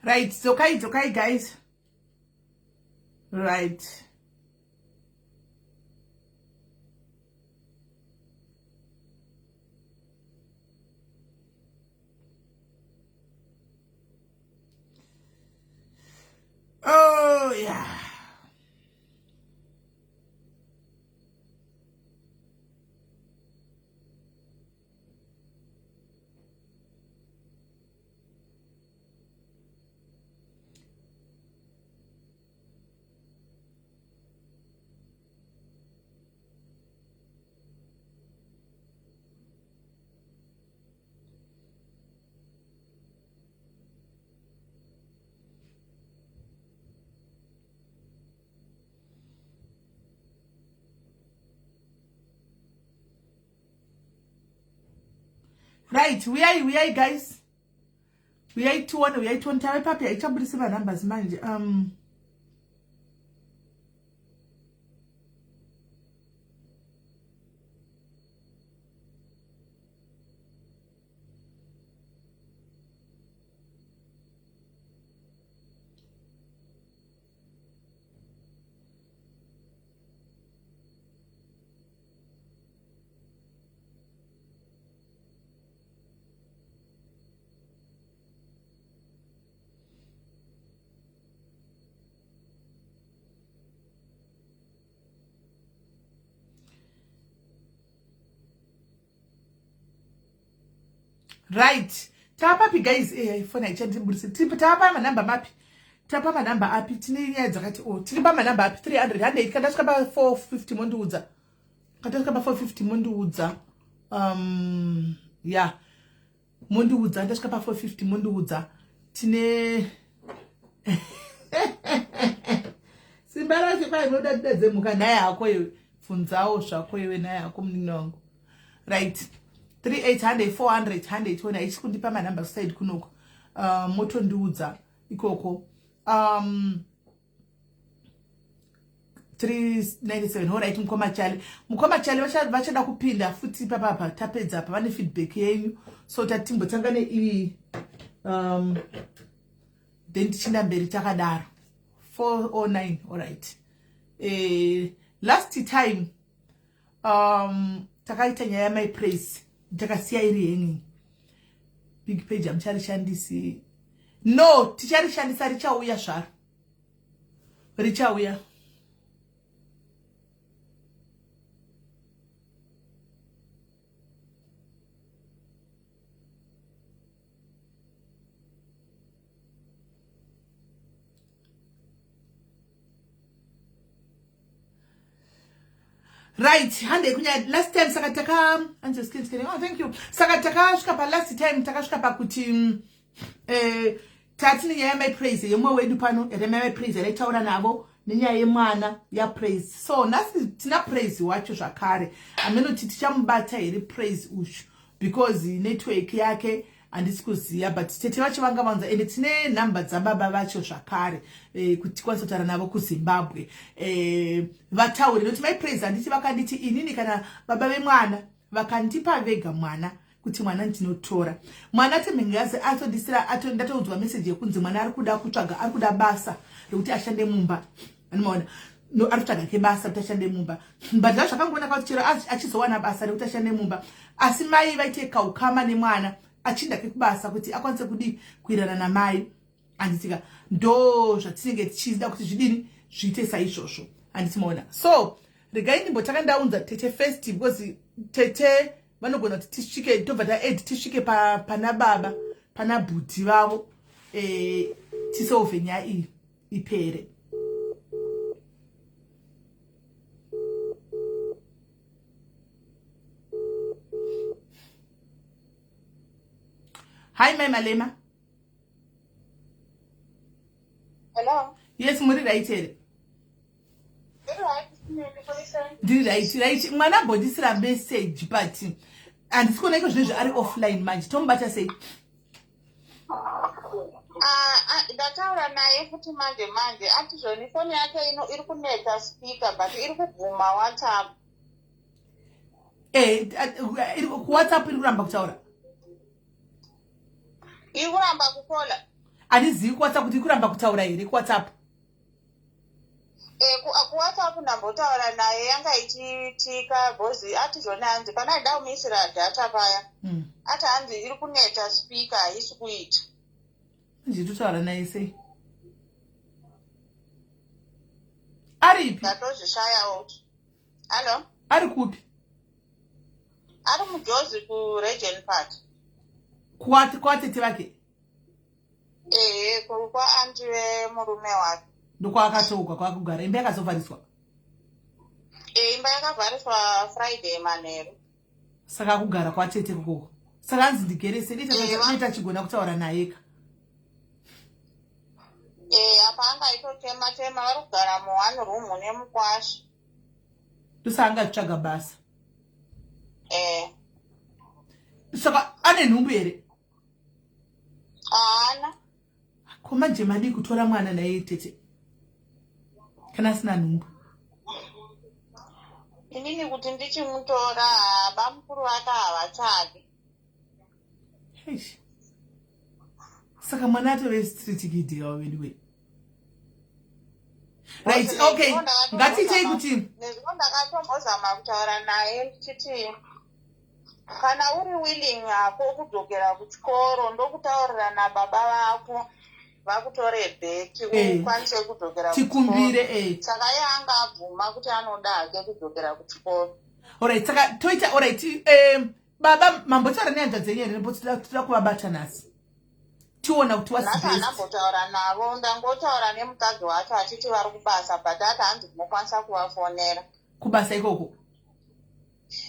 Right, dzokai dzokai guys. Right. Oh yeah. Right, uyai uyai guys, uyai tione, uyai tione. Tave papi? Haichabudisi manumbers manje. Right, taapapi guys? Foni haichandibudisi. Taapa manhamba mapi? Tapa manhamba api? Tine nyaya dzakati o, tiri pamanhamba api? 300 handei. Kana tasvika pa450 mondiudza. Kana tasvika pa450 mondiudza. Ya, mondiudza. Ndasvika pa450 mondiudza. Tine simba racho kwai unoda didadze mhuka naye hako iwe, bvunzawo zvako iwe naye hako munini wangu. Right, 3800 400 100. Haichisi kundipa manhamba side kunoko. Motondiudza ikoko. 397. Alright, mukoma Chale, mukoma Chale vachada kupinda futi papapa. Tapedza apa, vane feedback yenyu, so tatimbotanga neiyi, then tichinda mberi takadaro. 409. Alright, last time takaita nyaya yamai Praise, takasiya iri hanging. Big page hamucharishandisi? No, ticharishandisa, richauya zvaro, richauya. Right, handei kunyaya. Last time saka taka, oh, thank you. Saka takasvika palast time, takasvika pakuti tatine nyaya yamai Praise yemumwe wedu pano, yamai Praise yataitaura navo nenyaya yemwana yaPraise. So nhasi tina Praise wacho zvakare. Amenoti tichamubata here Praise uyu, because network yake handisi kuziva, but tete vacho vanga vanza, ende tine nhamba dzababa vacho zvakare, kuti tikwanise kutaura navo kuZimbabwe, vataure. Nokuti mai Praise, handiti vakanditi inini kana baba vemwana vakandipa vega mwana, kuti mwana ndinotora mwana. Temhengazi atondisira, ndatoudzwa meseji yekunzi mwana ari kuda kutsvaga, ari kuda basa rekuti ashande mumba. Anomaona, no, ari kutsvaga ke basa kuti ashande mumba, but zva zvakangonaka kuti chero achizowana basa rekuti ashande mumba, asi mai vaite kaukama nemwana achinda kekubasa kuti akwanise kudi kuirana namai, handitika? Ndo zvatinenge tichida kuti zvidini, zviite saizvozvo, handiti maona? So regai ndimbotanga ndaunza tete first, because tete vanogona kuti tisvike, tobva taed tisvike pana baba, pana bhudhi vavo, tisolve nyaya iyi ipere. Hi mai Malema. Hello. Yes, muri right here? Ndiri right, right. Mwana ambondisira message, but handisi kuona iko zvinezvi, ari offline manje. Tomubata sei? Ah, ah, ndataura naye futi manje manje, ati zvoni foni yake ino iri kunetsa speaker, but iri kubvuma WhatsApp. KuWhatsApp iri kuramba kutaura? Iri kuramba kukola. Handizivi kuwhatsapp kuti kuramba kutaura here kuwhatsapp. Eh, kuwhatsapp ndambotaura naye, yanga ichiitika because ati zvoni hanzi pana aida kumuisira data paya. Ati hanzi iri kuneta, speaker haisi kuita. Manje totaura naye sei? Aripi? Ndatozvishayawo. Hallo? Ari kupi? Ari muJozi, kuRegen Park. Kwatete vake? Ehe, kwaanti vemurume wake. Ndokwaakatogwa kwakugara. Imba yakazovhariswa? E, imba yakavhariswa Friday manheru. Saka akugara kwatete kokoko. Saka hanzi ndigerese inoita chigona kutaura naye ka. E, apa anga aitotema tema, vari kugara muone room nemukwasha. Ndosaka anga achitsvaga basa. E. Saka ane nhumbu here? Haana. Ko manje madii kutora mwana naye tete kana asina nhumbu? Inini kuti ndichimutora, bamukuru vake havachadi. Eish. Saka mwana atove street kid yawo anyway. Right, okay, ngatiitei kuti Nezvino ndakatombozama kutaura naye ndichiti kana uri willing hako kudzokera kuchikoro, ndokutaurira nababa vako vakutore back, ukwanise kudzokera. Tikumbire. Saka iye anga abvuma kuti anoda hake kudzokera kuchikoro. Alright, saka toita, alright, baba mambotaura nehanzvadzi dzenyu here? Nembo toda kuvabata nhasi, tiona kuti what's Nhasi best. Handambotaura navo, ndangotaura nemukadzi wacho achiti vari kubasa, but ati hanzi munokwanisa kuvafonera. Kubasa ikoko?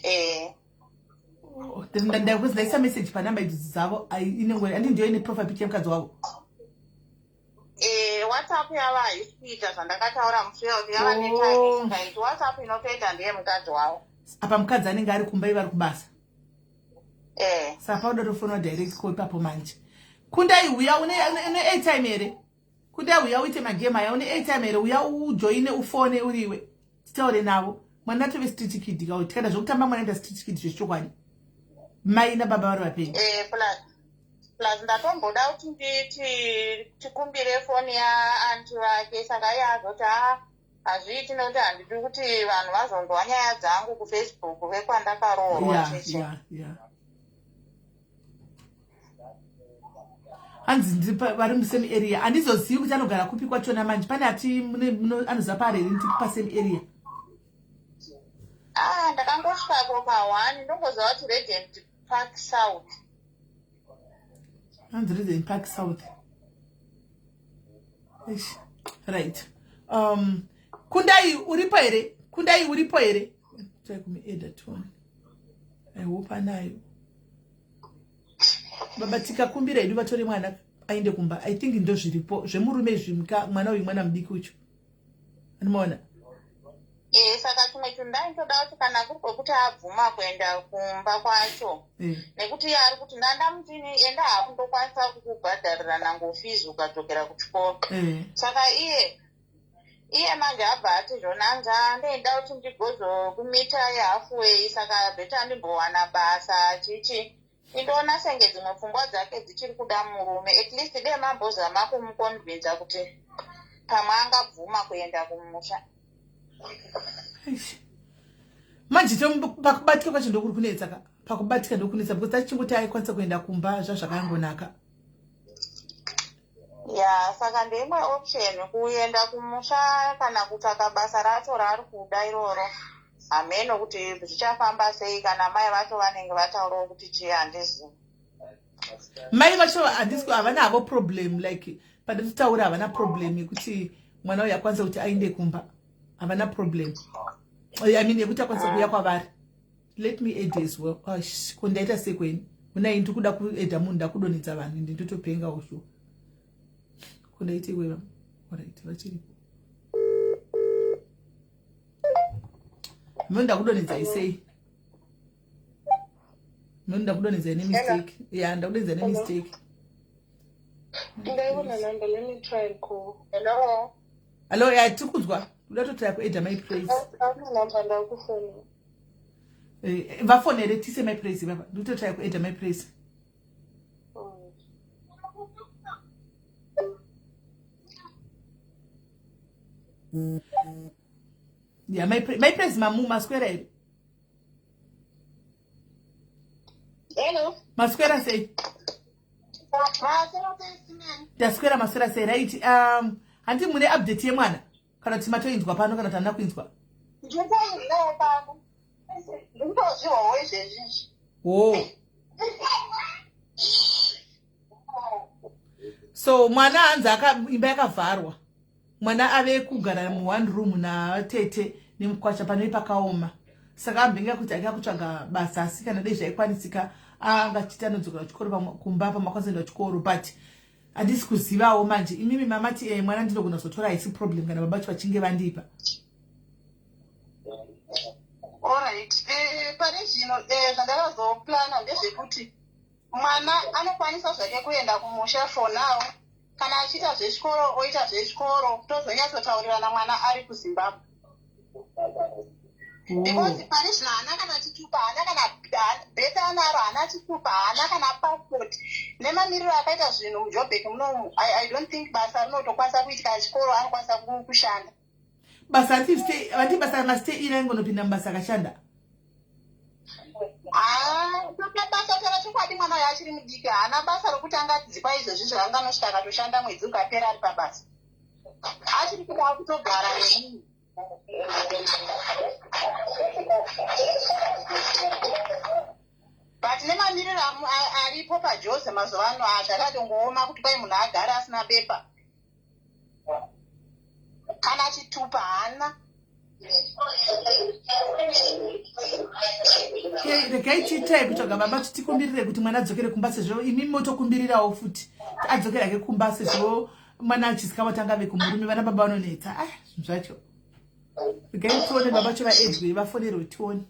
Eh. Oh, then ndaisa message panamba idzi dzavo, inenge andi ndiyo ine profile picture yemukadzi wavo. Eh, WhatsApp yava haisi kuita zvandakataura musi kuti yava netime isingaiti. WhatsApp inotoita ndeye mukadzi wavo. Apa mukadzi anenge ari kumba, ivari kubasa. Eh. Saka pauda tofonwa direct call ipapo. Manje Kundai, uya une airtime here? Kundai, uya uite magame aya. Une airtime here? Uya ujoine, ufone uriwe, titaure navo. Mwana atove street kid ka. Tikaita zvokutamba, mwana ita street kid zvechokwadi, mai nababa vari vapenyu. Eh, plus ndatomboda kuti nditi tikumbire foni yaanti vake, saka iye azoti a hazviiti nekuti handidi kuti vanhu vazonzwa nyaya dzangu kuFacebook vekwandakaroorwa. Chichi. Ya, hanzi vari musame area. Handizozivi kuti anogara kupi kwachona. Manje pane ati anoziva paari here? Ndiri pasame area. Ah, ndakangosvikako pa1, ndongoziva kuti Regent Park South. Hanzi Regent Park South. Eish. Right, Kundai uripo here? Kundai uripo here? Try kumuadda tone. I hope anayo. Baba, tikakumbira hedu vatore mwana aende kumba, I think ndo zviripo zvemurume izvi. Mwana uyu mwana mudiki ucho, anomaona. E, saka chimwe chinhu ndaitoda kuti kana kuri kwekuti abvuma kuenda kumba kwacho, nekuti iye ari kuti ndandamutini enda hako, ndokwanisa kukubhadharira nango fees ukadzokera kuchikoro. Saka iye manje abva ati zvonanza ndoenda kuti ndigozokumita yehalfway, saka better ndimbowana basa chichi. Indoona senge dzimwe pfungwa dzake dzichiri kuda murume. At least dee mambozama kumuconvinza kuti pamwe angabvuma kuenda kumusha. Eish. Manje pakubatika kwacho ndokuri kunetsa ka. Pakubatika ndokunetsa because tachingoti aikwanisa kuenda kumba, zvazvakangonaka. Ya, saka ndeimwe option kuenda kumusha kana kutsvaka basa racho raari kuda iroro. Hameno kuti zvichafamba sei kana mai vacho vanenge vataurawo kuti chii, handizivi. Mai vacho handisi, havana havo problem. Like pandatotaura, havana problem yekuti mwana uyu akwanise kuti aende kumba. Havana problem, I mean, yekuti akwanise kuuya kwavari. Let me add as well. Oh, ko ndaita sei kweni unai? Ndiri kuda kuadda munhu, ndakudonhedza vanhu, ende ndotopengawo sure. Ko ndaite iwe? Alright, vachiripo. Mino ndakudonhedzai sei? Mino ndakudonhedzai nemistake. Ya, ndakudonhedzai nemistake. Ndaiona number. Let me try and call. Hello? Hallo, ya, tiri kunzwa. Kuda totry kuadda Mai Praise. Auna number, ndakufona. Vafonere tise Mai Praise baba. Ndikutotry kuadda Mai Praise. Ya mai Praise, mamu maswera here? Hello. Maswera sei? Maswera sei, Simeni? Ndaswera, maswera sei? Right, handi mune update yemwana kana kuti matoinzwa pano kana kuti handina kuinzwa? Ndinotoinzwawo pano. Ndikutozviwawo izvezvizvi. Oh, so mwana hanzi imba yakavharwa, mwana ave kugara muone room natete nemukwasha panoi pakaoma. Saka ambinga kuti aika kutsvaga basa, asi kana dei zvaikwanisika angachiti anodzokera kuchikoro kumba pamakwanisa kuenda kuchikoro, but handisi kuzivawo manje. Imimi mamati mwana ndinogona kuzotora, haisi problem kana baba vacho vachinge vandipa. Alright. Pane zvino zvandakazoplana ndezvekuti mwana anokwanisa zvake kuenda kumusha for now. Kana achiita zvechikoro, oita zvechikoro, tozonyatsotaurirana mwana ari kuZimbabwe. Because pane zvino haana kana chitupa, haana kana bheta anaro, haana chitupa, haana kana passport. Nemamiriro akaita zvinhu muJobek munomu, I don't think basa rinotokwanisa kuitika. Chikoro anokwanisa kushanda. Basa vati basa mastay iri aingonopinda mubasa akashanda. Basa, taura chokwadi, mwana uyo achiri mudiki, haana basa rokuti angadzikwa izvozvi zvaanganosvika akatoshanda mwedzi ukapera ari pabasa. Achiri kuda kutogara nemunhu. But nemamiriro aripo paJose mazuva ano, zvakatongooma kuti kwai munhu agare asina bepa kana chitupa, haana. Regai tiitai kutsvaga baba kuti tikumbirire kuti mwana adzokere kumba, sezvo imi motokumbirirawo futi adzokere hake kumba, sezvo mwana achisika kuti angave kumurume. Vana baba vanonetsa. Ah, zvinhu zvacho. Regai tione baba vacho vaedzwe, vafonerwe, tione.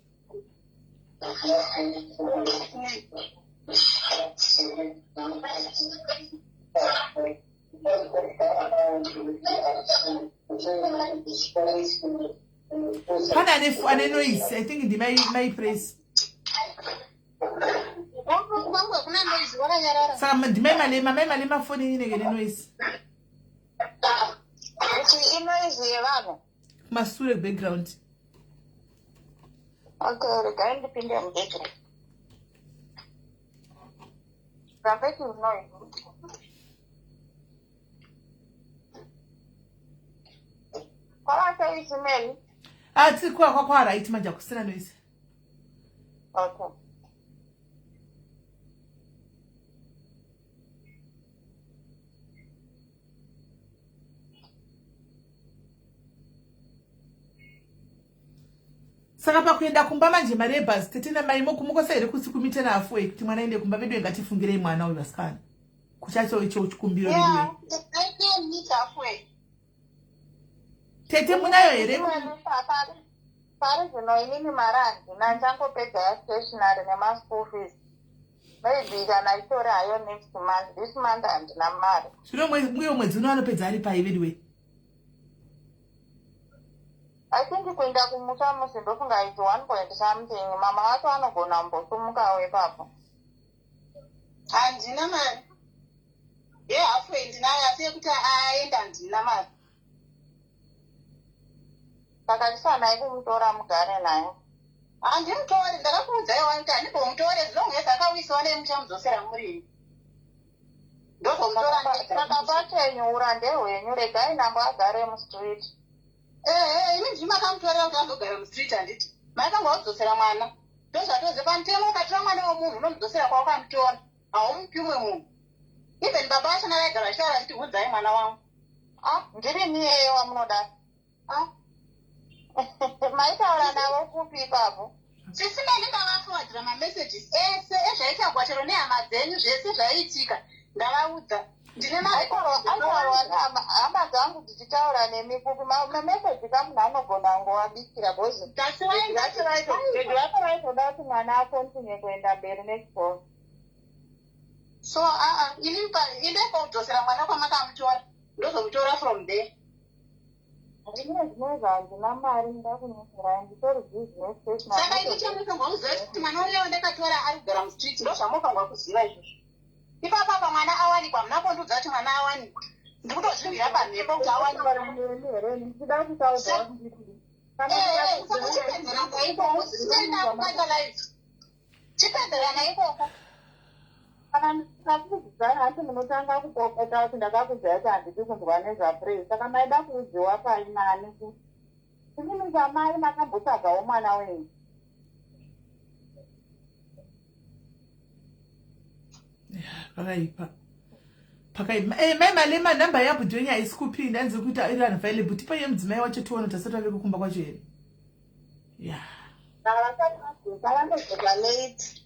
Pane ane noise, I think ndimai Mai Praise. Kwangu hakuna noise, wakanyarara. Saka ndimai Malema, Mai Malema foni inenge nenoise. Kuti inoise yevanhu? Masure, background. Okay, regai ndipinde mubedroom. Rambe noise. Kwava sei, Simeni? Ati kwa right manje, hakusina noise. Okay. Saka pakuenda kumba manje, mari yebhazi, tete namai mokumukosa here kuti kumite nahalfway kuti mwana aende kumba? Vedu ngatifungirei mwana uyu, vasikana, kuchacho icho chikumbiro. Yeah, veduwe. I can meet halfway. Tete, munayo here? Pari zvino inini mari handina, ndichangopedza yastationary nemaschool fees. Maybe kana itori hayo next month, this month handina mari. Zvino mweyo mwedzi uno anopedza ari pai, veduwe? I think kuenda kumusha musi ndofunga its one point something. Mama vacho anogona kumbosumukawo ipapo. Handina mari yehalfway, ndinayo, asi yekuti aenda handina mari. Saka chisanai kumutora mugare naye. Handimutori, ndakakuudzai wani kuti handimbomutori as long as akawisiwa naye, muchamudzosera murimi, ndozomutora. Saka pachenyu ura ndehwenyu, regai nambo agare mustreet. Ehe, imi ndimi makamutorera kuti azogara mustreet, handiti? Maikanga kudzosera mwana, ndozvatoze pamutemo. Ukatora mwana wemunhu unomudzosera kwaukamutora, haumupi umwe munhu. Even baba vachona vaigara vachitaura vachiti, "Udzai mwana wangu." Ah, ndiri niyeye wamunoda. Ah. Maitaura navo kupi ipapo? Sisi Meli, ndavafowardira mamessages ese ezvaitagwa chero nehama dzenyu, zvese zvaiitika ndavaudza. Ndine Aitaurwa hama dzangu dzichitaura nemi kupi? Mameseji kamunhu anogona kungowabikira because vacho vaitoda kuti mwana acontinue kuenda mberi nechikoro. So aa, ini indai kokudzosera mwana kwamakamutora, ndozomutora from there. Rimwe zvinezvo handina mari, ndakunyeserai, nditori busy nestationary. Saka ini chamufanirwa kuziva kuti mwana uyewo ndakatora ari kugara mustreet, ndo zvamufanirwa kuziva izvozvo. Ipapa pa mwana awanikwa, hamuna kundiudza kuti mwana awanikwa. Ndikutozvibvira pamhepo kuti awanikwa. Chipedzerana ikoko, kubata live. Chipedzerana ikoko. Kana ndikakuudzai hanti munotanga kupopota kuti ndakakuudzai kuti handidi kunzwa nezvaPraise. Saka maida kuudziwa pai nani kuti imimi samai makambotsvagawo mwana wenyu. Pakaipa. Pakaipa. Eh, mai Malema number yabhuti wenyu haisi kupinda hanzi kuita iri unavailable. Tipe yemudzimai wacho tione kuti asati ave kukumba kwacho here. Yeah. Havasati vadzoka, vanodzoka late.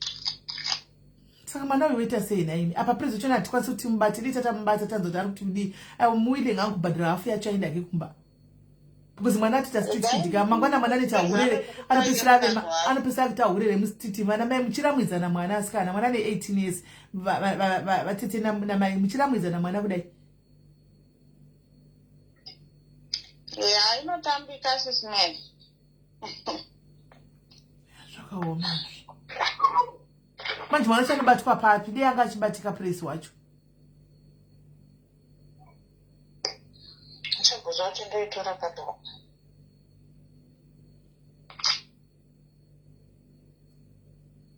Saka mwana uyu woita sei nhaimi? Apa praise wacho hatikwanisi kuti timubate, dei tatamubata tanzwa kuti ari kuti kudii. Aiwa muwilling angu kubhadhara hafu yacho aenda hake kumba. Because mwana atoita street kid ka mangwana mwana anoita hurere anopedzisira ave anopedzisira akuita hurere mustreet vana mai muchiramwidzana mwana asikana mwana ane 18 years vatete namai muchiramwidzana mwana kudai. Ya inotambika sis Mary. Zvakaoma. Manje mwana achanobatwa papi? Dei anga achibatika Praise wacho. Ndichibvunza kuti ndoitora papi.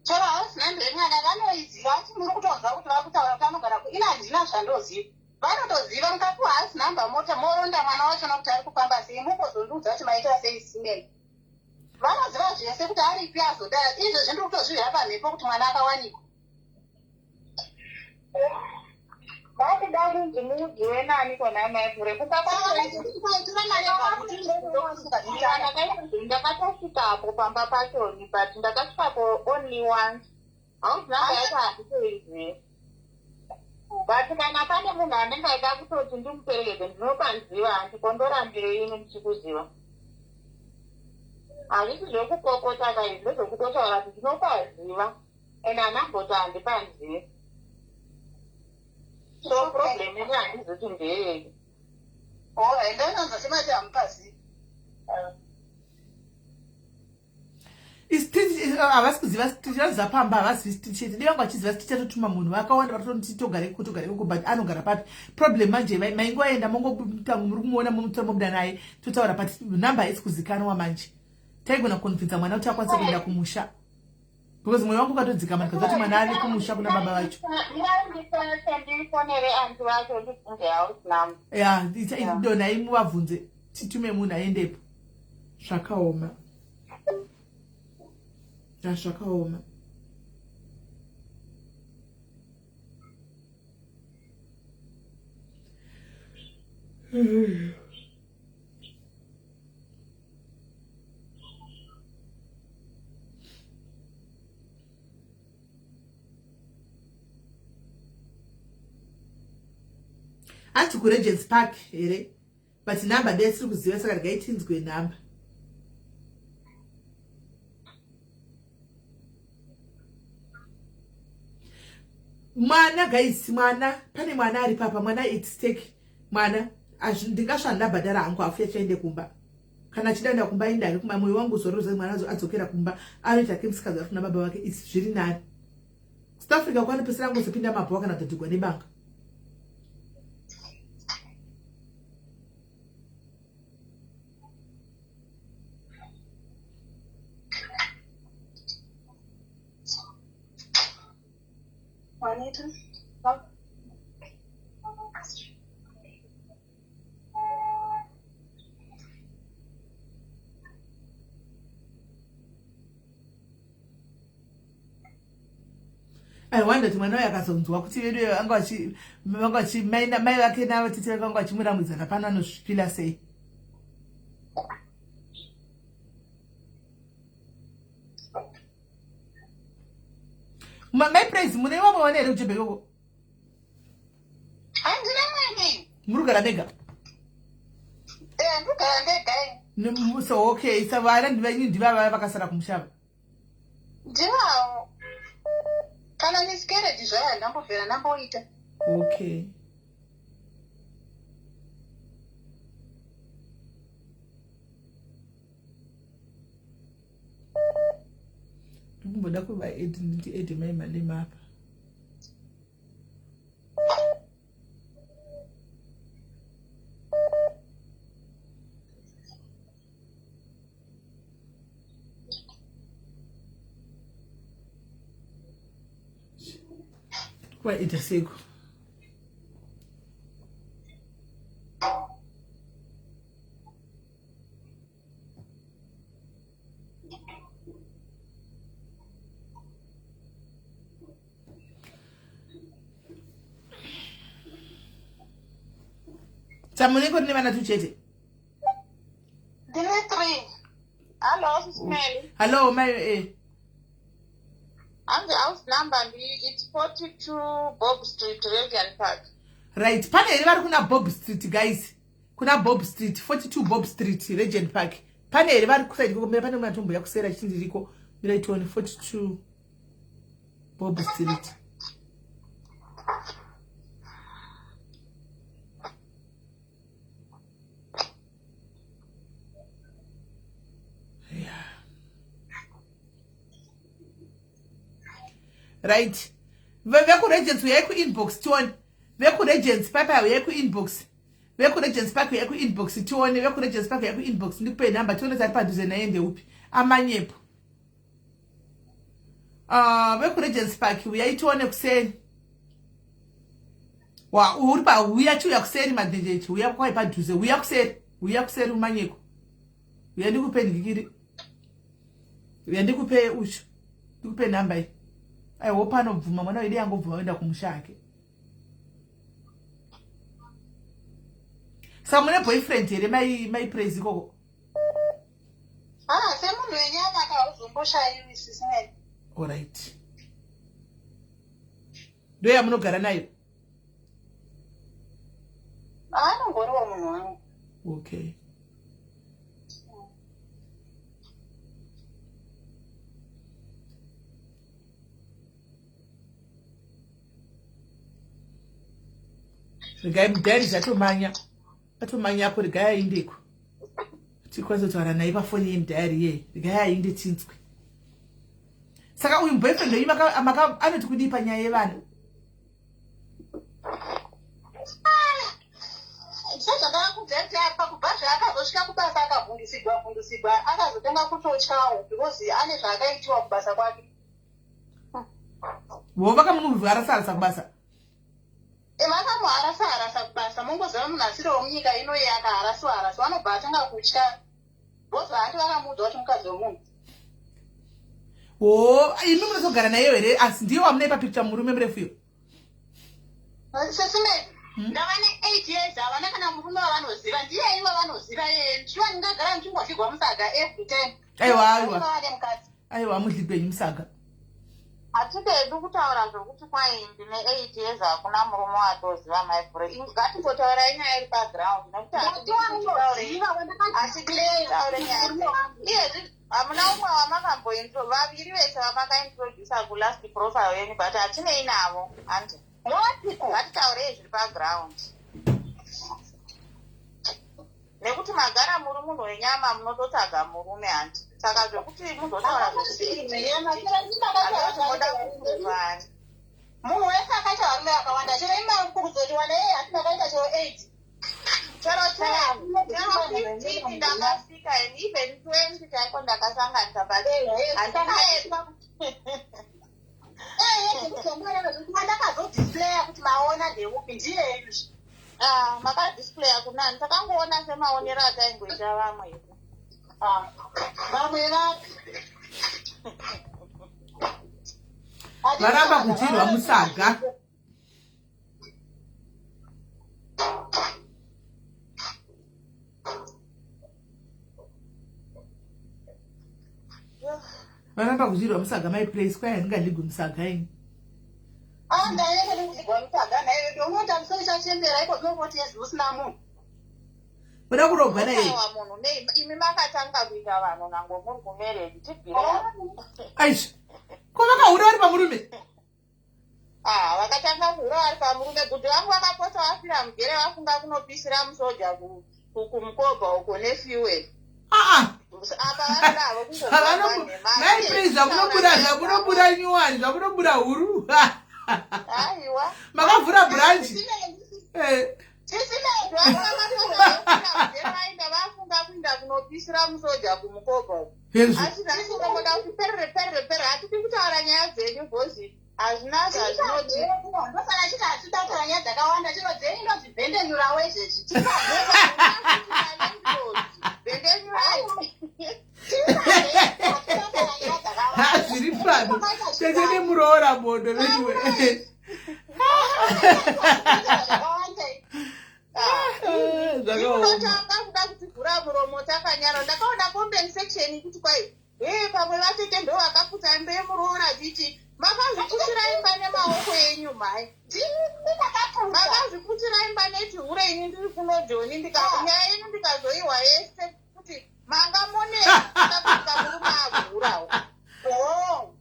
Chero house number yemwana vanoiziva asi muri kutonzwa kuti vari kutaura kuti anogara ku ini handina zvandoziva. Vanotoziva mukapiwa house number mota moronda mwana wacho nokuti ari kufamba sei mugozondiudza kuti maita sei simeni. Vanoziva zvese kuti aripi azodai izvezvi ndiri kutozvivira pamhepo kuti mwana akawanikwa. Vakuda kunzi muudziwe nani kona mai Kure ndakatosvikapo pamba pachoni but ndakasvikapo only once house number yacho handitoizivi but kana pane munhu anenge aida kutoti ndimuperekedze ndinopaziva handikondorambirei ini ndichikuziva hazvisi zvekupopota kaizvi ndezvekutotaura kuti ndinopaziva and anamboti handipanzivi so problem ini handizoti ndeyei. Oh, ndinonzwa semati hamupazivi. Havasi kuziva tichaziva pamba havazivi street chete dei vanga vachiziva street chatotuma munhu vakawanda vatoti togara ikoko togara ikoko but anogara papi problem manje maingoenda mongotangu muri kumuona momutora mobuda naye totaura but number haisi kuzikanwa manje taigona kukonvinza mwana kuti akwanise kuenda kumusha because mwoyo wangu ukatodzikama ndikaziva kuti mwana ave kumusha kuna baba vacho ya donhai muvabvunze titume munhu aendepo zvakaoma ya zvakaoma Hanzi kuRegents Park here but number ndeyatiri kuziva saka regai tinzwe number. Mwana guys mwana pane mwana ari papa mwana it's take mwana ndingasva ndabhadhara hangu afu yachaende kumba kana achida enda kumba enda hake kumba moyo wangu zororoza mwana adzokera kumba anoita ke musikadzi ari kuna baba vake its zviri nani South Africa kwanopesera angozopinda mabhowa kana kudhigwa nebanga Juanita? I wonder kuti mwana uyu akazonzwa kuti vedu vanga vachi mai vake navatete vake vanga vachimuramwidzana pano anozvipila sei mai Praise mune vamwe vana here kuJebheki uko? Handina mwana. Muri kugara mega? Eh, ndogara ndega ini. So okay, so vana ndivenyu ndivava vakasara kumushava. Ndivavo. Kana miscarriage zvayo handambobvira ndamboita. Okay. Ndikumboda kuva ed nditi ed mai Malema apa. Kwaita seiko? Samuneko rine vana tu chete? Ndine three. Hallo, Sismeli. Hallo, mai eh. Hanzi house number ndi it's 42 Bob Street, Revian Park. Right, pane here vari kuna Bob Street guys? Kuna Bob Street, 42 Bob Street, Regent Park. Pane here vari kuside koko pane mwana tomboya kusera chindiriko. Mirai tione 42 Bob Street. Right, vekuregents uyai kuinbox tione. Vekuregents papa uyai kuinbox. Vekuregents park uyai kuinbox tione. Vekuregents park uyai kuinbox, ndikupei nhamba tione tari padhuze naye ndeupi amanyepo. Vekuregents park uyai tione kuseni. Wa uri pa uya chiuya kuseri madhenjechi uya kwai padhuze uya kuseri uya kuseri umanyeko uya ndikupe ndikiri uya ndikupe uchu ndikupe nhamba iyi. I hope anobvuma mwana wedu yangobvuma oenda kumusha ake. Saka mune boyfriend here mai mai Praise ikoko? Ah, semunhu wenyama kauzomboshaiwi sisine. Alright. Ndo yamunogara nayo? Anongoriwo munhu wangu. Okay. Regai mudhari zvatomanya. Atomanyako regai aindeko. Tikwanise kutaura naye pafoni yemudhari ye. Regai ainde tinzwe. Saka uyu boyfriend wenyu anoti kudii panyaya yevana? Sezvandakakubvunza apa, kubva zvaakazosvika kubasa akavhundusigwa vhundusigwa, akazotanga kutotyawo because ane zvaakaitiwa kubasa kwake. Vo vakamuharasa kubasa? Vakamuharasa harasa kubasa. Mongoziva munhu asiriwo munyika ino iye akaharasiwa harasiwa anobva atanga kutya because haati vakamuudza kuti mukadzi wemunhu. Ho, imi munozogara naye here? Asi ndiye wamunaipa picture murume murefu iyo? Sesime, ndava ne8 years havana kana murume wavanoziva, ndiye ivo vanoziva iyeye. Ndichiva ndingagara ndichingodyigwa musaga every time. Aiwa, aiwa. Vane mukadzi. Aiwa, mudligwenyu musaga. Hatidi kutaura zvokuti kwai ndine 8 years hakuna murume watoziva maifure. Ngatingotaurai nyaya iri paground nekuti hatidi kuti titaure nyaya. Iyezvi hamuna umwe wamakambointro vaviri vese vamakaintrodusa kulast profile yenyu, but hatinei navo handi. Ngatitaurei zviri paground nekuti magara muri munhu wenyama munototsvaga murume handi. Saka zvekuti muzotaura zvekuti kupruvhani. Munhu wese akaita varume vakawanda chero ima kuzoti wana iye hati ndakaita chero 8. Chero 10, chero 15 ndakasvika and even 20 chaiko ndakasanganisa, but handina. Andakazodisplaya kuti maona ndeupi ndiye. Ah, makadisplaya kunani? Takangoona semaonero ataingoita vamwe. Vamwe vapi? Varamba kudyirwa musaga. Varamba kudyirwa musaga mai Praise, kwai handingadligwi musaga ini. Ndaende nekudyigwa musaga naiwe unoita musoro chachembera iko zvino 40 years usina munhu. Muda kurogwa naye. Aiwa, munhu nei imi makatanga kuita vanhu nango muri kumarriage tibvire. Aizvi ko vakahura vari pamurume? Ah, vakatanga kuhura vari pamurume. Kuti vangu vakapota vafira mugere vafunga kunopisira musoja kumukobha uko nefuel. Aa. Apa vanodavo. Mai Praise, zvamunobuda zvamunobuda nyuwani zvamunobuda huru. Aiwa. Makavhura branch. Vaenda vafunga kuinda kunopisira musoja kumukobha uko. Hezvo. Asi nhasi unongoda kuti perere perere perere, hatidi kutaura nyaya dzenyu bhozi. Hazvina zvazvinoti. Ndosaka achiti hatida kutaura nyaya dzakawanda chero dzenyu ndodzibvendenyurawo izvezvi. Zviri pano tete nemuroora bodo veduwe. Zvakaoma. Kuda kutivhura muromo takanyara. Ndakaona comment section kuti kwai hee pamwe vatete ndo vakaputsa imba yemuroora chichi. Makazviputira imba nemaoko enyu mhai. Makazviputira imba nechihure ini ndiri kuno Joni nyaya yenyu ndikazoiwa yese kuti manga monera kuda murume avhurawo. Oh.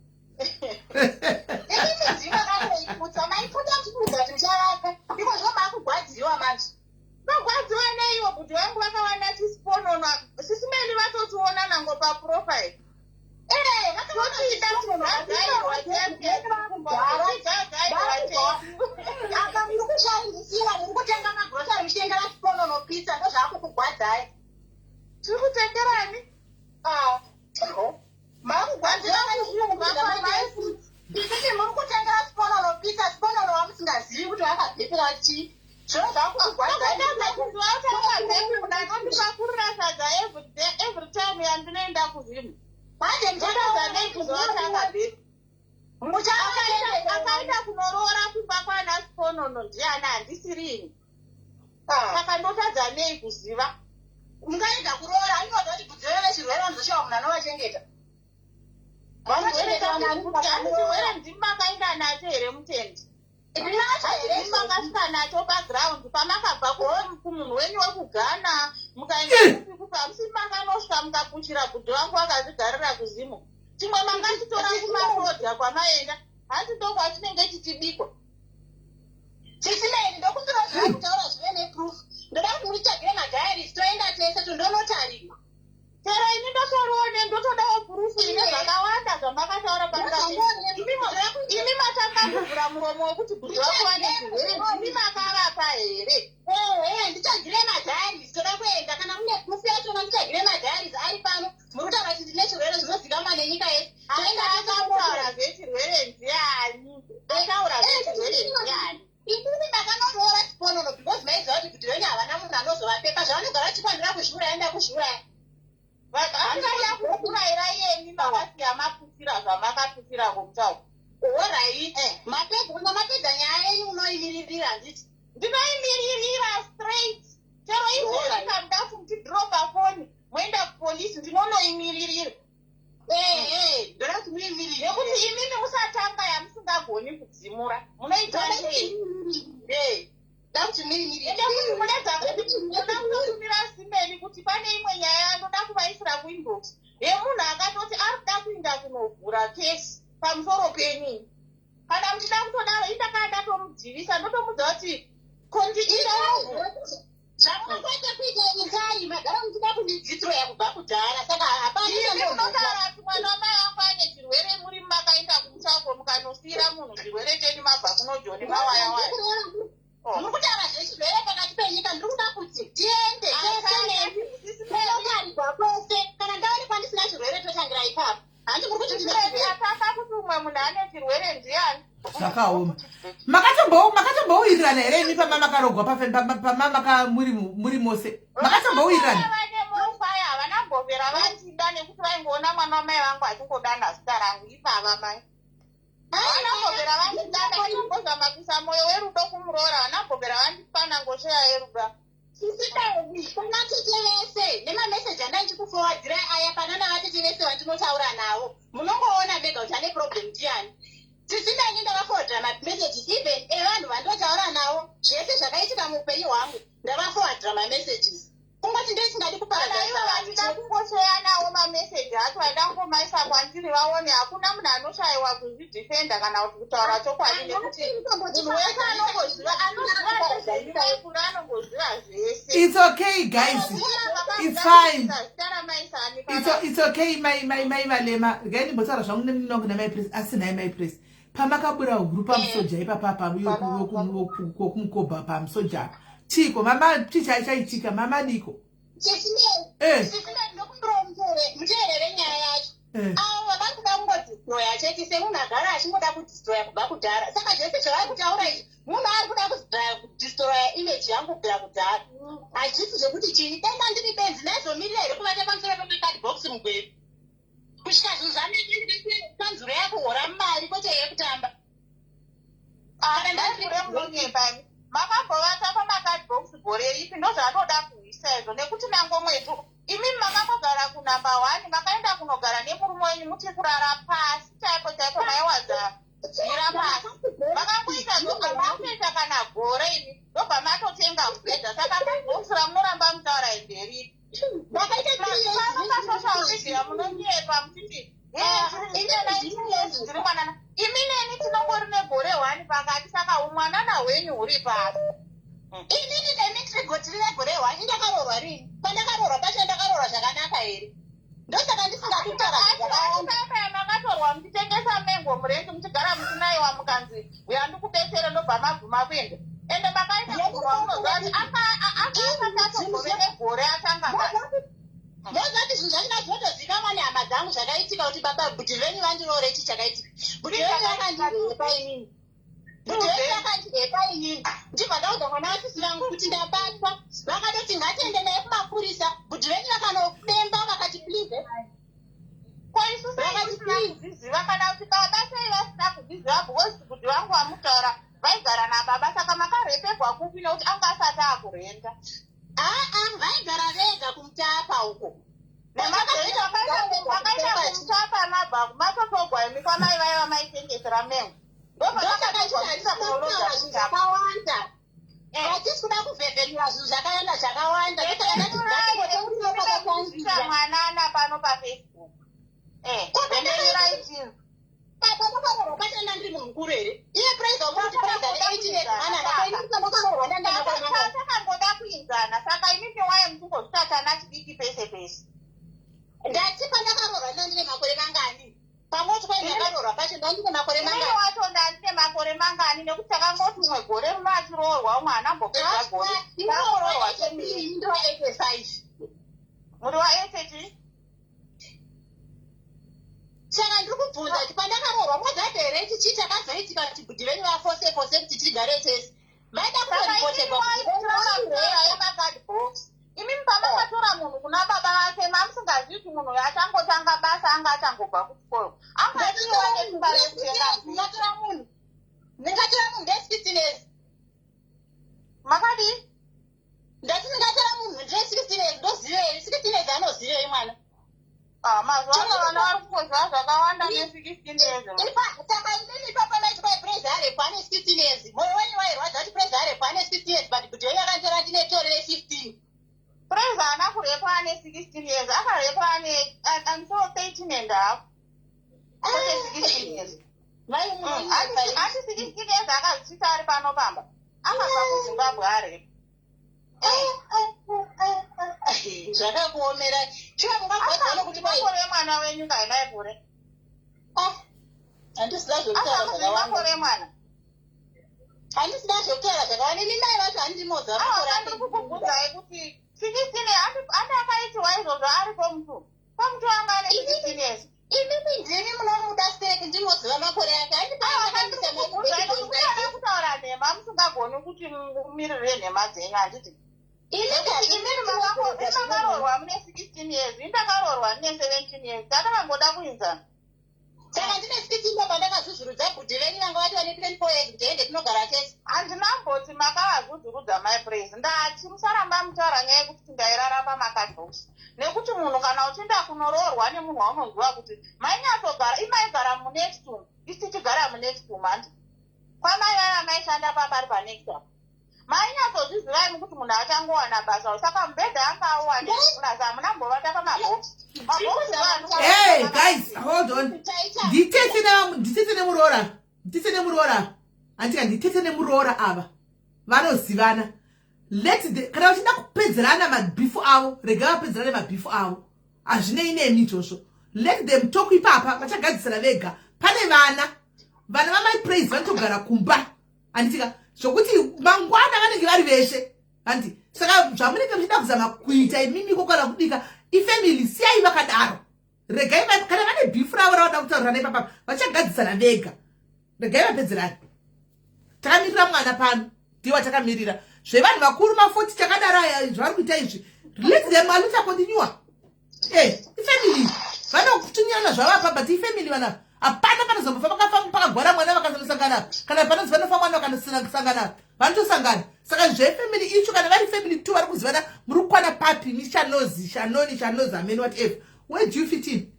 Inini ndima katoiputsa maiputsa muchikuudza kuti muchavaka iko zvino makugwadziwa manje. Vagwadziwa neiwo bhuti vangu vakawana chisiponono sisimeli vatotiona nango paprofile. Apa muri kushandisiwa muri kutenga magrosari muchitengera chiponono pizza ndozvaakukugwadzai. Tiri kutengerani? Makugwadzira muri kutengera siponono pizza siponono wamusingazivi kuti vakabvepera chii. Zvino zvakukugwadzai. Anondipakurira sadza every time yandinoenda kuzvinhu. Manje akaenda kunoroora kumba kwana Siponono ndiani handisirini. Saka ndotadza nei kuziva? Mungaenda kuroora aninoda kuti bvudzi rechirwere vanozoshawa munhu anovachengeta. Chirwere ndimi makaenda nacho here mutendi? Ndimi makasvika nacho paground pamakabva kumunhu wenyu wekuGhana mukaenda kupi kupi hamusi makanosvika mukapuchira bhudhi vangu vakazvigarira kuZimo. Chimwe mangachitora kumasoja kwamaenda hanzi ndokwachinenge chichibikwa. Chisimeni ndokumbira zvakutaura zvive neproof. Ndoda kuti munditsvagire madiaries toenda tese tondonotarirwa. Chero ini ndotorione ndotodawo proof ine zvakawanda zvamakataura imi matanga kuvhura muromo wekuti bhudhi vako vane zvirwere ndimi makavapa here? Ehe, nditsvagire madiaries toda kuenda kana mune proof yachona nditsvagire madiaries ari pano. Muri kutaura kuti ndine chirwere zvinozikanwa nenyika yese. Toenda tese zvechirwere ndiani? Ataura zvechirwere ndiani? Inini ndakanoroora Chiponono because maiziva kuti bhudhi venyu havana munhu anozovapepa zvavanogara vachifanira kuzviuraya ndakuzviuraya. Vakauya kuurayira yemi makasiya maputira zvamakaputira kumutauro. Alright. Mapedza mapedza nyaya yenyu unoimiririra handiti? Ndinoimiririra straight. Chero izvezvi kamuda kuti mutidropa foni moenda kupolisi ndinonoimiririra. Ehe, ndoda kuti muimirire. Nekuti imimi musatanga yamusingagoni kudzimura. Munoita sei? Eh. Ndoda kuti muimirire. Ende kuti munoda kutotumira simeni kuti pane imwe nyaya ndoda kuvaisira kuinbox yemunhu akatoti ari kuda kuinda kunovhura kesi pamusoro penyu. Kana muchida kutodaro indakaa ndatomudzivisa ndotomudza kuti kondi Zvamunokuita kuita itai magara muchida kundidzisroya kubva kudhara saka hapana munotaura kuti mwana wamai vangu ane chirwere muri makaenda kumusango mukanosiyira munhu chirwere chenyu mabva kunojoni mawaya waya. Muri kutaura zvechirwere pakati penyika ndiri kuda kuti tiende tese nemi tinotarirwa kwese kana ndaonekwa ndisina chirwere totangira ipapo. Handi muri kuti ndine chirwere. Ataka kuti umwe munhu ane chirwere ndiani? Zvakaoma. Makatombowirirana here imi pamamakarogwa pamamaka muri mose? Makatombowirirana? Vane mofaya havana mbovera vachida nekuti vaingoona mwana wamai vangu achingodana zita rangu ipava mai. Havana mbovera vachidana vachingozama kuisa moyo werudo kumuroora havana mbovera vandipana ngosheya yerudo. Sisiteni, pana tete vese nemameseji andaichikufowadzirai aya pana navatete vese vandinotaura navo munongoona mega kuti ane problem ndiani. Sisiteni ndavafowadira mamessages even evanhu vandotaura navo zvese zvakaitika muupenyu hwangu ndavafowadira mamessages. Kungoti ndisingadi kuparadza vanhu. Kungosheya nawo mameseji acho aida kungomaisa kwandiri vaone hakuna munhu anoshayiwa kuzvidhifenda kana kuti kutaura chokwadi nekuti munhu wese anongoziva anoziva nezvekura anongoziva zvese. It's okay guys. It's fine. It's okay mai mai mai Malema. Regai ndimbotaura zvangu nemunhu wangu namai Press asi nhai mai Press. Pamakabura huru pamusoja ipapa pamuyokumukobha pamusoja apa. Chiko mama chichai chaitika mama diko. Sisine ndokumbira muteerere nyaya yacho. Avo vakuda kungodestroya chete. Teti, semunhu agara achingoda kudestroya kubva kudhara, saka zvese zvavari kutaura izvi, munhu ari kuda kudestroya image yangu kubvira kudhara. Hazvisi zvekuti chii. Dai ndiri benzi, ndaizomirira here kuvata pamusoro pemacardbox mugweru kusvika zvinhu zvanenge kanzuro yakuhora mari, kwete yekutamba? Kana munonyepa. Makambovata pamacardbox gore ripi? Ndozvaanoda kuhwisa izvo, nekuti nangomwetu imimi makambogara kunumber 1, makaenda kunogara nemurume wenyu, muti kurara pasi chaipo chaipo, maiwadza jira pasi. Makangoita makutoita kana gore imi, ndobva matotenga mubhedha. Saka cardbox ramunoramba mutaura inderipi? Makaita Pasocial media munonyepa muchiti tiri mwanana. Imi neni tinongori negore 1 pakati, saka umwanana hwenyu huri pasi? Inini nemi tiri negore 1. Indakaroorwa rini? Pandakaroorwa pacho ndakaroorwa zvakanaka here? Ndosaka ndisingadi kutaura zvakawanda. Makatorwa muchitengesa mengo murengi, muchigara muchinaiwa, mukanzi uya ndikubetsere, ndobva mabvuma kuenda. Ende makaita munhu wamunoziva kuti akasatogove negore atanga basa. Ndozati zvinhu zvachina zvinotozivikanwa nehama dzangu zvakaitika, kuti baba bhudhi venyu vandiroore. Chi chakaitika, bhudhi venyu vakandirepa inini. Bhudhi venyu vakandirepa inini, ndibva ndaudza mwana wasisi vangu kuti ndabatwa. Vakatoti ngatiende naye kumapurisa. Bhudhi venyu vakanodemba, vakati please. Ko isu sei Vakati usina kuzviziva, kana kuti baba sei vasina kuzviziva? Because bhudhi vangu vamutaura vaigara nababa, saka makarepegwa kupi, nekuti anga asati akurenda? Aa, vaigara vega kuMutapa uko. Makaita kuMutapa, mabva matotogwa imi kwamai vaiva maitengesera mengo. Ndosaka zvinhu zvakawanda, hatisi kuda kuvhevhenura zvinhu zvakawanda zvakawanda. Ndosaka ndati ngatingotaurira mwanana pano paFacebook. Venderai chinhu. Baba, ndakaroorwa pacho ndiri munhu mukuru here? Iye Praise wamukuti Praise ane 18 years, mwanana. Ndakaroorwa ndandakakwana mangani? Takangoda kuinzana, saka imimi waye muchingozvitatana chidiki pese pese. Ndati pandakaroorwa ndandine makore mangani? Pamoti kwai ndakaroorwa pacho ndandine makore Inini mangani? Wacho ndandine makore mangani? Nekuti takangoti umwe gore rino achiroorwa, umwe haanambopedza gore. Takangoroorwa semiri. Ndiwa 85. Muri wa 80. Saka ndiri kubvunza kuti pandakaroorwa, mogada here kuti chii chakazoitika kuti bhudhi venyu vafose fose kuti tigare tese? Vaida kutoripoterwa. Macardbox, imimi pamakatora munhu kuna baba vake, mamusingazivi kuti munhu uyu achangotanga basa, anga achangobva kuchikoro, angadiwa nesimba rekutenga? Ndingatora munhu, ndingatora munhu nde16 years? Makadii? Ndati ndingatora munhu ndine 16 years? Ndozivei 16 years? Anozivei mwana? Ah, mazuva ano vana vari kungoziva zvakawanda ne16 years. Saka inini ipapo maiti kwai Praise arepo ane 16 years, mwoyo wenyu wairwadza kuti Praise arepo ane 16 years, but bhudhi wenyu akanditora ndine tori ne15. Praise haana kurepwa ane 16 years, akarepwa ane so 13 and half, kwete 16 years. Mai. Ati 16 years akazvisvitsa ari pano pamba, akabva kuZimbabwe arepa. Zvakakuomera chiva, mungagwadza nokuti kwai Makore mwana wenyu kaimai kure. Handisida zvekutaura zvakawanda. Makore mwana. Handisida zvekutaura zvakawanda. Ini mai vacho handimoza makore Awa, ndiri kukubvunzai kuti 16 ati akaitiwa izvozvo ari form 2, form 2 anga ane 16 years. Imimi ndimi munomuda seki, ndimoziva makore ake. Handikubvunzai kuti muchada kutaura nhema, musingagoni kuti mumirire nhema dzenyu, handiti? Imimi makaroorwa mune 16 years, indakaroorwa ndine 17 years, tatakangoda kuinzana. Saka ndine 16 pandakazvuzvurudza bhudhi venyu vanga vati vane 24 years kuti ende tinogara tese. Handinamboti makavazvuzvurudza, my Praise. Ndati musaramba mutaura nyaya yekuti ndairara pamacardbox, nekuti munhu kana uchienda kunoroorwa nemunhu waunoziva kuti mainyatsogara, imaigara munext room, isi tichigara munext room, handi kwamai vaiva maishanda papari panext up, mainyatsozvizivai mukuti munhu achangowana basa, saka mubhedha anga auwane kunasa, hamunambovata pamabhokisi. Hey guys, hold on. Nditete nemuroora, nditete nemuroora, handika nditete nemuroora ava vanozivana. Let the, kana vachida kupedzerana mabhifu avo, rega vapedzerane mabhifu avo, hazvinei nemi izvozvo. Let them talk ipapa, vachagadzisana vega. Pane vana, vana vamai Praise vanotogara kumba, handitika? Zvokuti mangwana vanenge vari veshe, handi? Saka zvamunenge muchida kuzama kuita imimiko kana kudika ifamily, siyai vakadaro. Regai kana vane bhifu ravo ravada. zvavada kutaurirana ipapa vachagadzisana vega. Regai vapedzerani. Takamirira mwana pano, ndiye watakamirira. Zvevanhu vakuru mafoti chakadaro aya zvavari kuita izvi. Let them aluta continue. Eh, ifamily. Vanokutunyana zvavapa but ifamily vana. Hapana panozombofa pakafamba pakagwara mwana vakazosangana. Kana panonzi panofa mwana vakanasangana. Vanotosangana. Saka zvefamily icho kana vari family two vari kuzivana muri kukwana papi nishanozi shanoni shanozi ameni whatever. Where do you fit in?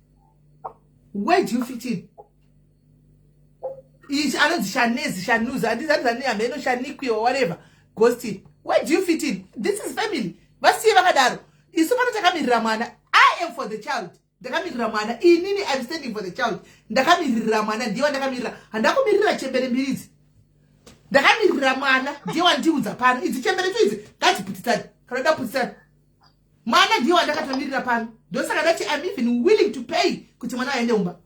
Where do you fit in? Ichi anonzi shanezi shanuzi andizani hameno shanikwi or whatever. Ghost. Where do you fit in? This is family. Vasiye vakadaro. Isu pano takamirira mwana. I am for the child. Ndakamirira mwana. Inini I'm standing for the child. Ndakamirira mwana ndiye wandakamirira. Handakumirira chembere mbiri idzi. Ndakamirira mwana ndiye wandiudza pano. Idzi chembere tu idzi ngadziputitsane. Kana uda putitsane. Mwana ndiye wandakatomirira pano. Ndosaka ndati I'm even willing to pay kuti mwana aende kumba.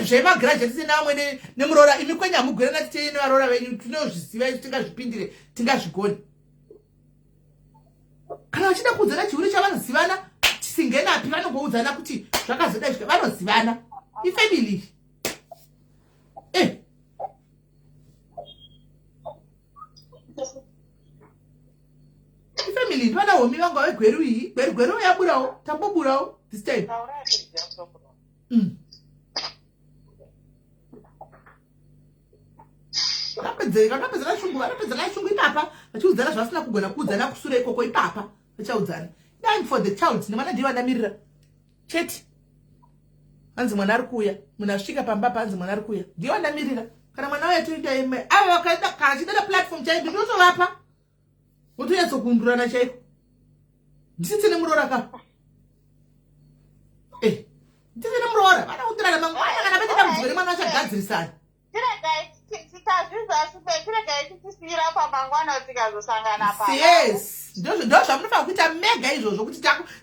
Zvemagraduate tine vamwe nemuroora imi kwenyu hamugwirana titei nevaroora venyu tinozviziva isu tingazvipindire tingazvigone. Kana vachida kuudzana chihure chavanozivana tisingenapi vanongoudzana kuti zvakazodai zvika vanozivana. Ifamily. Eh. Ifamily ndivana homi vangu vegweru iyi. Gweru gweru yaburawo tamboburawo this time. Vakapedzera shungu, vakapedzera shungu ipapa vachiudzana zvavasina kugona kuudzana kusure ikoko ipapa vachaudzana. Time for the child nemwana ndiye vandamirira chete. Hanzi mwana ari kuuya, munhu asvika pamba pa hanzi mwana ari kuuya, ndiye wandamirira. Kana mwana uya toita imwe ava vakaenda kana achida platform chaiyo ndinotovapa votonyatsokuundurana chaiko. Ndisitse nemuroora ka eh ndisitse nemuroora vanoundurana mangwana kana vaita dambudziko remwana vachagadzirisana. Yes, ndozvamunofanira kuita mega izvozvo kuti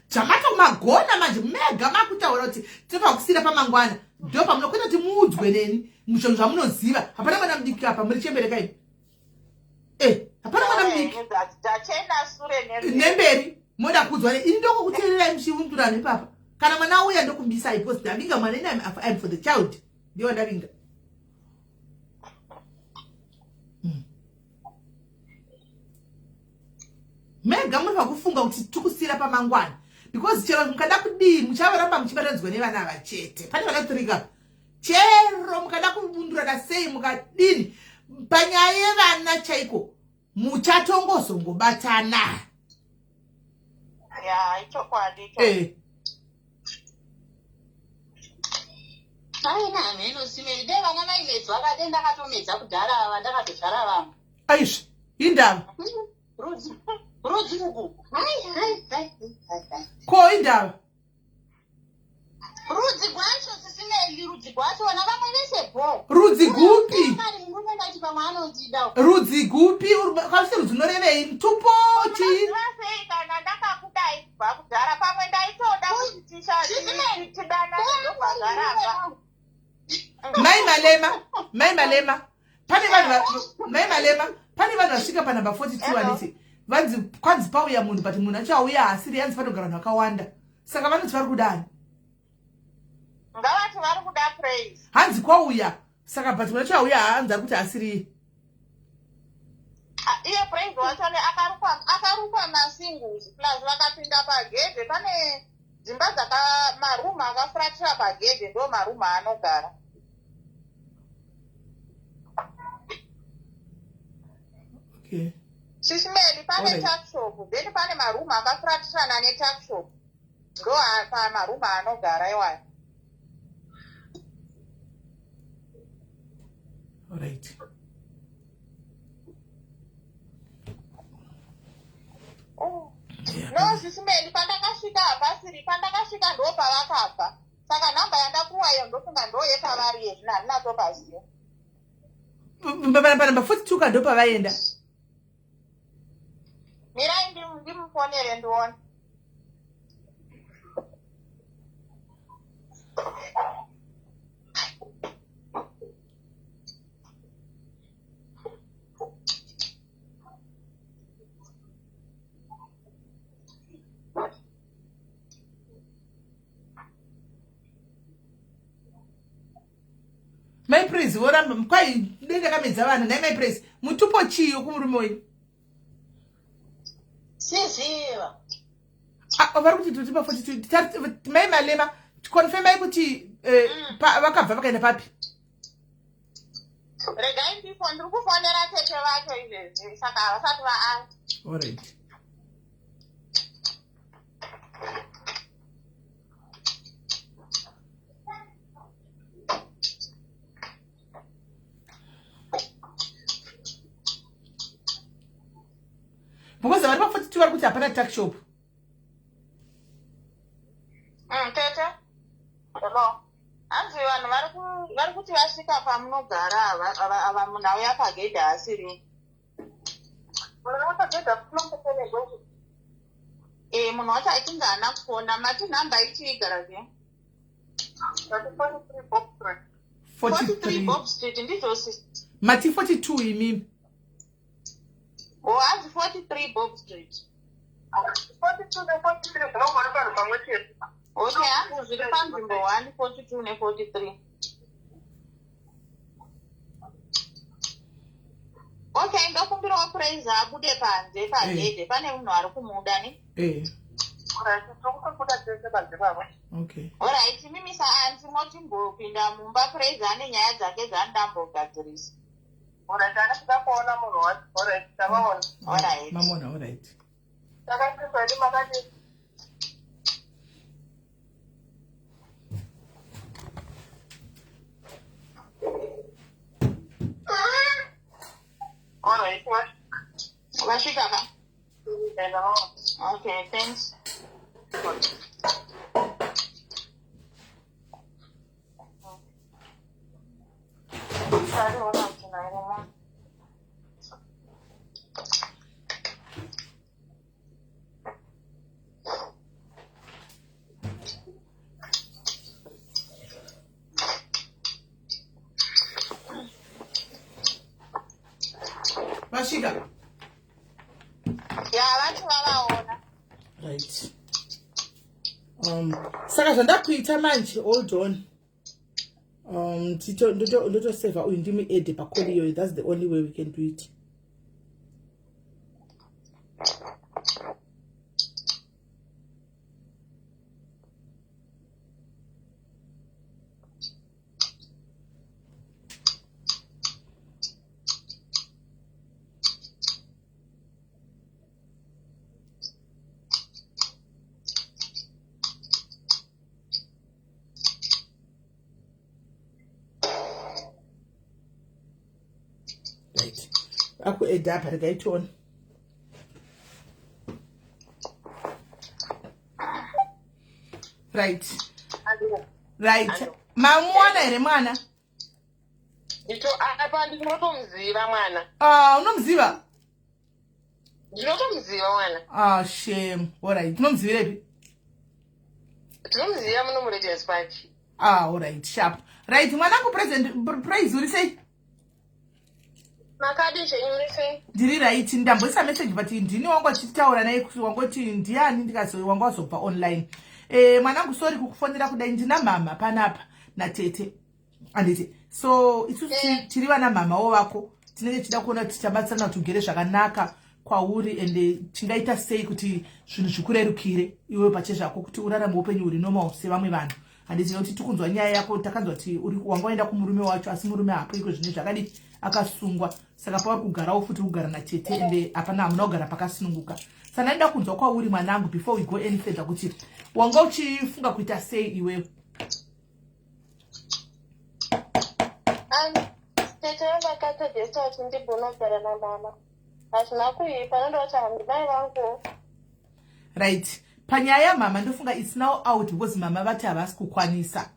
zvamatomagona manje mega makutaura kuti tinofanira kusiira pamangwana ndo pamunokuita kuti muudzwe neni zvinhu zvamunoziva. Hapana mwana mudiki apa muri chembere kaini. Eh, hapana mwana mudiki. Nemberi moda kuudzwa ne ini ndokukuteererai muchiundurana ipapa. Kana mwana auya ndokumbisai because ndavinga mwana ini I'm for the child. Ndiyo ndavinga. Mega muri pakufunga kuti tikusiyira pamangwana because chero mukada kudii muchavaramba muchibatanidzwa nevana ava chete. Pane vana 3 apa. Chero mukada kubundurana sei mukadini panyaya yevana chaiko muchatongozongobatana. Ya, ichokwadi. Eh. Aina hameno simeri dai vana vaimedzwa kade ndakatomedza kudhara ava ndakatozvara vamwe. Aizvi, indava. Rudzi rudzi uku. Hai hai hai hai. Ko indava. Rudzi gwacho sisimeli rudzi gwacho vana vamwe vese bo. Rudzi gupi? Mari murume ndati pamwe anondida. Rudzi gupi? Kwasi rudzi unorevei? Mutupo chii? Unoziva sei kana ndakakudai kubva kudhara pamwe ndaitoda kuti tidanane ndobva. Mai Malema, Mai Malema, pane vanhu Mai Malema, pane vanhu vasvika panumber 42 handiti vanzi kwanzi pauya munhu but munhu acho auya asiri yanzi panogara vanhu vakawanda. Saka vanoti vari kudani? Ngavati vari kuda praise. Hanzi kwauya saka but munhu acho auya hanzi ari kuti asiri. Iye praise wacho akarukwa masingles plus vakapinda pagedhe pane dzimba dzaka maroom akafuratira pagedhe ndo maroom aanogara. Okay. Sismeli pane tuckshop then pane maroom akafuratirana netuckshop ndo pamaroom aanogara iwayo. Alright. Oh. Yeah. No, Sismeli pandakasvika hapasiri pandakasvika ndo pavakabva saka nhamba yandapuwa iyo ndofunga ndo yepavari yezvino handina topaziva. Panamba 42 ka ndo pavaenda. Mirai ndimufonere ndione. Mai Praise voramba kwai dai ndakamedza vana nhai Mai Praise mutupo chiyo kumurume wenyu. Siziva. Ah, vari kuti totipa 42 mai Malema confirmai kuti eh, mm. vakabva vakaenda papi? Regai ndifo ndiri kufonera tete vacho izvezvi saka havasati vaansa. All right. Because vari pa 42 vari kuti hapana tuck shop. Tete. Hello. Hanzi vanhu vari kuti vasvika pamunogara ava munhu auya pagedhi haasiri. Eh, munhu wacho achinge haana kufona mati nhamba ichiigara zve 43 Bob Street ndizvo sis. Mati 42 imimi. Oh, hanzi 43 Bob Street. 42 ne 43 zvinongori panhu pamwe chete. Okay, hanzi zviri panzvimbo 1 42 ne 43. Okay, ndokumbirawo Praise abude panze pagedhe eh. pane munhu ari kumuda ne. Eh. Okay. Alright, mimi saanti motimbopinda mumba Praise ane nyaya dzake dzaanodambogadzirisa. Alright, anoda kuona munhu wacho. Alright, tavaona. Alright. Mamona, alright. Takasimba hedu makadii? Alright, Vasvika ka? Okay, thanks. Vasvika. Ya, vati vavaona. Right. Saka zvandakuita manje, hold on. Ndotoseva uyu ndimi ede pakoli iyoyo. That's the only way we can do it. Right. Akueda apa regai tione. Right. Right. Mamuona here mwana? Ndito apa ndinotomuziva mwana. Ah, unomuziva? Ndinotomuziva mwana. Ah, shame. All right. Unomuzivirepi? Tinomuziva muno muRadius Park. Ah, all right. Sharp. Right, mwanangu President Praise uri sei? Makadi zvenyu muri sei? Ndiri right. Ndamboisa message but ndini wangu achitaura naye kuti wangoti ndiani ndikazo wanga wazobva online. Eh, mwanangu sorry kukufonera kudai ndina mama panapa natete. Anditi. So isusu tiri vana mama wo vako tinenge tichida kuona kuti tichabatsirana kuti ugere zvakanaka kwauri ende tingaita sei kuti zvinhu zvikurerukire iwewe pachezvako kuti urarame upenyu huri normal sevamwe vanhu. Handiti nekuti tikunzwa nyaya yako takanzwa kuti wanga waenda kumurume wacho asi murume hapo iko zvine zvakadi akasungwa saka pauri kugarawo futi kugara natete ende hapana hamuna kugara pakasununguka. Saka ndaida kunzwa kwauri mwanangu before we go any further kuti wanga uchifunga kuita sei iwewe. Tete vakatogesta kuti ndimbonogara namama. Hazvina kuipa, ndoda kuti handimai vangu. Right. Panyaya yamama ndofunga it's now out because mama vati havasi kukwanisa.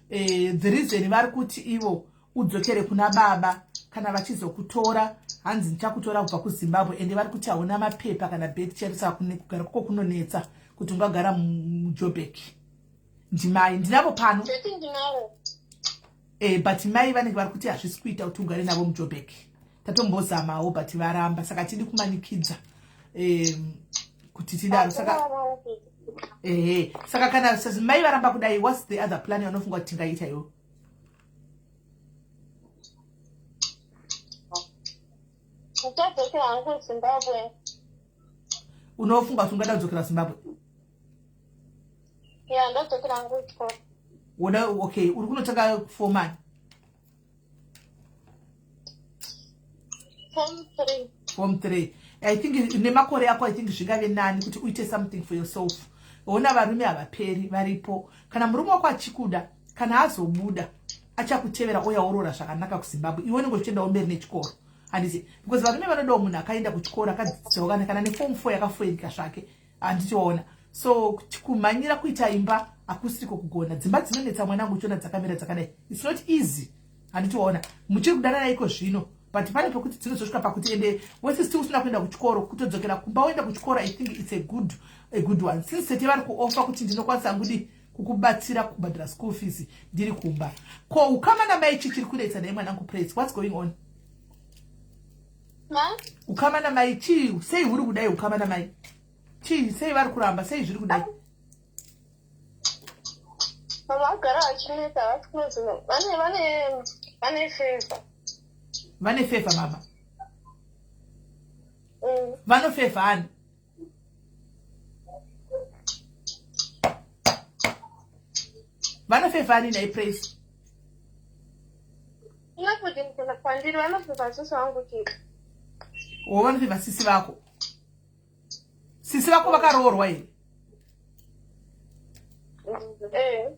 The reason vari kuti ivo udzokere kuna baba kana vachizokutora hanzi ndichakutora kubva kuZimbabwe ende vari kuti hauna mapepa kana birth chero saka kugara kuko kunonetsa kuti ungagara muJoburg. Ndimai ndinavo pano. Tete ndinavo. But mai vanenge vari kuti hazvisi kuita kuti ugare navo muJoburg. Tatombozamawo but varamba saka tidi kumanikidza kuti tidaro saka ehe saka kana mai varamba kudai what's the other plan yaunofunga kuti tingaita iwo? Ndichadzokera hangu Zimbabwe. Unofunga kuti ungada kudzokera Zimbabwe? Ya, ndadzokera hangu kuchikoro. Woda, okay, uri kunotanga form ani? Form 3. Form 3. I think nemakore ako, I think zvingave nani kuti uite something for yourself. Ona, varume havaperi, varipo. Kana murume wako achikuda, kana azobuda achakutevera, oya oroora zvakanaka kuZimbabwe. Iwe unenge uchiendawo mberi nechikoro, handiti? Because varume vanodawo munhu akaenda kuchikoro, akadzidziswa, kana neform 4 yakafoirika zvake, handiti waona? So kumhanyira kuita imba hakusiriko kugona. Dzimba dzinonetsa, mwanangu. Uchiona dzakamira dzakadai, it's not easy, handiti waona? Muchiri kudanana iko zvino, but pane pekuti dzinozosvika pakuti ende wese still usina kuenda kuchikoro, kutodzokera kumba woenda kuchikoro. I think it's a good one, since tete vari kuoffer kuti ndinokwanisa ngudi kukubatsira kubhadhara school fees ndiri kumba. Ko ukama namai, chi chiri kunetsa naye, mwanangu Praise? What's going on? Ma? Ukama namai, chii? Sei huri kudai ukama namai? Chii? Sei vari kuramba? Sei zviri kudai? Mama vagara vachinetsa, havasi kunozino. Vane favour. Vane favour mama? Vanofavour ani? Vanofavour ani nhai, Praise? Ingafuti kuna kwandiri vanofavour sisi vangu chete. O, vanofavour sisi vako. Sisi vako vakaroorwa here? Eh.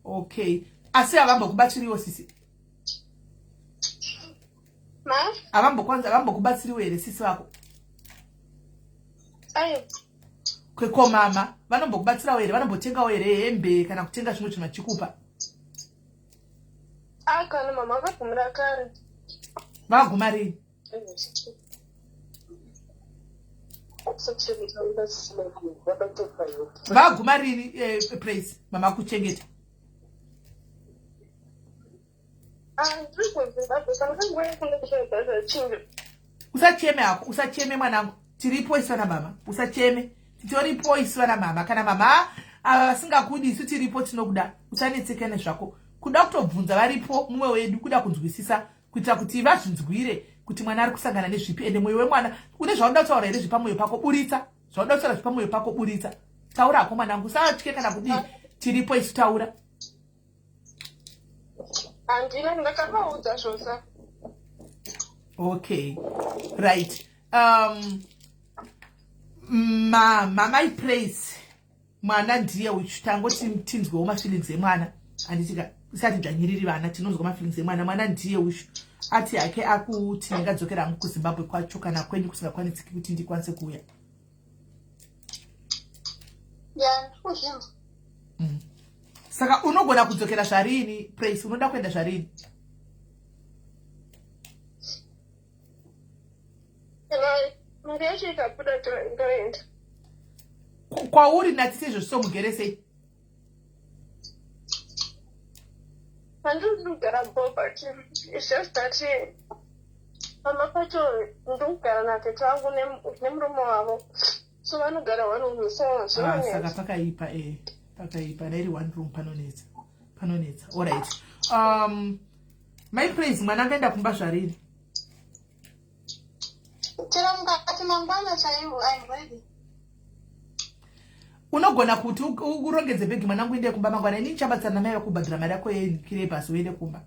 Okay, asi havambokubatsiriwo sisi? Ma? Havambokwanza, havambokubatsiriwo here sisi vako? Ayo. Ko mama vanombokubatsirawo here? Vanombotengawo here hembe kana kutenga zvimwe zvinhu vachikupa? Ah, kana mama akagumira kare. Vaguma rini? Vaguma rini, Praise, mama kuchengeta? Ah, ndiri kuZimbabwe, kana kanguva kune kuchengeta. Usacheme hako, usacheme mwanangu, tiripo isu vana mama. Usacheme, titoripo isu vana mama. Kana mama ava vasingakudi, isu tiripo, tinokuda. Usanetseke nezvako. Kuda kutobvunza varipo mumwe wedu, kuda kunzwisisa kuitira kuti vazvinzwire kuti mwana ari kusangana nezvipi. Ende mwoyo wemwana une zvaunoda kutaura here zvepamwoyo pako? Buritsa zvaunoda kutaura zvepamwoyo pako, buritsa, taura hako mwanangu, usatye kana kudii, tiripo isu, taura. Handina, ndakavaudza zvose. Okay, right. Mamai Praise, mwana ndiye uchu. Tangoti tinzwewo mafeelings emwana, handitika? Isati dzvanyiriri vana, tinonzwa mafeelings emwana. Mwana ndiye uchu, ati hake akuti ndingadzokera hangu kuZimbabwe kwacho kana kwenyu kusingakwanisiki kuti ndikwanise kuuya. Ya, ndikuzvinzwa. Saka unogona kudzokera zvarini, Praise? Unoda kuenda zvarini? Kana mari yacho ikabuda, ndoenda. Kwauri natise izvozvo, somugere sei? Handiri kugara bo, but it's just that mama pacho ndikugara natete vangu nemurume wavo, so vanogara one room, so Ah, saka zvinonetsa. Pakaipa, e pakaipa. Dairi one room panonetsa, panonetsa. Alright, my Praise, mwana angaenda kumba zvarini? Chero mukati mangwana chaiwo, I'm ready. Unogona kuti urongedze bhegi, mwanangu, uende kumba mangwana. Inini chabatsana namai vakubhadhara mari yako yekirebhasi, uende kumba.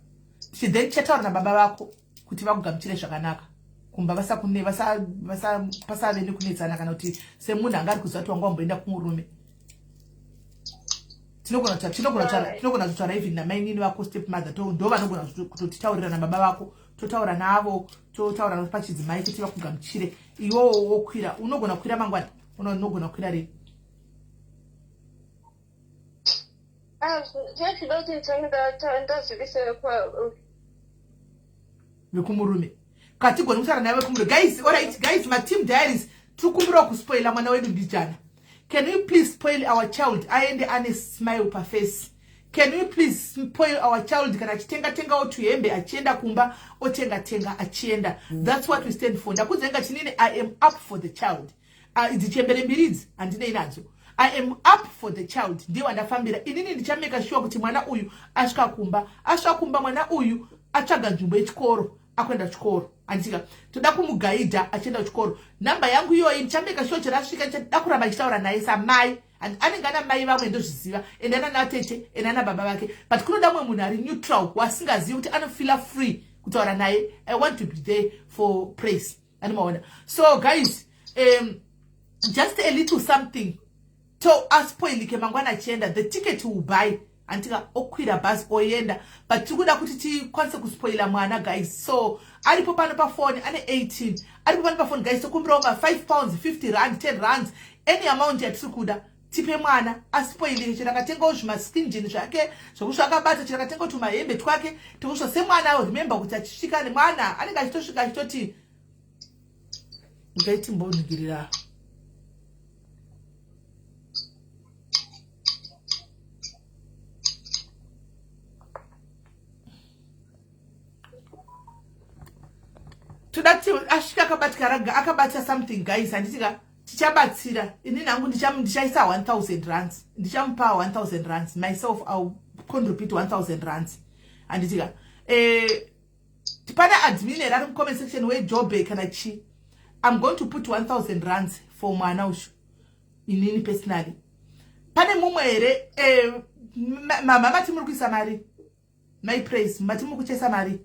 Then tichataura nababa vako kuti vakugamuchire zvakanaka kumba, vasakune pasave nekunetsana, kana kuti semunhu anga ari kuziva kuti wanga wamboenda kumurume. Tinogona kutaura even namainini vako, step mother, ndo vanogona kutotitaurira nababa vako. Totaura navo, totaura navo pachidzimai kuti vakugamuchire. Iwowo wokwira, unogona kukwira mangwana? Unogona kukwira rini? Ah, zvachida kuti ndichange ndazivisa Vekumurume katigoni kutaura naye vekumurume. Guys, alright guys, mateam diaries, tiri kumbirawo kuspoila mwana wedu mbijana. Can we please spoil our child, aende ane smile paface? Can we please spoil our child? Kana achitenga tengawo tuhembe achienda kumba, otenga tenga achienda. That's what we stand for. Ndakudzenga chinini, I am up for the child. Idzi chembere mbiri idzi handinei nadzo. I am up for the child, ndiye wandafambira inini. Ndichamake sure kuti mwana uyu asvika kumba, asvika kumba mwana uyu atsvaga nzvimbo yechikoro. akuenda kuchikoro anditika toda kumugaidha achienda kuchikoro. Namba yangu iyoyi ndichameka sure chero asvika ndichada kuramba ndichitaura naye samai. Anenge ana mai vamwe ndozviziva, ende ana natete, ende ana baba vake, but kunoda mumwe munhu ari neutral wasingazivi kuti anofeela free kutaura naye. I want to be there for Praise, andimaona. So guys, just a little something to aspoilike mangwana achienda. The ticket will buy, anditika, okwira bhazi oenda, but tiri kuda kuti tikwanise kuspoila mwana, guys. So aripo pano pafoni, ane 18, aripo pano pafoni, guys. Tokumbirawo ma5 pounds, 50 rand, 10 rands, any amount yatiri kuda tipe mwana aspoilike. Chero akatengawo zvimaskinjini zvake zvokusva akabata, chero akatengawo tumahembe twake tokusva semwana. Remember kuti achisvika nemwana anenge achitosvika achitoti ngaitimbonhingirira. Toda kuti asvika akabatika raga, akabata something, guys, handiti ka? Tichabatsira. Inini hangu ndichaisa 1000 rands, ndichamupa 1000 rands myself. I'll contribute 1000 rands, handiti ka? Pane admin here ari mucomment section weJoburg kana chi? I'm going to put 1000 rands for mwana ushu, inini personally. Pane mumwe here? Mama, mati muri kuisa mari? My Praise, mati muri kuchesa mari?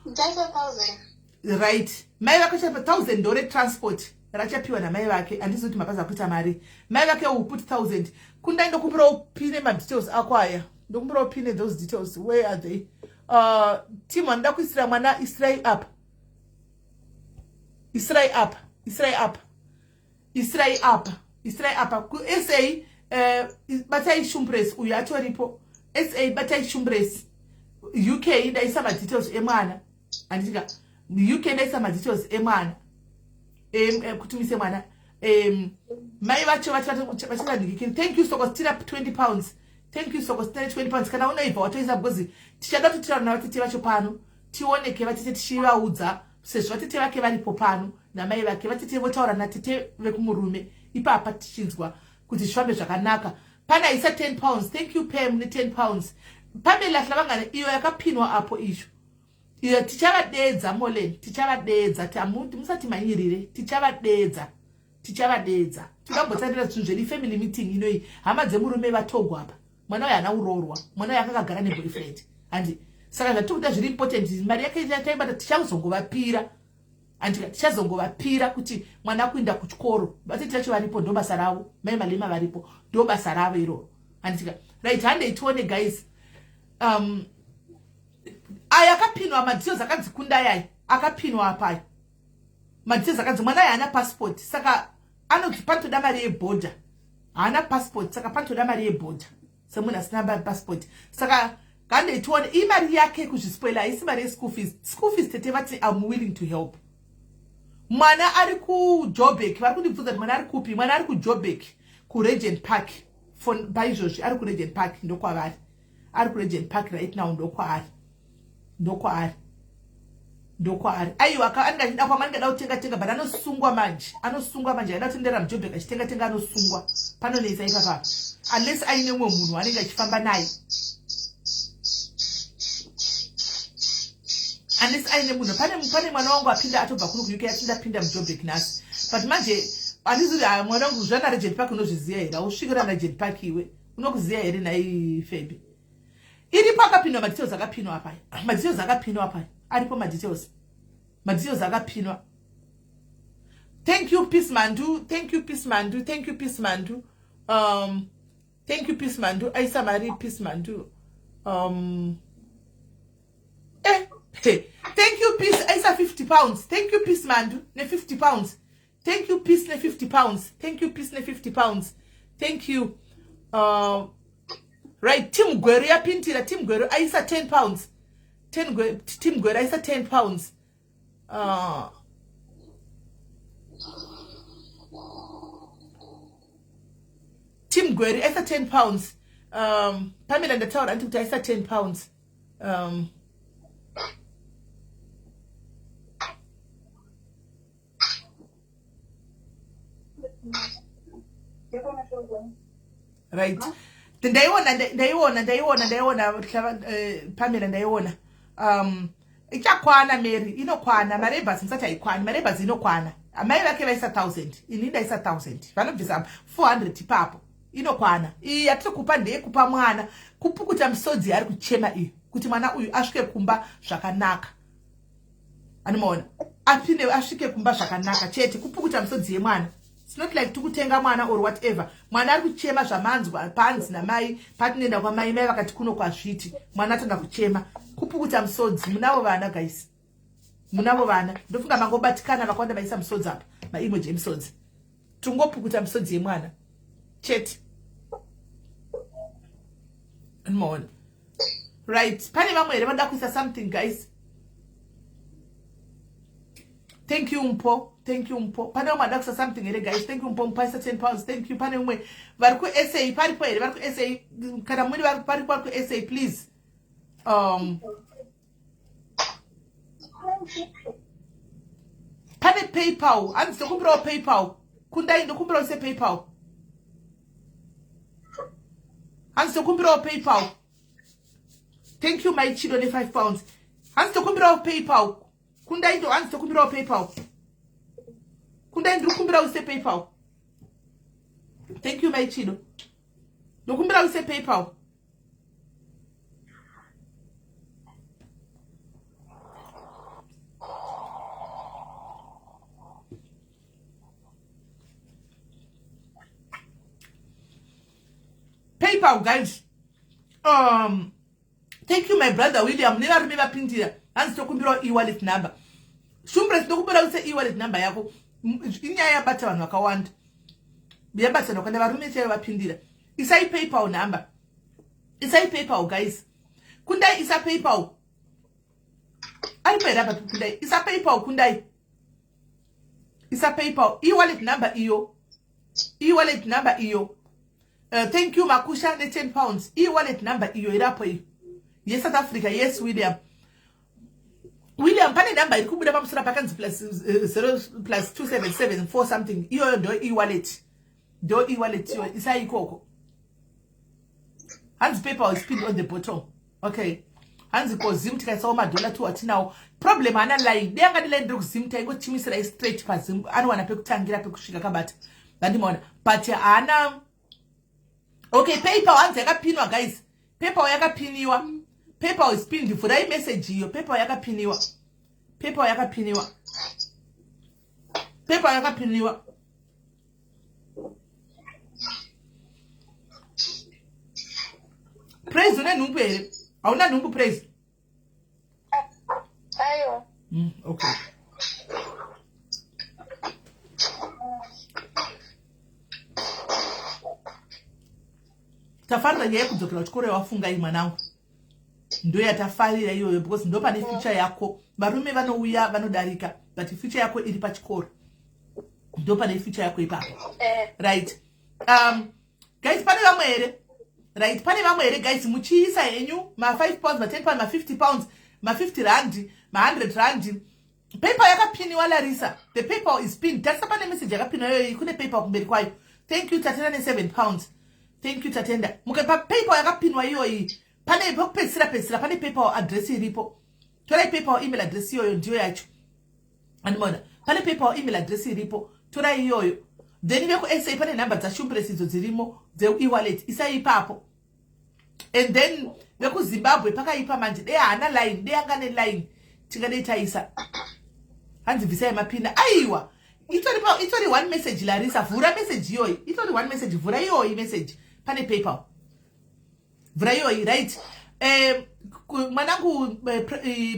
Ndichaisa 1000. Right, mai vake chapa 1000 ndore transport rachapiwa namai vake. Handizi kuti mapaza kuita mari. Mai vake will put 1000. Kundai, ndokumbira upine madetails ako aya, ndokumbira upine those details. Where are they? Team anoda kuisira mwana, isirai up, isirai up, isirai up, isirai up, isirai apa. Kusa, batai Shumbres, uyu atoripo. SA, batai Shumbres. UK, ndaisa madetails emwana, handitika? UK, ndaisa madetails emwana kuti muise mwana. Mai vacho vachivandikikini. Thank you, Sokostina, £20. Thank you, Sokostina, £20. Kana unoibva watoisa, because tichada kuti titaura navatete vacho pano, tioneke vatete tichivaudza, sezvo vatete vake varipo pano namai vake. Vatete votaura natete vekumurume ipapa, tichinzwa kuti zvifambe zvakanaka. Pane aisa £10. Thank you, Pam, ne£10. Pamela Hlavangane, iyo yakapinwa apo, izvo iyo tichavadedza. Molen, tichavadedza, musati manyirire, tichavadedza, tichavadedza. Tikambotandira zvinhu zvedu, family meeting inoyi. Hama dzemurume vatogwa apa, mwana uyo haana kuroorwa, mwana uyo akakagara neboyfriend, handi? Saka zvatiri kuda zviri important, mari yake taibata, tichazongovapira, andika? Tichazongovapira kuti mwana akuenda kuchikoro. Vatete vacho varipo, ndo basa ravo. Mai Malema varipo, ndo basa ravo iroro, handitika? Right, handei tione, guys. Aya akapinwa madetails akanzi Kundai, aya akapinwa apayo madetails akanzi mwana ayo haana passport, saka anoti panotoda mari yebhodha. Haana passport, saka panotoda mari yebhodha semunhu asina passport. Saka ngandei tione imari yake kuzvispoila, haisi mari yeschool fees. School fees, tete vati I'm willing to help. Mwana ari kuJoburg, vari kundibvunza kuti mwana ari kupi. Mwana ari kuJoburg, kuRegent Park. Paizvozvi ari kuRegent Park, ndokwavari. Ari kuRegent Park right now, ndokwaari, ndokwaari, ndokwaari. Aiwa, anenge achida kwamwe, anenge ada kutenga tenga, but anosungwa manje, anosungwa manje. Aida kutendera muJoburg achitenga tenga, anosungwa, panonetsa ipapapa, unless aine mumwe munhu anenge achifamba naye, unless aine munhu. Pane mwana wangu apinda, atobva kuno kuUK, atinda pinda muJoburg nhasi, but manje handizivi. Mwana wangu zvana Regent Park unozviziva here? Ausvikira Regent Park iwe, unokuziva here nhai Febi? Iripo, akapinwa madetails, akapinwa apai madetails, akapinwa apai, aripo madetails, madetails akapinwa. Thank you, Peace Mandu. Thank you, Peace Mandu. Thank you, Peace Mandu. Thank you, Peace Mandu. Aisa mari Peace Mandu. Hey. Thank you, Peace. Aisa £50. Thank you, Peace Mandu, ne £50. Thank you, Peace, ne £50. Thank you, Peace, ne £50. Thank you. Right, Tim Gweru yapindira. Tim Gweru aisa £10. 10, Tim Gweru aisa £10. Tim Gweru aisa £10. Pamela ndataura anti kuti aisa £10. Right, ndaiona, ndaiona, ndaiona, ndaiona, Pamela, ndaiona. Ichakwana Mary, inokwana. Mari yebhasi musati haikwani, mari yebhasi inokwana. Amai vake vaisa 1000, ini ndaisa 1000, vanobvisa 400 ipapo, inokwana. Iyi yatiri kupa ndeyekupa mwana kupukuta misodzi yaari kuchema iyi, kuti mwana uyu asvike kumba zvakanaka. Anomaona apinde asvike kumba zvakanaka chete, kupukuta misodzi yemwana. It's not like tikutenga mwana or whatever. Mwana ari kuchema zvamanzwa panzi namai, patinoenda kwamai, mai vakati kuno kwazviti, mwana atanga kuchema, kupukuta musodzi. Munavo vana guys, munavo vana, ndofunga mangobatikana vakawanda vaisa musodzi apa, maimoji emusodzi. Tungopukuta misodzi yemwana chete. Anomaona. Right, pane vamwe here vanoda kuisa something guys? Thank you Mpo, thank you Mpo. Pane vamwe vanoda kuisa something here guys? Thank you Mpo, Mpo aisa 10 pounds, thank you. Pane umwe vari kuSA paripo here? Vari kuSA, kana muri vari paripo vari kuSA please. Pane PayPal, hanzi ndokumbirawo PayPal. Kundai ndokumbirawo se PayPal. Hanzi ndokumbirawo PayPal. Thank you my Chido ne 5 pounds. Hanzi ndokumbirawo PayPal. Kundai ndo hanzi ndokumbirawo PayPal. Kundai ndiri kukumbirawo se PayPal. Thank you my Chido. Ndokumbirawo se PayPal. PayPal guys. Thank you my brother William nevarume vapindira. Hanzi tokumbirawo e-wallet number. Shumbre tinokumbira use e-wallet number yako. Inyaya yabata vanhu vakawanda. Yabata vanhu vakawanda, varume chaivo vapindira. Isai PayPal number. Isai PayPal guys. Kundai isa PayPal. Aripo here apa Kundai? Isa PayPal Kundai. Isa PayPal. E-wallet number iyo. E-wallet number iyo. Thank you Makusha ne 10 pounds. E-wallet number iyo irapo iyo. Yes South Africa, yes William. William pane number iri kubuda pamusoro pakanzi plus 0 plus 2774 something. Iyoyo ndo e-wallet. Ndo e-wallet iyo isai ikoko. Hanzi PayPal is pinned on the bottom. Okay. Hanzi ko Zim tikaisawo madollar 2 atinawo. Problem hana line. Dai anga line ndiri kuZim taingochimisira straight paZim. Anowana pekutangira pekusvika kabata. Ndandimaona. But haana. Okay, PayPal hanzi yakapinwa guys. PayPal yakapiniwa. PayPal is pinned. Vhurai message iyo. PayPal yakapiniwa. PayPal yakapiniwa. PayPal yakapiniwa. Praise une nhumbu here? Hauna nhumbu Praise? Aiwa. Okay. Tafarira nyaya yekudzokera kuchikoro yawafunga iyi mwanangu. Ndo yatafarira iyoyo because ndo pane future yako. Varume vanouya vanodarika but future yako iri pachikoro. Ndo pane future yako ipapo. Right. Guys pane vamwe here? Right, pane vamwe here guys muchiisa henyu ma 5 pounds, ma 10 pounds, ma 50 pounds, ma 50 rand, ma 100 rand. PayPal yakapiniwa Larissa. The PayPal is pinned. Tarisa pane message yakapinwa iyoyo kune PayPal kumberi kwayo. Thank you Tatenda ne 7 pounds. Thank you Tatenda. Muka pa PayPal yakapinwa iyoyi. Pane pekupedzisira pedzisira pane PayPal address iripo. Torai PayPal email address iyoyo ndiyo yacho. Andimona. Pane PayPal email address iripo. Torai iyoyo. Then veku SA pane number dzaShumbresi idzo dzirimo dze e-wallet. Isai ipapo. And then veku Zimbabwe pakaipa manje dei haana line, dei anga ne line tingadei taisa. Hanzi bvisai mapina. Aiwa. Itori one message Larissa, vhura message iyoyi. Itori one message, vhura iyoyi message. Pane PayPal. Vhura iyoyi, right. Mwanangu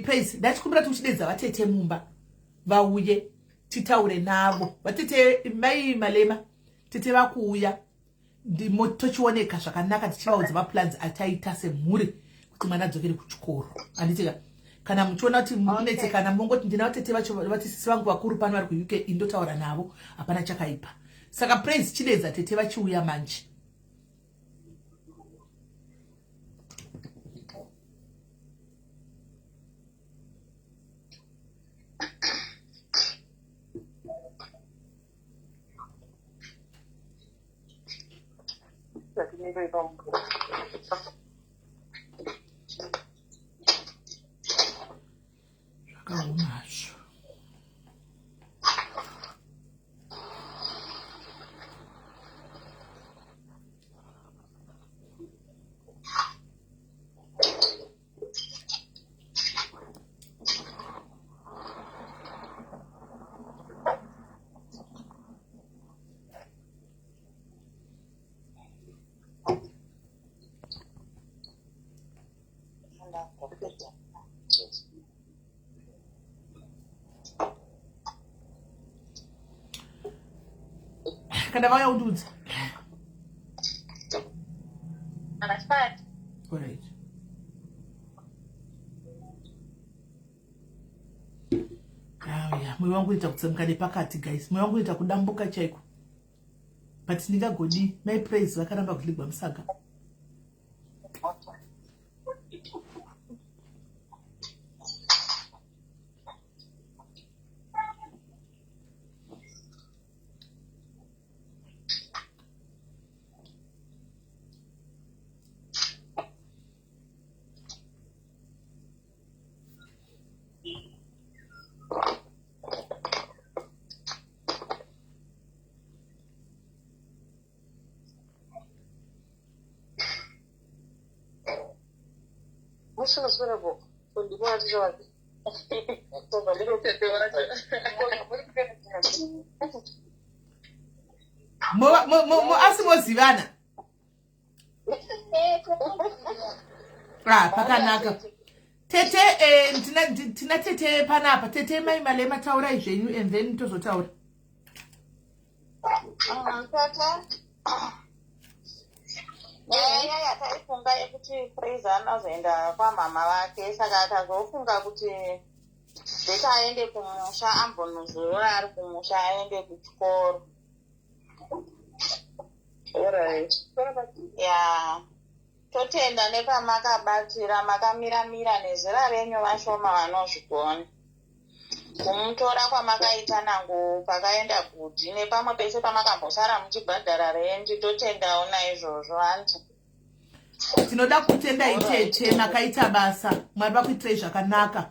Praise, ndachikumbira kuti uchidedza vatete mumba vauye titaure navo. Vatete mai Malema, tete vakuuya ndimo tochioneka zvakanaka tichivaudza maplans ataita semhuri kuti mwana adzokere kuchikoro. Handitika kana muchiona kuti munetsekana mongoti ndina vatete vacho vatisisi vangu vakuru pano vari kuUK indotaura navo, hapana chakaipa. Saka Praise chidedza tete vachiuya manje. Kana vauya undiudza. Alright. Auya, moyo wangu unoita kutsemuka nepakati guys. Moyo wangu unoita kudambuka chaiko. But ndingagodii? Mai Praise vakaramba kuligwa musaga. Asi mozivana ah, pakanaka tete eh, tina tete panapa tete mai malema taurai zvenyu and then tozotaura Tete nyaya yataifunga yekuti Praise anozoenda kwamama vake saka tazofunga kuti beta aende kumusha ambonozorora ari kumusha aende kuchikoro. Alright. Ya totenda nepamakabatsira makamira mira nezera renyu vashoma vanozvigona. Kumutora kwamakaita nangu pakaenda Gudhi nepamwe pese pamakambosara muchibhadhara rendi totendawo naizvozvo hanti. Tinoda kutendai tete makaita basa Mwari vakuitirei zvakanaka.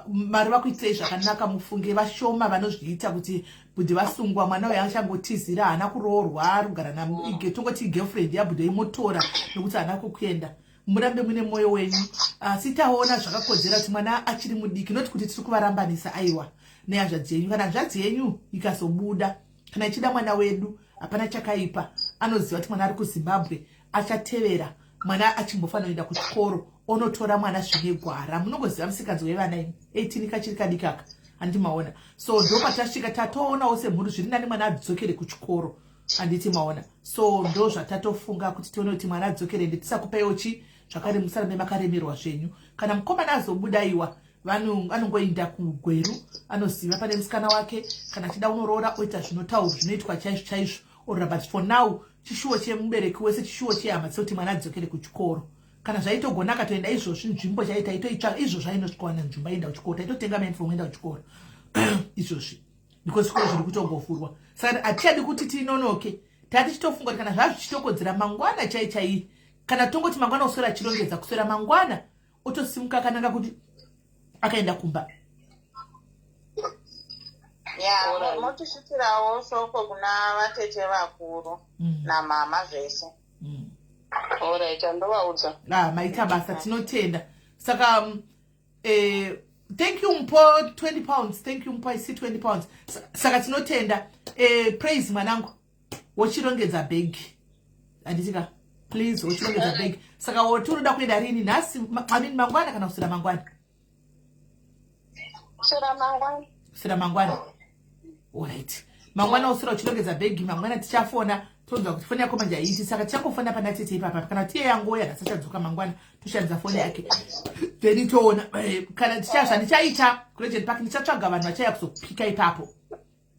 Mwari vakuitirei zvakanaka mufunge vashoma vanozviita kuti bhudhi vasungwa mwana uyo achangotizira haana kuroorwa ari kugara na tongoti girlfriend yabhudhi imotora nekuti haana kukuenda. Murambe mune moyo wenyu asi taona zvakakodzera kuti mwana achiri mudiki not kuti tiri kuvarambanisa aiwa nehanzvadzi yenyu. Kana hanzvadzi yenyu ikazobuda kana ichida mwana wedu hapana chakaipa, anoziva kuti mwana ari kuZimbabwe achatevera mwana achimbofanira kuenda kuchikoro onotora mwana zvine gwara. Munongoziva musikanzi wevana imi 18 kachiri kadiki aka handiti maona. So ndopatasvika tatoonawo semhuri zviri nani mwana adzokere kuchikoro handiti maona. So ndo zvatatofunga kuti tione kuti mwana adzokere ende tisakupaiwo chi zvakare musarambe makaremerwa zvenyu. Kana mukomana azobuda iwa anongoinda kuGweru anoziva pane musikana wake kana achida unoroora oita zvinotaurwa zvinoitwa chaizvo chaizvo orora. But for now chishuwo chemubereki wese chishuwo chehama dzekuti mwana adzokere kuchikoro. Kana zvaitogona akatoenda izvozvi nzvimbo chaiyo taitoitsvaka izvozvi ainosvikawana nzvimbo aienda kuchikoro taitotenga mauniform oenda kuchikoro izvozvi because zvikoro zviri kutongovhurwa. Saka hatichadi kuti tinonoke tati tichitofunga kuti kana zvazvichitokodzera mangwana chai chai kana tongoti mangwana uswera achirongedza kuswera mangwana otosimuka akananga kuti akaenda kumba. Ya motisvitsirawo shoko kuna vatete vakuru namama zvese. Alright, andovaudza. Ah, maita basa tinotenda. Saka thank you Mpo 20 pounds. Thank you Mpo, I see 20 pounds. Saka tinotenda. Praise mwanangu wochirongedza bhegi handitika please wochirongedza bhegi. Saka woti unoda kuenda rini nhasi I mean mangwana kana kuswera mangwana? Kuswera mangwana. Kuswera mangwana. Alright. Mangwana uswera uchirongedza bhegi mangwana tichafona tonzwa kuti foni yako manje haiiti saka tichangofona pana tete ipapa kana tiye yangoya nhasi achadzoka mangwana toshandisa foni yake then toona kana tichazvandichaita kuLegend Park ndichatsvaga vanhu vachauya kuzopika ipapo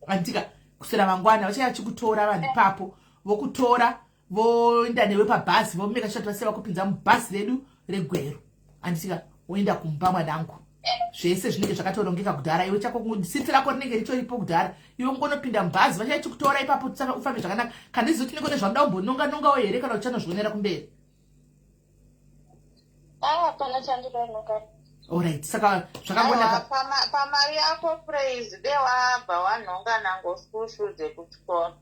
handitika kuswera mangwana vachauya chikutora vanhu ipapo vokutora voenda newe pabhazi vomeka sure vasiya vakupinza mubhazi redu reGweru handitika woenda kumba mwanangu. Zvese zvinenge zvakatorongeka kudhara iwe chako siti rako rinenge ritoripo kudhara iwe ungonopinda mubhazi vachai chikutora ipapo ufambe zvakanaka. Kana ndizivi kuti tinenge nezvaunoda kumbononga nongawo here kana uchanozvionera kumberi. Hapana chandinononga. Alright, saka zvakangonaka. Pamari yako Praise de wabva wanhonga nango school shoe dzekuchikoro.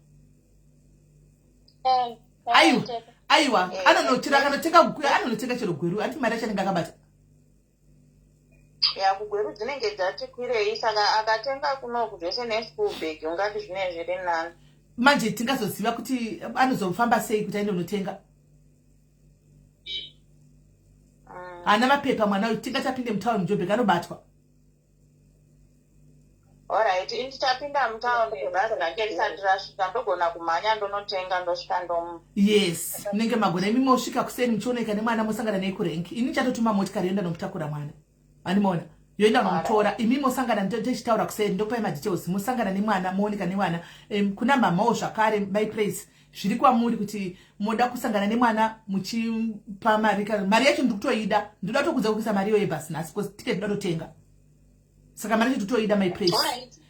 Aiwa aiwa anonotira akanotenga anonotenga chero Gweru ati mari achanenge akabata. Ya kuGweru dzinenge dzati kwirei saka akatenga kunoku zvese neschool bag ungati zvinenge zviri nani. Manje tingazoziva kuti anozofamba sei kuti aende unotenga? Haana mapepa mwana uyu, tingati apinde mutauni muJoburg anobatwa. Alright, ini ndichapinda mutaundi bhazi rake risati rasvika, ndogona kumhanya ndonotenga, ndosvika ndomu. Yes, munenge magona imi. Mosvika kuseni muchioneka nemwana, mosangana nei kurank. Ini ndichatotuma motikari yoenda nomutakura mwana, animaona, yoenda nomutora. Imi mosangana, tichitaura kuseni, ndokupai madetails, mosangana nemwana, mooneka nemwana. Kuna mamawo zvakare, my Praise, zviri kwamuri kuti moda kusangana nemwana muchipa mari. Kana mari yacho ndikutoida, ndoda tokudza kuisa mari iyoyo yebhasi nhasi, because ticket ndoda totenga, saka mari yacho totoida, my Praise.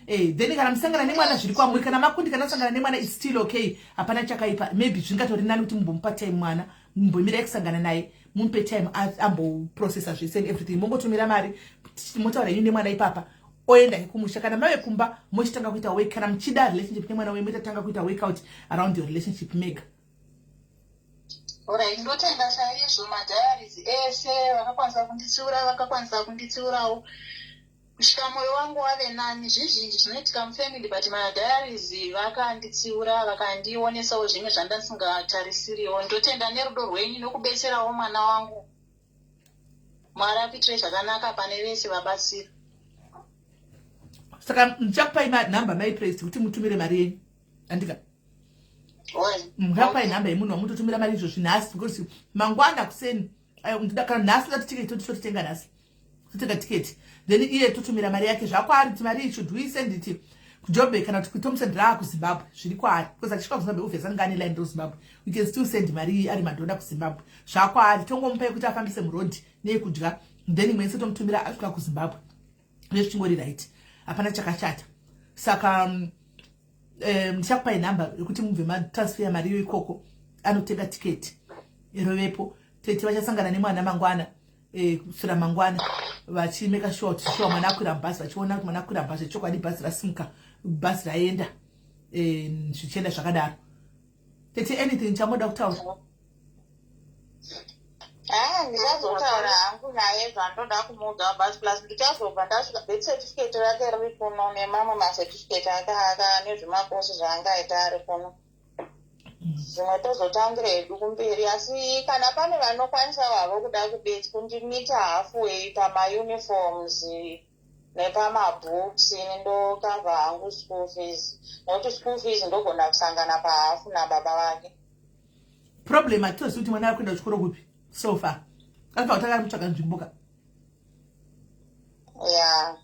Then kana musangana nemwana zviri kwamuri. Kana makundikana kusangana nemwana, it's still okay, hapana chakaipa. Maybe zvingatori nani kuti mumbomupa time mwana, mumbomirai kusangana naye, mumupe time amboprocessa zvese and everything, mongotumira mari, motaura inyu nemwana ipapa, oenda kumusha. Kana mave kumba, mochitanga kuita work. Kana muchida relationship nemwana wenyu, moitatanga kuita workout around your relationship mega. Alright, ndotenda chaizvo madiaries ese vakakwanisa kunditsiura, vakakwanisa kunditsiurawo kusvika mwoyo wangu wave nani. Zvizhinji zvinoitika mufamily, but madiaries vakanditsiura, vakandionesawo zvimwe zvandasingatarisiriwo. Ndotenda nerudo rwenyu nokubetserawo mwana wangu. Mwari akuitire zvakanaka pane vese vabatsira. Saka ndichakupai nhamba, my Praise, kuti mutumire mari yenyu, andika? Ndichakupai nhamba yemunhu wamutotumira mari izvozvi nhasi, because mangwana kuseni, kana nhasi ndati tiketi, totitenga nhasi, totenga tiketi, then iye totumira mari yake zvakwaari kuti mari iyi should we send it kuJoburg kana kuti kutomusendera kuZimbabwe, zviri kwaari, because achisvika kuZimbabwe, obviously anenge ane line roZimbabwe. We can still send mari iyi ari madhola kuZimbabwe, zvakwaari. Tongomupai kuti afambise murodhi neyekudya, then imwe yese tomutumira asvika kuZimbabwe, nezvichingori right, hapana chakashata. Saka ndichakupai nhamba yekuti mubve matransfer mari iyo ikoko, anotenga tiketi rovepo. Tete vachasangana nemwana mangwana, kuswera mangwana, vachimeka sure kuti sure mwana akwira mubhazi, vachiona kuti mwana akwira mubhazi chokwadi, bhazi rasimuka, bhazi raenda, zvichienda zvakadaro. Tete, anything chamoda kutaura? Haa, ndichazotaura hangu naye zvandoda kumuudza basi. Plus ndichazobva ndasvika, birth certificate rake riri kuno nemamwe macertificate ake aka nezvimakosi zvaangaita ari kuno. Zvimwe tozotangira hedu kumberi, asi kana pane vanokwanisa havo kuda kubetsi kundimita halfway pamauniforms nepamabooks, ini ndokavha hangu school fees, nekuti school fees ndogona kusangana pahafu nababa vake. Problem, hatitozivi kuti mwana ari kuenda kuchikoro kupi. So far anofanira kutanga ari mutsvaga nzvimbo ka. Ya.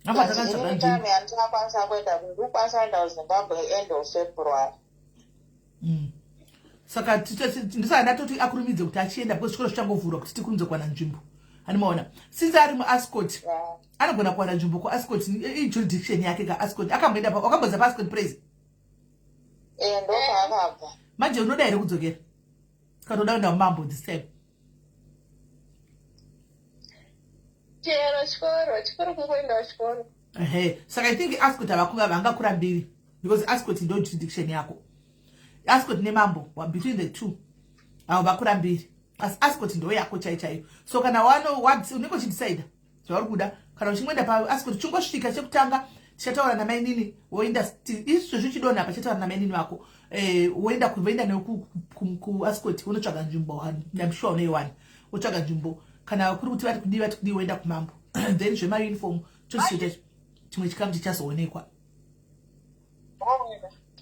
Anofanira kutanga mutsvaga nzvimbo. Time yandinakwanisa kuenda, ndikukwanisa kuenda kuZimbabwe end of February. Saka ndosaka ndatoti akurumidze kuti achienda, because chikoro zvichangovhurwa, kuti tikurumidze kuwana nzvimbo, animaona? Since ari muAscot, anogona kuwana nzvimbo kuAscot, ijurisdiction yake kaAscot. Akamboenda, wakambodza paAscot, Praise? Eh, ndopaakabva. Manje unoda here kudzokera, kana uda kuenda mumambo this time? Chero chikoro, chikoro, kungoendawo chikoro. Ehe, saka I think Ascot havakuva vangakurambiri, because Ascot ndo jurisdiction yako, Ascot nemambo, between the two avo vakurambiri, asi Ascot ndo yako chai chaiyo. So kana wano unenge uchidecida zvauri kuda, kana uchingoenda paAscot, chingosvika chekutanga, tichataura namainini, woenda izvozvi uchidonha pa chataura namainini vako, woenda, voenda nekuAscot, unotsvaga nzvimbo. I'm sure unoiwana. Wotsvaga nzvimbo, kana kuri kuti vari kudii, vati kudii, woenda kumambo. Then zvemauniform tochizoita chimwe chikamu chichazoonekwa.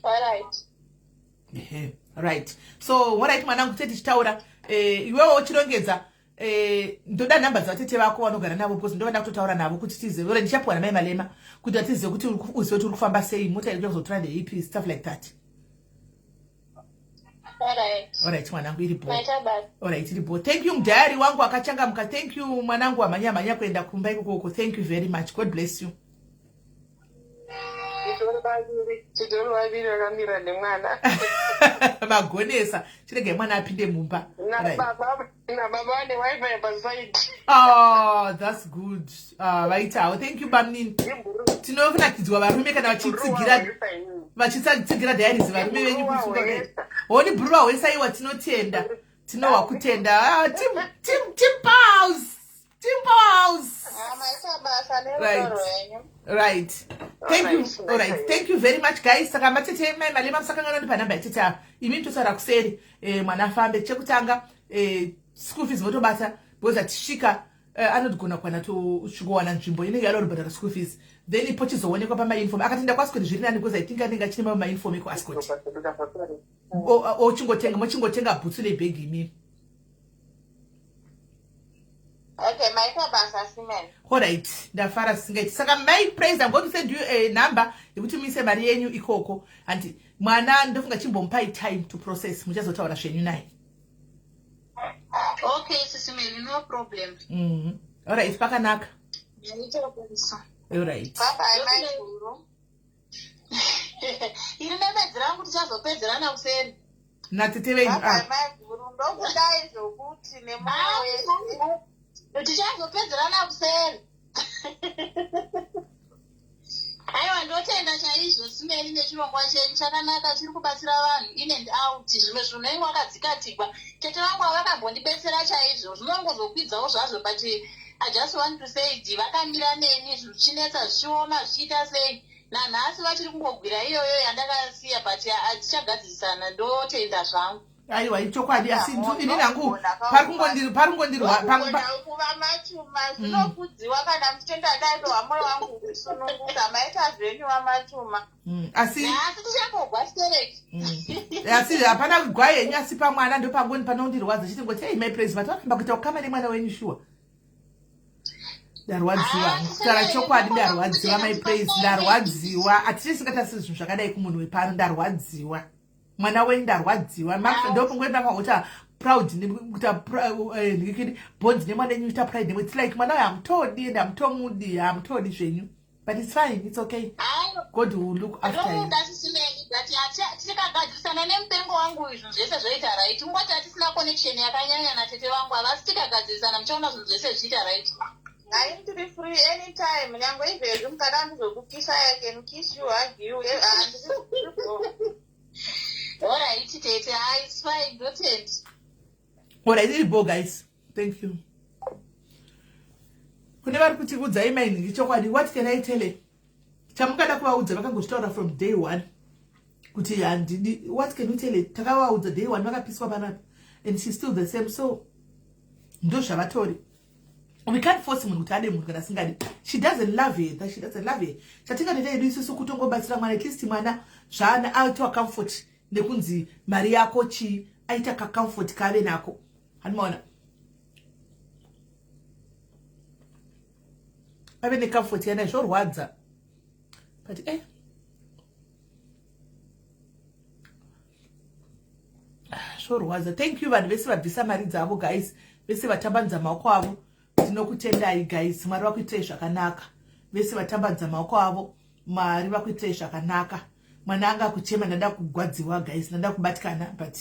Alright. Ehe, right. So alright, mwanangu, tete tichitaura, iwewo uchirongedza, ndoda nhamba dzavatete vako vanogara navo, because ndovada kutotaura navo kuti tizive ore ndichapiwa namai Malema, kuti tizive kuti uzive kuti uri kufamba sei, mota iri kuya kuzotora ndeipi, stuff like that. Alright. Alright, mwanangu, iri bo. Maita basa. Alright, iri bo. Thank you, mudiary wangu akachangamuka. Thank you, mwanangu, wamhanya mhanya kuenda kumba ikokoko. Thank you very much, God bless you. Titori vaviri, titori vaviri vakamira nemwana. Vagonesa, chiregai mwana apinde mumba. Right. Nababa vane WiFi paside. Oh, that's good. Vaitawo. Thank you, bamnini. Tinonakidzwa varume kana vachitsigira, vachitsigira diaries, varume venyu kusunga kudai. Honi bhuruwa hwesaiwa, tinotenda, tinohwa kutenda. Ah, team, team, team pause, team pause. Ah, maita basa nerudo rwenyu. Right, thank you. Alright, All right, thank you very much, guys. Saka matete, mai Malema, musakangana ndi panhamba yatete ava. Imi totaura kuseri. Mwana afambe chekutanga, school fees votobata. because atisvika eh, anogona kuwana tosvikowana nzvimbo inenge yada kubhadhara school fees then ipo chizoonekwa pamauniform akatenda kuascot zviri nani because i think anenge achine mamwe mauniform ekuascot ochingotenga mochingotenga bhutsu nebhegi imini Okay, maita basa Simen. Alright, ndafara singaiti. Saka mai Praise, I'm going to send you a number yekuti muise mari yenyu ikoko. And mwana ndofunga chimbomupai time to process muchazotaura zvenyu naye. Okay, sisi Mary, no problem. Mm -hmm. Alright, pakanaka. Maita basa. Alright. Bye bye, mai Guru. Iri nemedzi rangu tichazopedzerana kuseri. Natete venyu. Ah. Maiguru ndokudai zvokuti nemwoyo wese. Tichazopedzerana kuseri. Aiwa ndotenda chaizvo Simeni nechirongwa chenyu chakanaka chiri kubatsira vanhu in and out zvimwe zvinhu unenge wakadzikatigwa tete vangu avakambondibetsera chaizvo zvinongozokwidzawo zvazvo but I just want to say kuti vakamira neni zvichinetsa zvichioma zvichiita sei nanhasi vachiri kungogwira iyoyo yandakasiya but tichagadzirisana ndotenda zvangu aiwa ichokwadi asi ini nangu pari kungondirwa machuma zvinokudziwa kana muchitenda dai ndohwa moyo wangu kusununguka maita zvenyu vamachuma mm, asi asi tichangogwa stereki mm. asi hapana kugwa henyu asi pamwana ndopangoni panondirwadza chiti ngoti ei my praise but varamba kuita kukama nemwana wenyu shuwa ndarwadziwa Ah, kutaura chokwadi ndarwadziwa my praise ndarwadziwa hatichisingatasi zvinhu zvakadai kumunhu wepano ndarwadziwa mwana wenyu ndarwadziwa ndopongoi makakuta proud kuita eh, bond nemwana wenyu kuita pride nemwe its like mwana uyo hamutodi and hamutomudi hamutodi zvenyu but it's fine it's okay god will look after you but tikagadzirisana nemupengo wangu uyu zvinhu zvese zvoita right ungoti hatisina connection yakanyanya natete vangu havasi tikagadzirisana muchaona zvinhu zvese zvichiita right Hai ndiri free anytime nyangwe izvezvi mukada ndizokukisa I can kiss you hug you eh, Alright tete hai it's fine ndotenda Alright iri bo guys thank you kune vari kuti udzai mainhingi chokwadi what can I tell her chamungada kuvaudza vakangozvitaura from day one kuti handidi what can you tell her takavaudza day one vakapiswa panapa and she's still the same so ndozvavatori we can't force munhu kuti ade munhu kana asingadi she doesn't love her that she doesn't love her chatingatoita yedu isusu kutongobatsira mwana at least mwana zvaana aitwa comfort nekunzi mari yako chii aita kacomfort kave nako handimaona ave necomfort yana zvorwadza but eh zvorwadza thank you vanhu vese vabvisa mari dzavo guys vese vatambanudza maoko avo tinokutendai guys mwari vakuitirei zvakanaka vese vatambanudza maoko avo mwari vakuitirei zvakanaka mwana anga kuchema ndada kugwadziwa guys ndada kubatikana but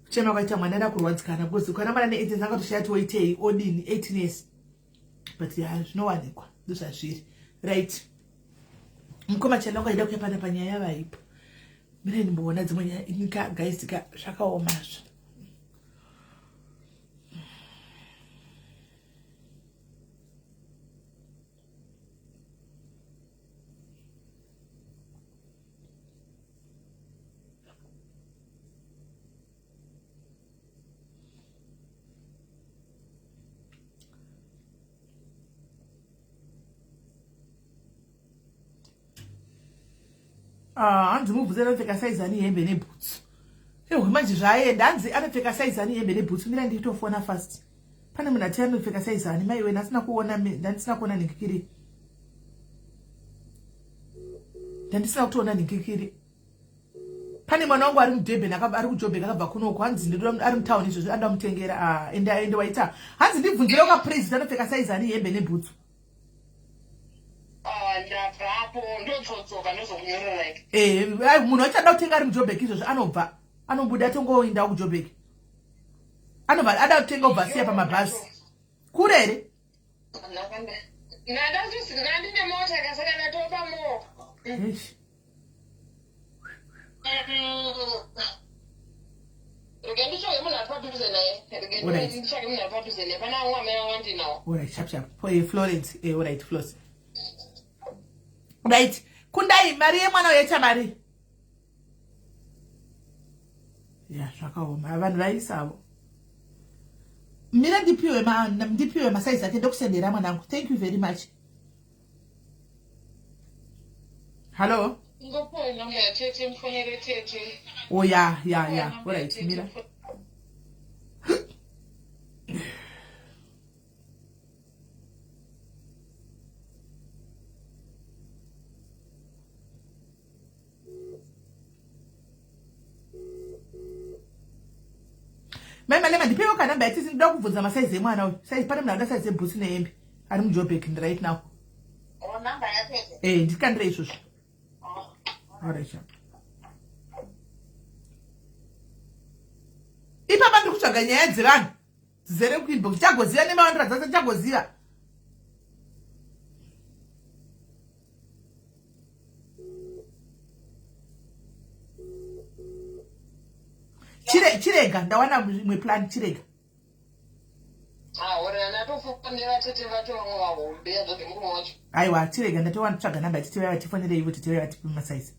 kuchema kwaita mwana ada kurwadzikana because kana mwana ne18 angatoshaya ti woitei odini 18 years but ya zvinowanikwa ndozvazviri right mukoma chandangu aida kuya pana panyaya yavaipo mire ndimboona dzimwe nyaya inika guys ka zvakaomazvo Ah, hanzi mubvunze anopfeka saizi ani hembe nebhutsu ehwe manje zvaenda hanzi anopfeka saizi ani hembe nebhutsu mira nditofona fast pane munhu ati anopfeka saizi ani maiwe ndasina kuona ndandisina kuona nhingikiri ndandisina kutoona nhingikiri pane mwana wangu ari mudurban ari kujobek akabva kunoko hanzi ndoda ari mutown izvozvo anoda mutengera ah, ende ende waita hanzi ndibvunzire ukapresident anopfeka saizi ani hembe nebhutsu Ah, ndabvapo ndotsotsoka ndozokunyorera eh munhu achada kutenga ari mujobek izvozvo anobva anobuda atongoinda kujobek anobva ada kutenga obva asiya pamabhazi kure here ndandine mota kasaka ndatopa mo Eish. Rege nditsvage munhu ari padhuze naye rege Alright. nditsvage munhu ari padhuze naye pana vamwe amai vawandinawo Alright, sharp sharp. Eh, Florence, eh, alright, Florence. Right. Kundai mari yemwana uyaita mari. Ya, zvakaoma. Vanhu vaisavo. Mira ndipiwe ma ndipiwe masaizi ake ndokusendera mwanangu. Thank you very much. Hello. Ngopiwe number yatete mufonere tete. Oh yeah, yeah, yeah. All right, mira. Mai Malema ndipewo kana namba yatisi ndinoda kubvunza masaizi emwana uyu. Saizi pane munhu anoda saizi yebhutsu nehembe ari muJoburg right now. Oh, namba yatete. Eh, ndikandire izvozvo. All right. Ipapa ndiri kutsvaga nyaya dzevanhu dzizere kuinbox. Chagoziva nemawandira dzase chagoziva. Chirega ndawana imwe plan chirega. Aiwa chirega ndatowana tsvaga namba yatete vaya vatifonere ivo tete vaya vatipe masaizi.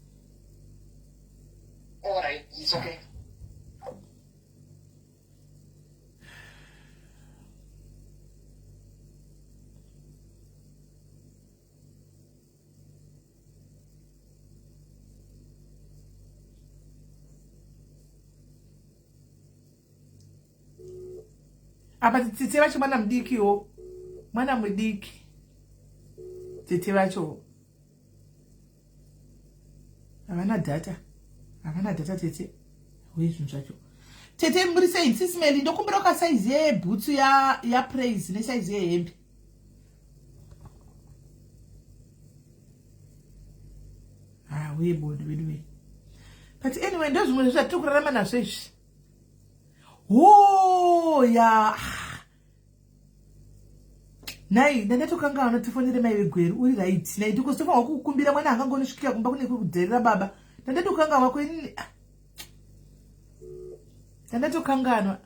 Apa tete vacho mwana mudikiwo, mwana mudiki tete vacho havana data, havana data tete. Uye zvinhu zvacho tete muri sei? Sisi Meli, ndokumbira ka size yebhutsu ya Praise nesaizi yehembe. Ah, uye bodo vedu ve. But anyway, ndozvimwe zvatiri kurarama nazvo izvi. Oh, ya. Nai, ndandatokanga vanotifonere mai vegweru, uri right. Nai, tikosofanwa kukumbira mwana angangonosvikira kumba kune kudherera baba. Ndandatokanga wako inini. Ndandatokanganwa.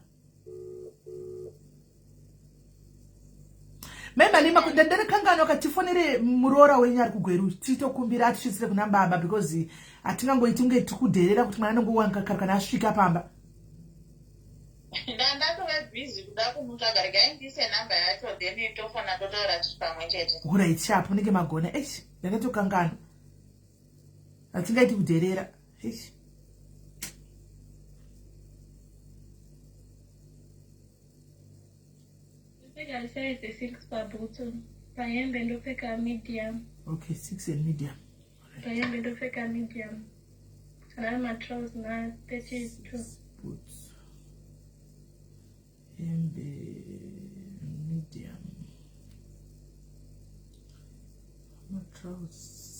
Mai Malima, ndandatokanganwa katifonere muroora wenyu ari kugweru, titokumbira atisvitsire kuna baba because hatingangoiti kunge tikudherera kuti mwana anongowanka kana asvika pamba. Ndandatove busy kuda kumutsvaga, regai ndiise namba yacho then tofona totaura tiri pamwe chete. Alright, sharp, unenge magona. Eish, ndakatokanganwa. Hatingaiti kudherera. Eish. Ndopfeka size 6 pabhutsu, pahembe ndopfeka medium. Okay, 6 and medium. Pahembe ndopfeka medium. Kana ari matrousers na 32. Boots. Hembe medium. Matrousers.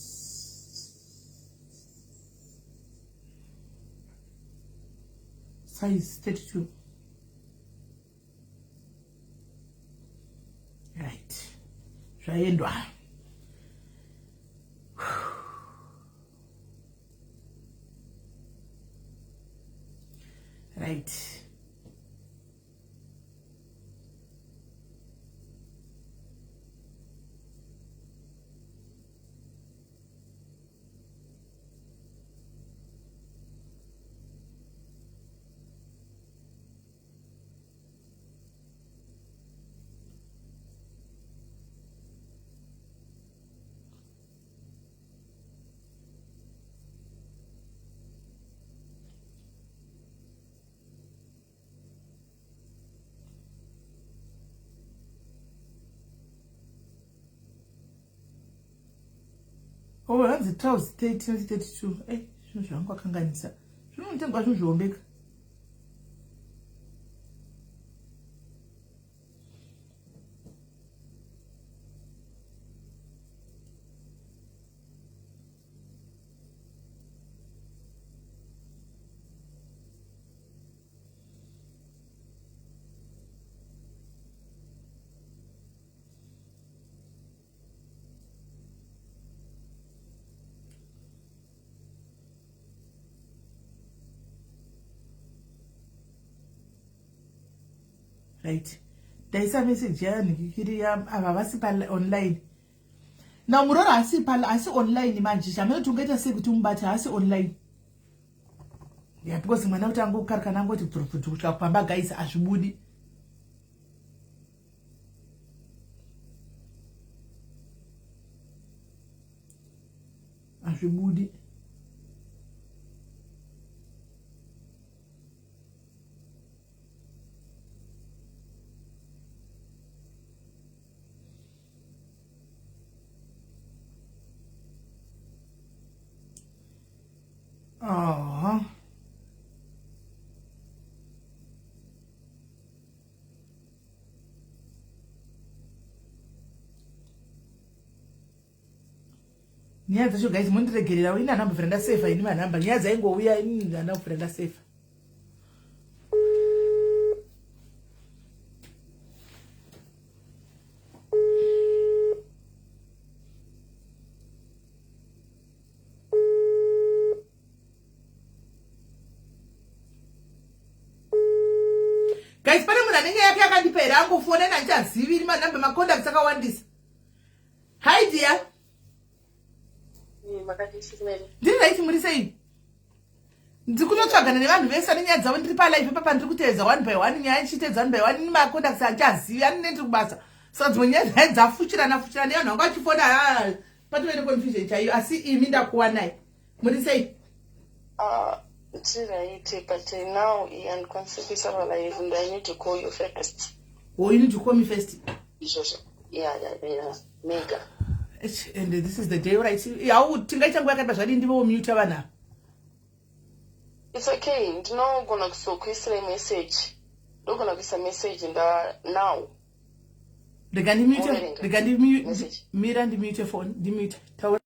Size 32. Right. Zvaendwa. Right. Oh, hanzi trousers 30 not 32. Eh, zvinhu zvangu akanganisa. Zvinotengwa zvinhu zviombeka. Right, ndaisa message yanhikikiri ava vasi pa online. Now muroora hasi pa hasi online manje. Chamene kuti ungaita sei kuti umubate hasi online? Yeah, because mwana kuti angokarikana angoti bvurubvudzu kusvika pamba guys hazvibudi. Hazvibudi. Oh. Nyaya dzacho guys, mundiregerera, ini handina kubvira ndasefa ini manhamba. Nyaya dzaingouya, ini handina kubvira ndasefa. Guys, pane munhu anenge yake yakandipa here? Angofona, ini handichazivi ini manhamba, macontacts akawandisa. Hi dear. Ndiri right, muri sei? Ndiri kutotsvagana nevanhu vese ane nyaya dzavo. Ndiri palive papa, ndiri kuteedza one by one nyaya, ndichiteedza one by one. Ini macontacts handichazivi anine, ndiri kubasa, saka dzimwe nyaya dzai dzafuchirana fuchirana nevanhu vanga vachifona, patove neconfusion chaiyo. Asi imi ndakuwanai, muri sei? It's right, but now handikwanisi kuisa palive and I need to call you first. Oh, you need to call me first? Izvozvo, yeah, mega. And this is the day, right? Yau tingaita nguva yakaipa zvadii? Ndivomuta vanhu ava. It's okay, ndinogona kuzokuisirai message, ndogona kuisa message nda now. Rega ndimute. Moverenga. Rega Message. Mira, ndimute phone, ndimute, taura.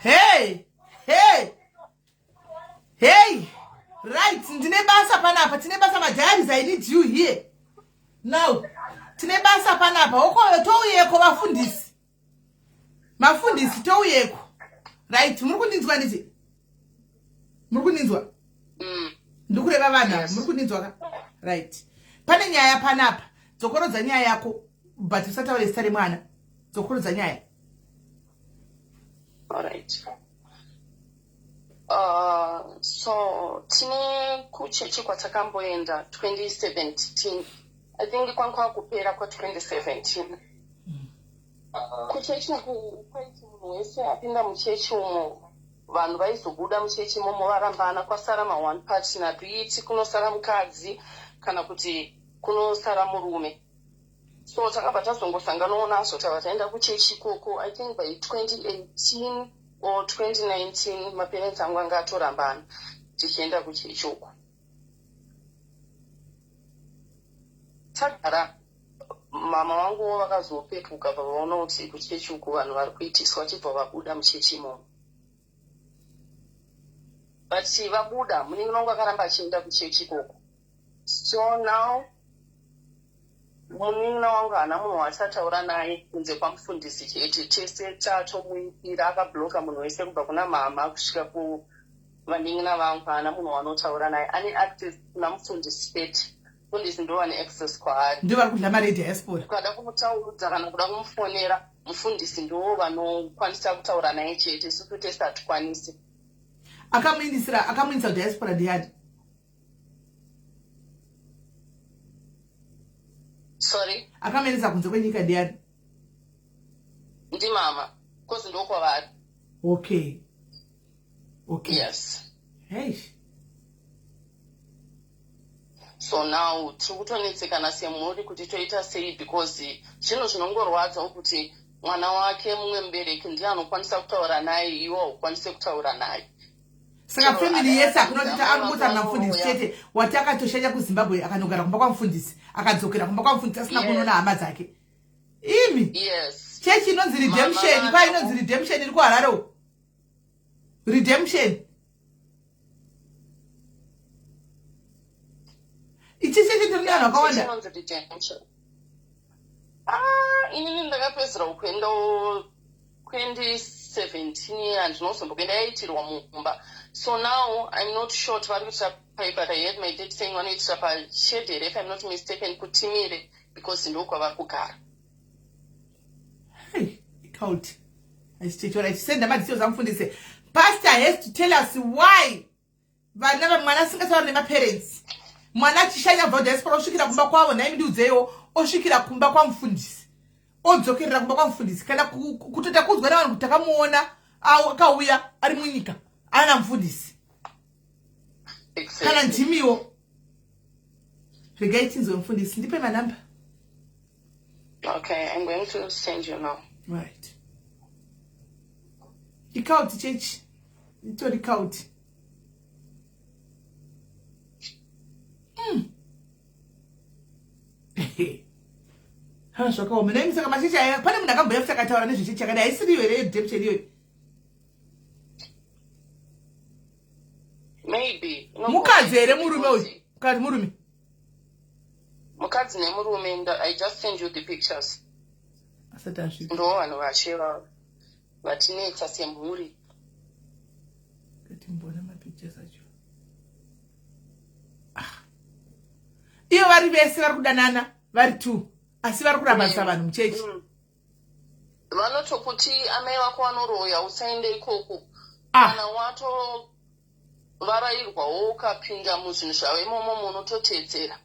Hey, hey, hey. Right, ndine basa panapa, tine basa madiaries, I need you here. Now, tine basa panapa, okoyo touyeko vafundisi. Mafundisi touyeko. Right, muri kundinzwa nditi? Muri kundinzwa? Ndikureva vanhu ava, muri kundinzwa ka? Right. Pane nyaya panapa. Dzokorodza nyaya yako, but usataure zita remwana. Dzokorodza nyaya. Alright. So tine kuchechi kwatakamboenda 2017, I think kwanga kwakupera kwa2017. Kuchechi uku kwaiti munhu wese apinda muchechi umo, vanhu vaizobuda muchechi imomo varambana, kwasara ma1 partner, be it kunosara mukadzi kana kuti kunosara murume. So takabva tazongosanganawo nazvo, tabva taenda kuchechi ikoko. I think by 2018 or 2019 maparents angu anga atorambana tichienda kuchechi uko. Tagara, mama vanguwo vakazopepuka pavaona kuti kuchechi uku vanhu vari kuitiswa, chibva vabuda muchechi imomo. But vabuda, munin'ina wangu akaramba achienda kuchechi ikoko. So now munin'ina wangu haana munhu waachataura naye kunze kwamufundisi chete. Tese tatomuipira, akabloka munhu wese kubva kuna mama kusvika kuvanin'ina vangu. Haana munhu waanotaura naye, ane access kuna mufundisi chete. Mufundisi ndo vane access kwaari. Ndio vari kudla mari yediaspora. Ukada kumutaudza kana kuda kumufonera, mufundisi ndo vanokwanisa kutaura naye chete, isusu tese hatikwanisi. Akamuindisira, akamuindisa kudiaspora ndiani? Sorry? Akamuendesa kunze kwenyika ndiani? Ndimama, 'cause ndokwavari. Okay. Yes. Hey. So now tiri kutonetsekana semhuri kuti toita sei, because zvinhu zvinongorwadzawo kuti mwana wake mumwe mubereki ndiye anokwanisa kutaura naye, iwo haukwanisi kutaura naye. Saka So, family yese hakuna kuti amai anongotaura namufundisi vako chete. Wati akatoshanya kuZimbabwe, akanogara kumba kwamufundisi, akadzokera kumba kwamufundisi asina kunoona hama dzake. Imi, chechi inonzi Redemption. Mama. Kwa inonzi Redemption iri kuHarare uko, Redemption. Ichi chechi ndiri nevanhu vakawanda. Chinonzi Redemption. Ah, inini ndakapedzera kuendawo 2017, handinozombokuenda, yaitirwa mumba. So now I'm not sure kuti vari kuitira pai, but I heard my dad saying vanoitira pashed here, if I'm not mistaken, kuTimire, because ndokwavari kugara. Hey, cult achichechi. Right, senda madetails amufundisi. Pastor has to tell us why vana mwana asingatauri nemaparents, mwana achishanya kubva kudiaspora osvikira kumba kwavo. Nhai, ndiudzewo, osvikira kumba kwamufundisi, odzokerera kumba kwamufundisi, kana kutoita kuudzwa navanhu kuti takamuona akauya ari munyika ana mufundisi? Kana ndimiwo, regai tinzwe mufundisi. Ndipe manamba. Okay, I'm going to send you now. Right. Icult church, itori cult. Ha, zvakaoma naimi. Saka machechi aya, pane munhu akamboya futi akataura nezvechechi yakadai, haisiriyo here Redemption iyoyo? Maybe. Mukadzi here, murume uyu? Mukadzi, murume? Mukadzi nemurume. I just send you the pictures. Asati asvika. Ndo vanhu vache vatinetsa semhuri. Timboona mapictures acho. Ah. Ivo vari vese vari kudanana vari two, asi vari kurambanisa vanhu muchechi. Vanotokuti amai vako vanoroya, usaende ikoko. Ah. Kana watovarairwawo ukapinda muzvinhu zvavo imomo, munototedzera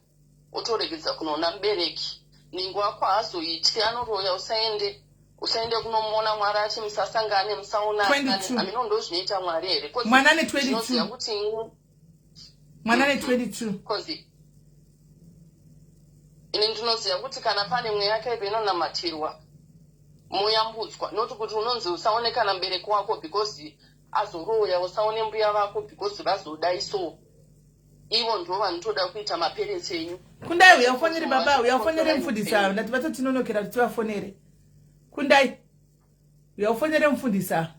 otoregedza kunoona mubereki. Ningi wako haazoityi, anoroya, usaende, usaende kunomuona. Mwari achi musasangane, musaonane. 22. Amino ndo zvinoita Mwari here? 'Cause Mwana ane 22. ndinoziva kuti Mwana ane 22. 'Cause ini ndinoziva kuti kana pane mweya yakaipa inonamatirwa moyambudzwa, not kuti unonzi usaone kana mubereki wako because azoroya, usaone mbuya vako because vazodai. So ivo ndo vanotoda kuita maparents enyu. Kundai, uya ufonere baba, uya ufonere mufundisi ava. Ndati vatotinonokera kuti tivafonere. Kundai, uya ufonere mufundisi ava.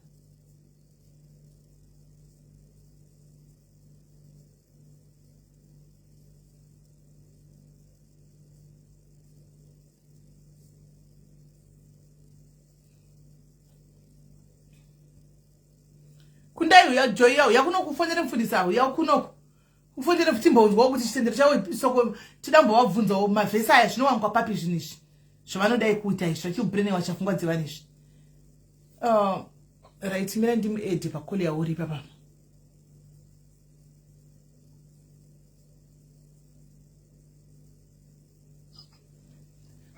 Kundai uya Joy uya kuno kufonere mufundisi awo uya kunoku. Kufonere timbonzwawo kuti chitendero chavo soko tida kumbovabvunzawo mavhesi aya zvinowanikwa papi zvinhu izvi zvavanodai kuita izvi zvachiubranewa chafungwa dzevanhu izvi. Right, mira ndimuedhe pakoli yauri ipapa.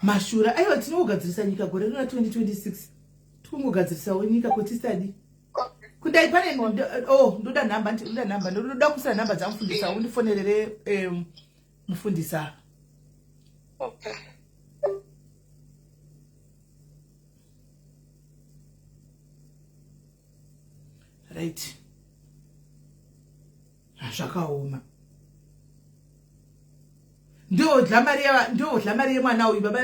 Mashura aiwa tinongogadzirisa nyika gore rino 2026 tikungogadzirisawo nyika kotisadi kudai pane oh ndoda nhamba ndoda nhamba ndoda kuisa nhamba dzamufundisa undifonerere mufundisa. Okay. Right. Zvakaoma. Ndodla mari yeva ndodla mari yemwana uyu baba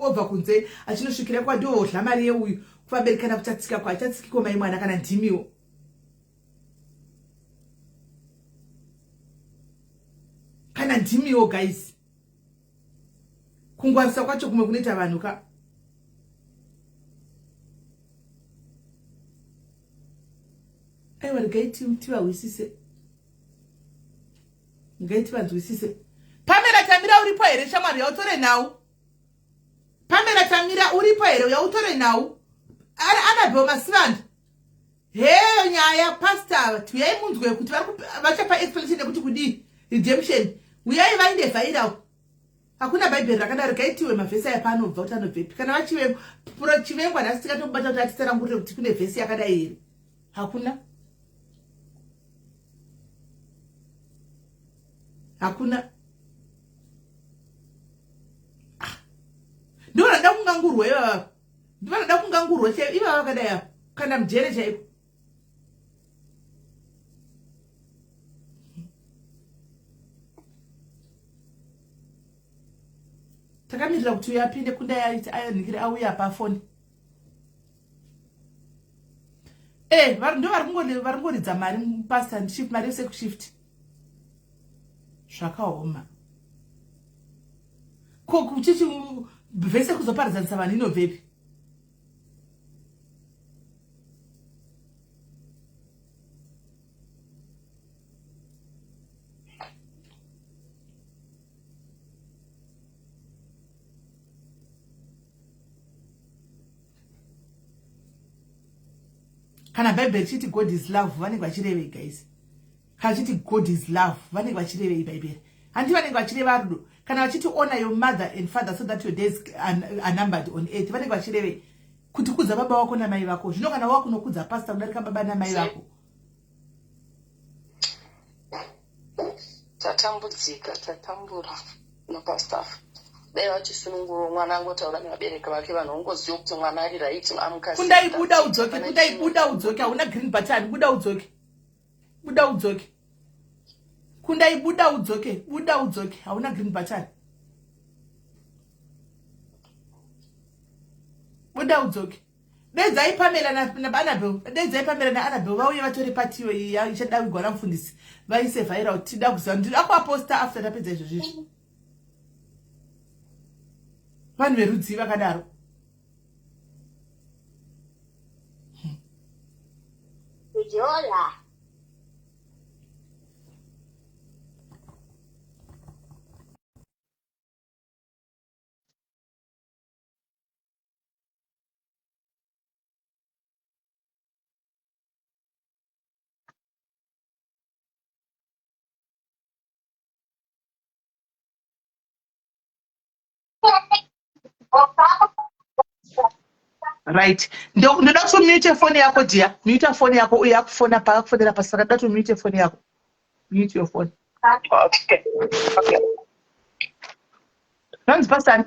obva kunze achinosvikira kwa ndodla mari yeuyu kuvabereki kana kuchatsika kwa achatsikiko mai mwana kana ndimiwo. Kana ndimiwo guys. Kungwarisa kwacho kumwe kunoita vanhu ka. Aiwa regai tivahwisise. Regai tivanzwisise. Pamela Tamira uripo here shamwari yautore nhau? Pamela Tamira uripo here yautore nhau? Annabel Masivanda. Heyo nyaya pastor tuyai munzwe kuti vachapa explanation yekuti kudii redemption. Uyai vainde viral. Hakuna bhaibheri rakadaro kaitiwe mavhesi aya paanobva kuti anobvepi. Kana vachivengwa chivengwa nhasi tikatobata kuti atitsanangurire kuti kune vhesi yakadai here. Hakuna. Hakuna. Ah. Ndovanoda kungangurwa ivava. Ndovanoda kungangurwa chaivo ivava vakadai ava. Kana mujere chaiko. Takamirira kuti uyo apinde kunda ayanhikire auya pafoni. Ndo vari kungoridza mari pastor shift mari yese kushift. Zvakaoma. Ko kuchichi vese kuzoparadzanisa vanhu inobvepi? Kana Bhaibheri richiti God is love vanenge vachirevei guys? Kana chiti God is love vanenge vachirevei Bhaibheri? Handi vanenge vachireva rudo. Kana vachiti honor your mother and father so that your days are numbered on earth vanenge vachirevei? Kuti kudza baba wako namai vako. Zvino kana wakunokudza pastor kudarika baba namai vako. Tatambudzika, tatambura napastor. Dai vachisunungura mwana angotaura nevabereki vake vanhu vongoziva kuti mwana ari right amuka. Kundai buda udzoke, kundai buda udzoke, hauna green button, buda udzoke. Buda udzoke. Kundai buda udzoke, buda udzoke, hauna green button. Buda udzoke. Dedzai Pamela na Annabel, dedzai Pamela na Annabel vauye vatore patiyo iyi ichada kugwa namufundisi vaise viral tida kuziva ndinoda kuvaposta after tapedza izvozvo izvi. Vanhu verudzii vakadaro? Kujola. Right. Ndoda kuti mute phone yako dear. Mute phone yako uye akufona pa akufonera pasi saka ndoda kuti mute phone yako. Mute your phone. Okay. Okay. Nonzi pasani.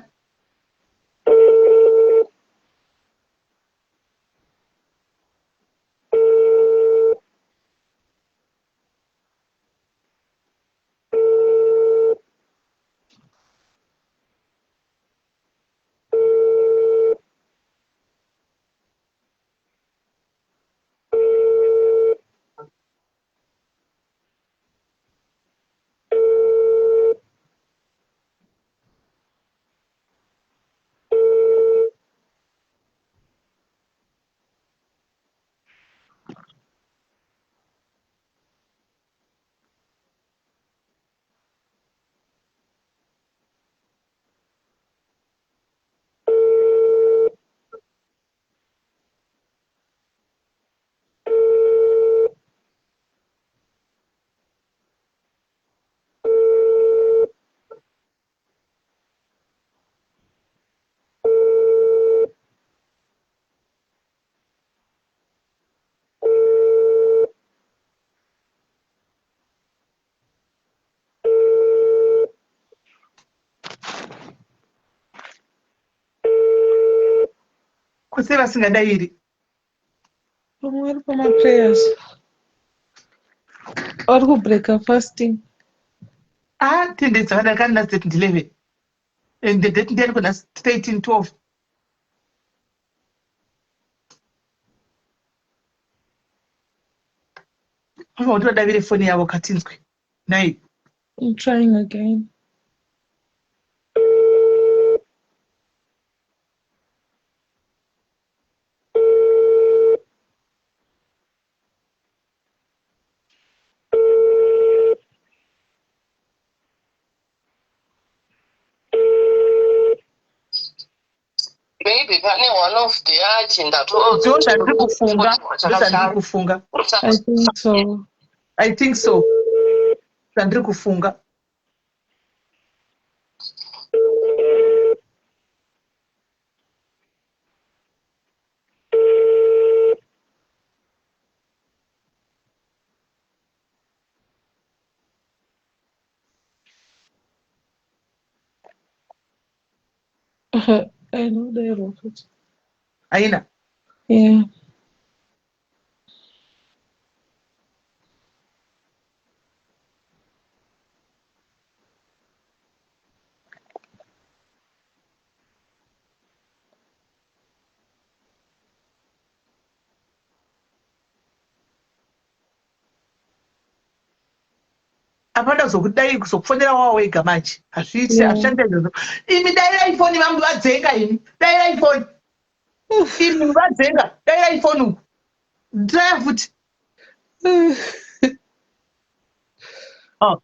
Ko sei vasingadairi? Pamwe vari pamaprayers. Vari kubreaker fasting. Ah, tende dzakadarika nhasi date 11. And the date ndiyani kunhasi 13 12. Vava kuti vadavire foni yavo katinzwe. Nhai. I'm trying again. Maybe pane one of the agenda Ndo zvandiri kufunga. Ndo zvandiri kufunga. I think so. I think so. Zvandiri kufunga. I know they wrote it. Aina. Yeah. Apana kuzokudai kuzokufonera wawo wega manje. Hazviiti Yeah. hazvishandi izvozvo. Imi dairai foni vangu vadzenga imi. Dairai foni. Imi vadzenga. Dairai foni uku. Try futi. Oh.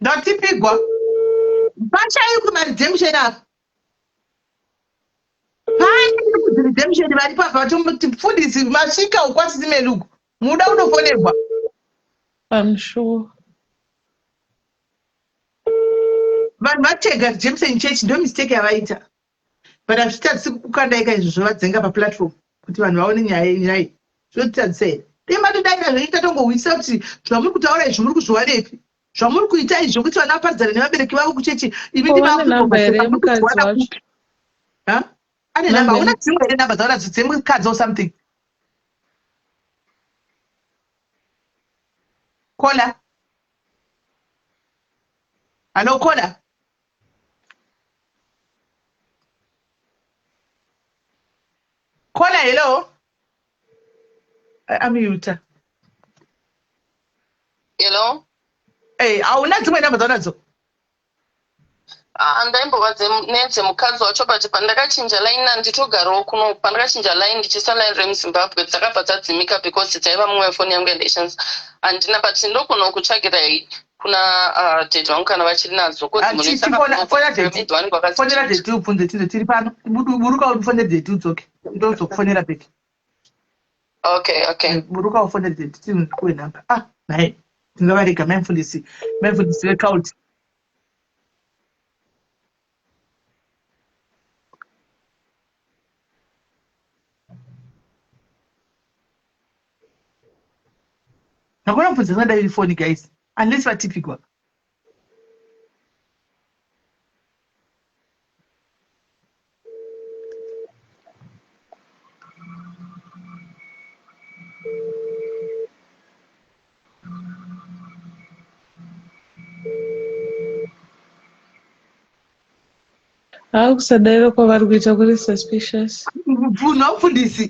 Ndatipigwa. Pachai kumaredemption apa. Pane kuredemption varipo apa vatomuti mfundisi masvika ukwasisi meluku. Muda kutofonerwa. I'm sure. Vanhu vatega Jameson Church ndo mistake yavaita. But hazvitadzisi kukandaika izvozvo vadzenga paplatform kuti vanhu vaone nyaya yenyaya. Zvotitadzisa here? Dai matodaira zvenyu tatongohwisisa kuti zvamuri kutaura izvi muri kuzviwanepi. Zvamuri kuita izvi zvekuti vana vaparadzane nevabereki vavo kuchechi imi Ko vane namba here yemukadzi ndimaakuona wacho? kupi? Ha? Ane namba, Namba hauna dzimwe here namba dzaunadzo dzemukadzi or something? Kola. Hello, Kola. Kola, hello. Amiyuta. Hello? Eh, hauna dzimwe namba dzaunadzo? Ah, ndaimbova nedzemukadzi wacho but pandakachinja line handitogarawo kuno pandakachinja line ndichiisa line remuZimbabwe dzakabva dzadzimika because dzaiva mumwe foni yangu yandaishandisa handina but ndogona kutsvagirai kuna ah, daddy vangu kana vachiri nadzo Ah, Fona daddy. Fonera daddy ubvunze tizo tiri pano. Buruka ufonere daddy udzoke. Ndozokufonera back. Okay. Buruka ufonere daddy tikuwe namba. Ah, nhai. Tingavarega mai mfundisi. Mai mfundisi vecult. Hakuna mfundisi angadai foni guys. Unless vatipigwa. Haa kusadaira kwavari kuita kuri suspicious. Mubvunzo mfundisi.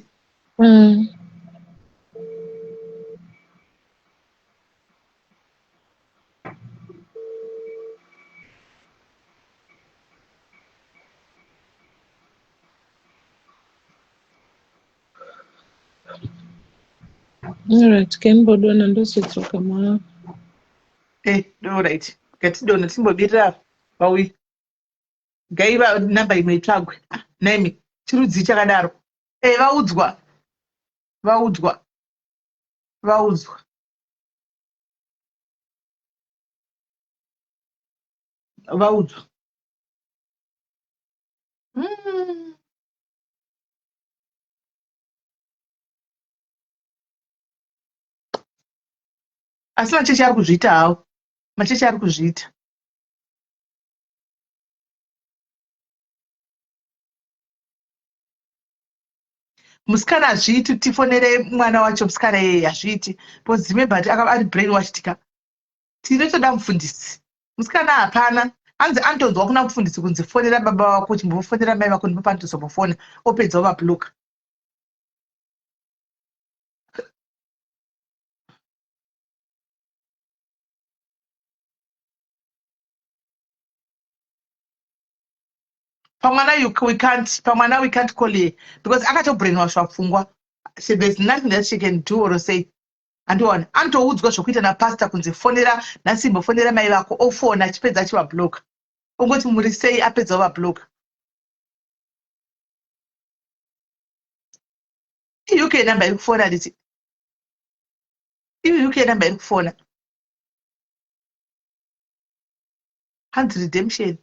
Alright, kembodona ndozodzoka ma. Eh, all right. Ngatidona timbobirira vauyi. Gaiva namba imwe itsvagwe. Ah, Naimi, chirudzi chakadaro. Eh, vaudzwa. Vaudzwa. Vaudzwa. Vaudzwa. Asi machechi ari kuzviita hawo. Machechi ari kuzviita. Musikana hazviiti tifonere mwana wacho musikana iyeye hazviiti because remember kuti akava ari brain washed ka. Tinotoda mufundisi. Musikana hapana. Hanzi anotonzwa kuna mufundisi kunzi fonera baba vako chimbofonera mai vako ndipo paanotozombofona opedza ovabloka. Pamwana you, we can't, pamwana we can't call her because akatobrainwashwa pfungwa. She, there's nothing that she can do or say. Andiona anotoudzwa zvokuita napastor kunzi fonera nhasi imbofonera mai vako ofona achipedza achivabloka. Ongoti muri sei apedza ovabloka. UK number iri kufona nditi. UK number iri kufona. Hanzi redemption.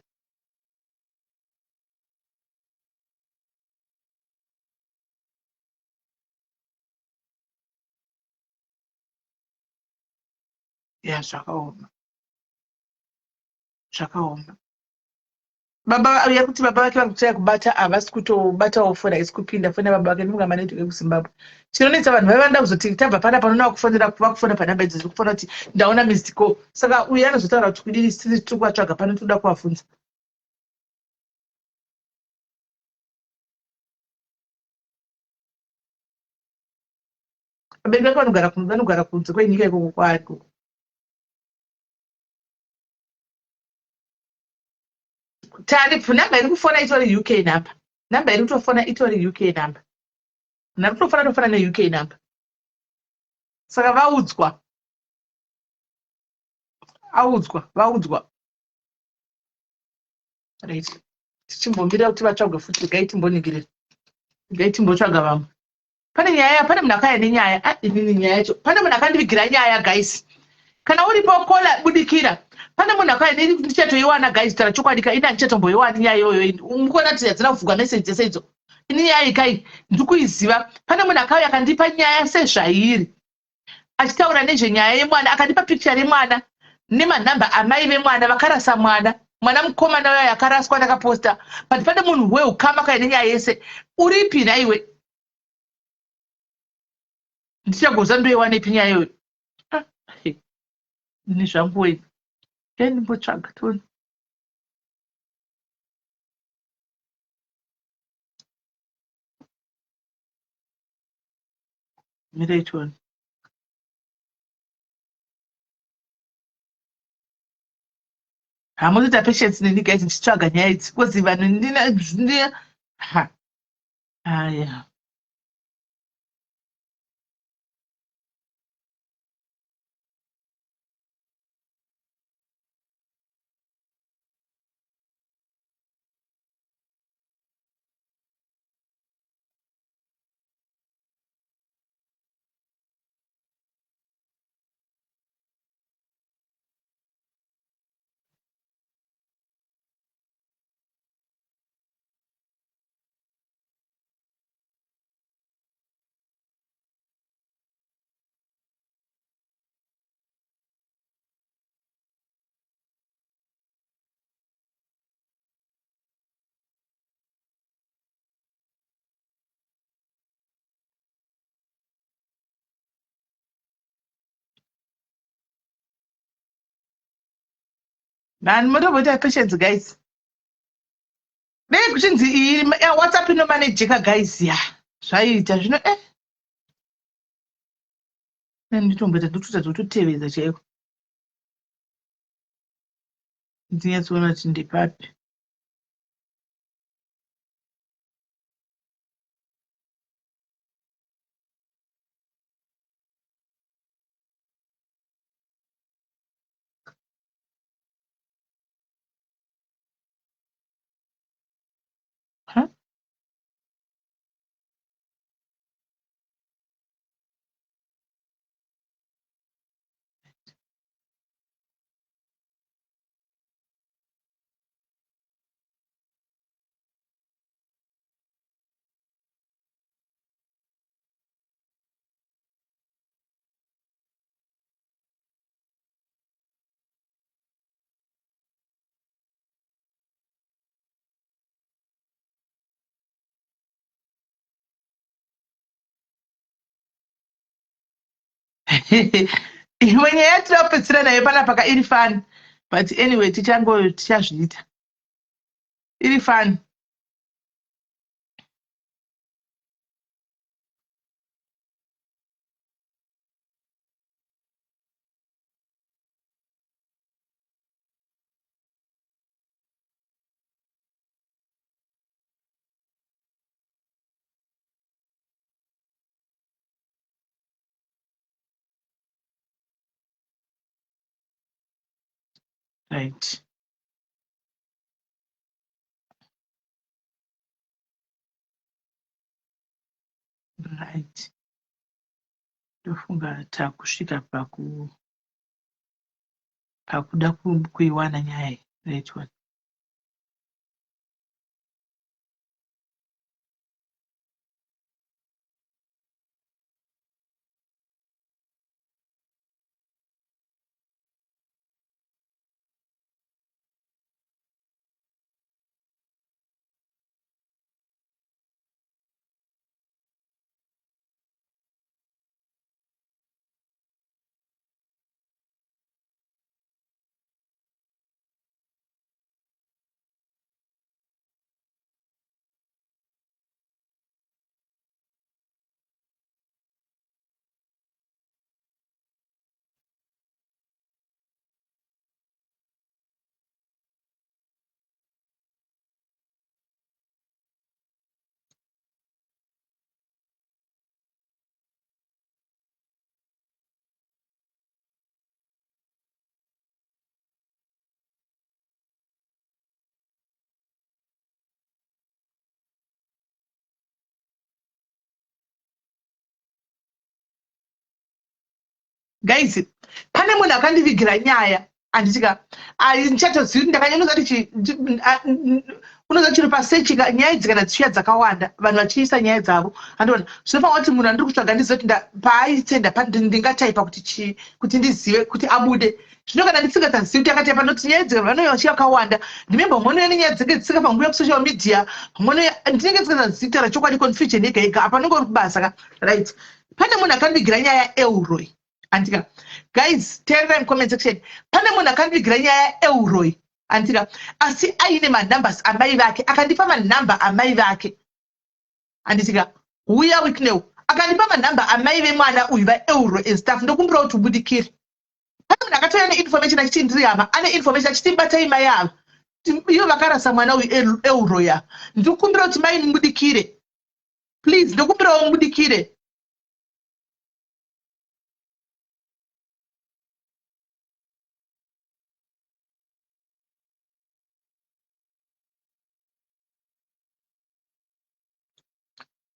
Ya zvakaoma. Zvakaoma. Baba uya kuti baba vake vari kutsvaya kubata havasi kutobatawo foni haisi kupinda foni yababa vake ndinonga manetwork ekuZimbabwe. Chinonetsa vanhu vaiva vanoda kuzoti tabva pana panoona vakufonera vakufona panhamba idzo dziri kufona kuti ndaona missed call. Saka uyu anozotaura kuti kudini tiri tiri kuvatsvaga pano toda kuvabvunza. Vabereki vake vanogara vanogara kunze kwenyika ikoko kwaari ikoko. Tari number iri kufona itori UK number. Number iri kutofona itori UK number. Munhu ari kutofona tofona neUK number. Saka vaudzwa. Audzwa, vaudzwa. Right. Tichimbomira kuti vatsvagwe futi regai timboningirira. Regai timbotsvaga vamwe. Pane nyaya, pane munhu akauya nenyaya. Ah, inini nyaya yacho. Pane munhu akandivigira nyaya guys. Kana uripo kola budikira. Pane munhu akauya neni ndichatoiwana guys tara chokwadi ka ini handichatomboiwani nyaya iyoyo. Mukuona kuti hadzina kuvhugwa message dzese idzo. Ini nyaya iyi kai ndikuiziva. Pane munhu akauya akandipa nyaya sezvairi. Achitaura nezvenyaya yemwana akandipa picture remwana nemanhamba amai vemwana vakarasa mwana. Mwana mukomana uya akaraswa ndakaposta. But pane munhu weukama kai nenyaya yese. Uripi nhaiwe? Ndichagoza ndoiwanepi nyaya iyoyo? Ah, ini zvangu wei. Dai ndimbotsvaga tione. Mirai tione. Hamutoita patience neni guys ndichitsvaga nyaya idzi because vanhu ndina ndina ha aya. Nani motomboita patience guys. Dai kuchinzi iyi WhatsApp inomanejeka guys ya. Zvaiita zvino eh. Nditomboita ndotoita zvototevedza chaiko. Ndinyatsoona kuti ndepapi. Huh? Imwe nyaya yatinoda kupedzisira nayo panapa ka iri fun, but anyway tichango tichazviita iri fun. Right. Right. Ndofunga takusvika paku pakuda kuiwana nyaya iyi. Right one. Guys, pane munhu akandivigira nyaya, handiti ka? Ndichatozivi kuti ndakanyanya kuti unoziva chiro pasechi ka, nyaya idzi kana dzichiuya dzakawanda, vanhu vachiisa nyaya dzavo, handiona zvinofanira kuti munhu andiri kutsvaga ndizive kuti paaitenda ndingataipa kuti chii kuti ndizive kuti abude. Zvino kana ndisingasazivi kuti akataipa, noti nyaya idzi vanouya vachiya vakawanda, ndimemba mumwe nenyaya dzinenge dzisingafanira kuuya kusocial media, mumwe ndinenge ndisingasazivi kutaura chokwadi, confusion yega yega apa unenge uri kubasa ka. Right, pane munhu akandivigira nyaya yaElroy, andika? Guys, teererai mucomment section. Pane munhu akandivigira nyaya yaElroy, andika? Asi aine manumbers amai vake, akandipa manumber amai vake, anditika? Uya Wicknell akandipa manumber amai vemwana uyu vaElroy and stuff. Ndokumbira kuti ubudikire. Pane munhu akatouya neinformation achiti ndiri hama, ane information achiti batai mai ava, ivo vakarasa mwana uyu Elroy ava. Ndikukumbira kuti mai mubudikire, please. Ndokumbirawo mubudikire.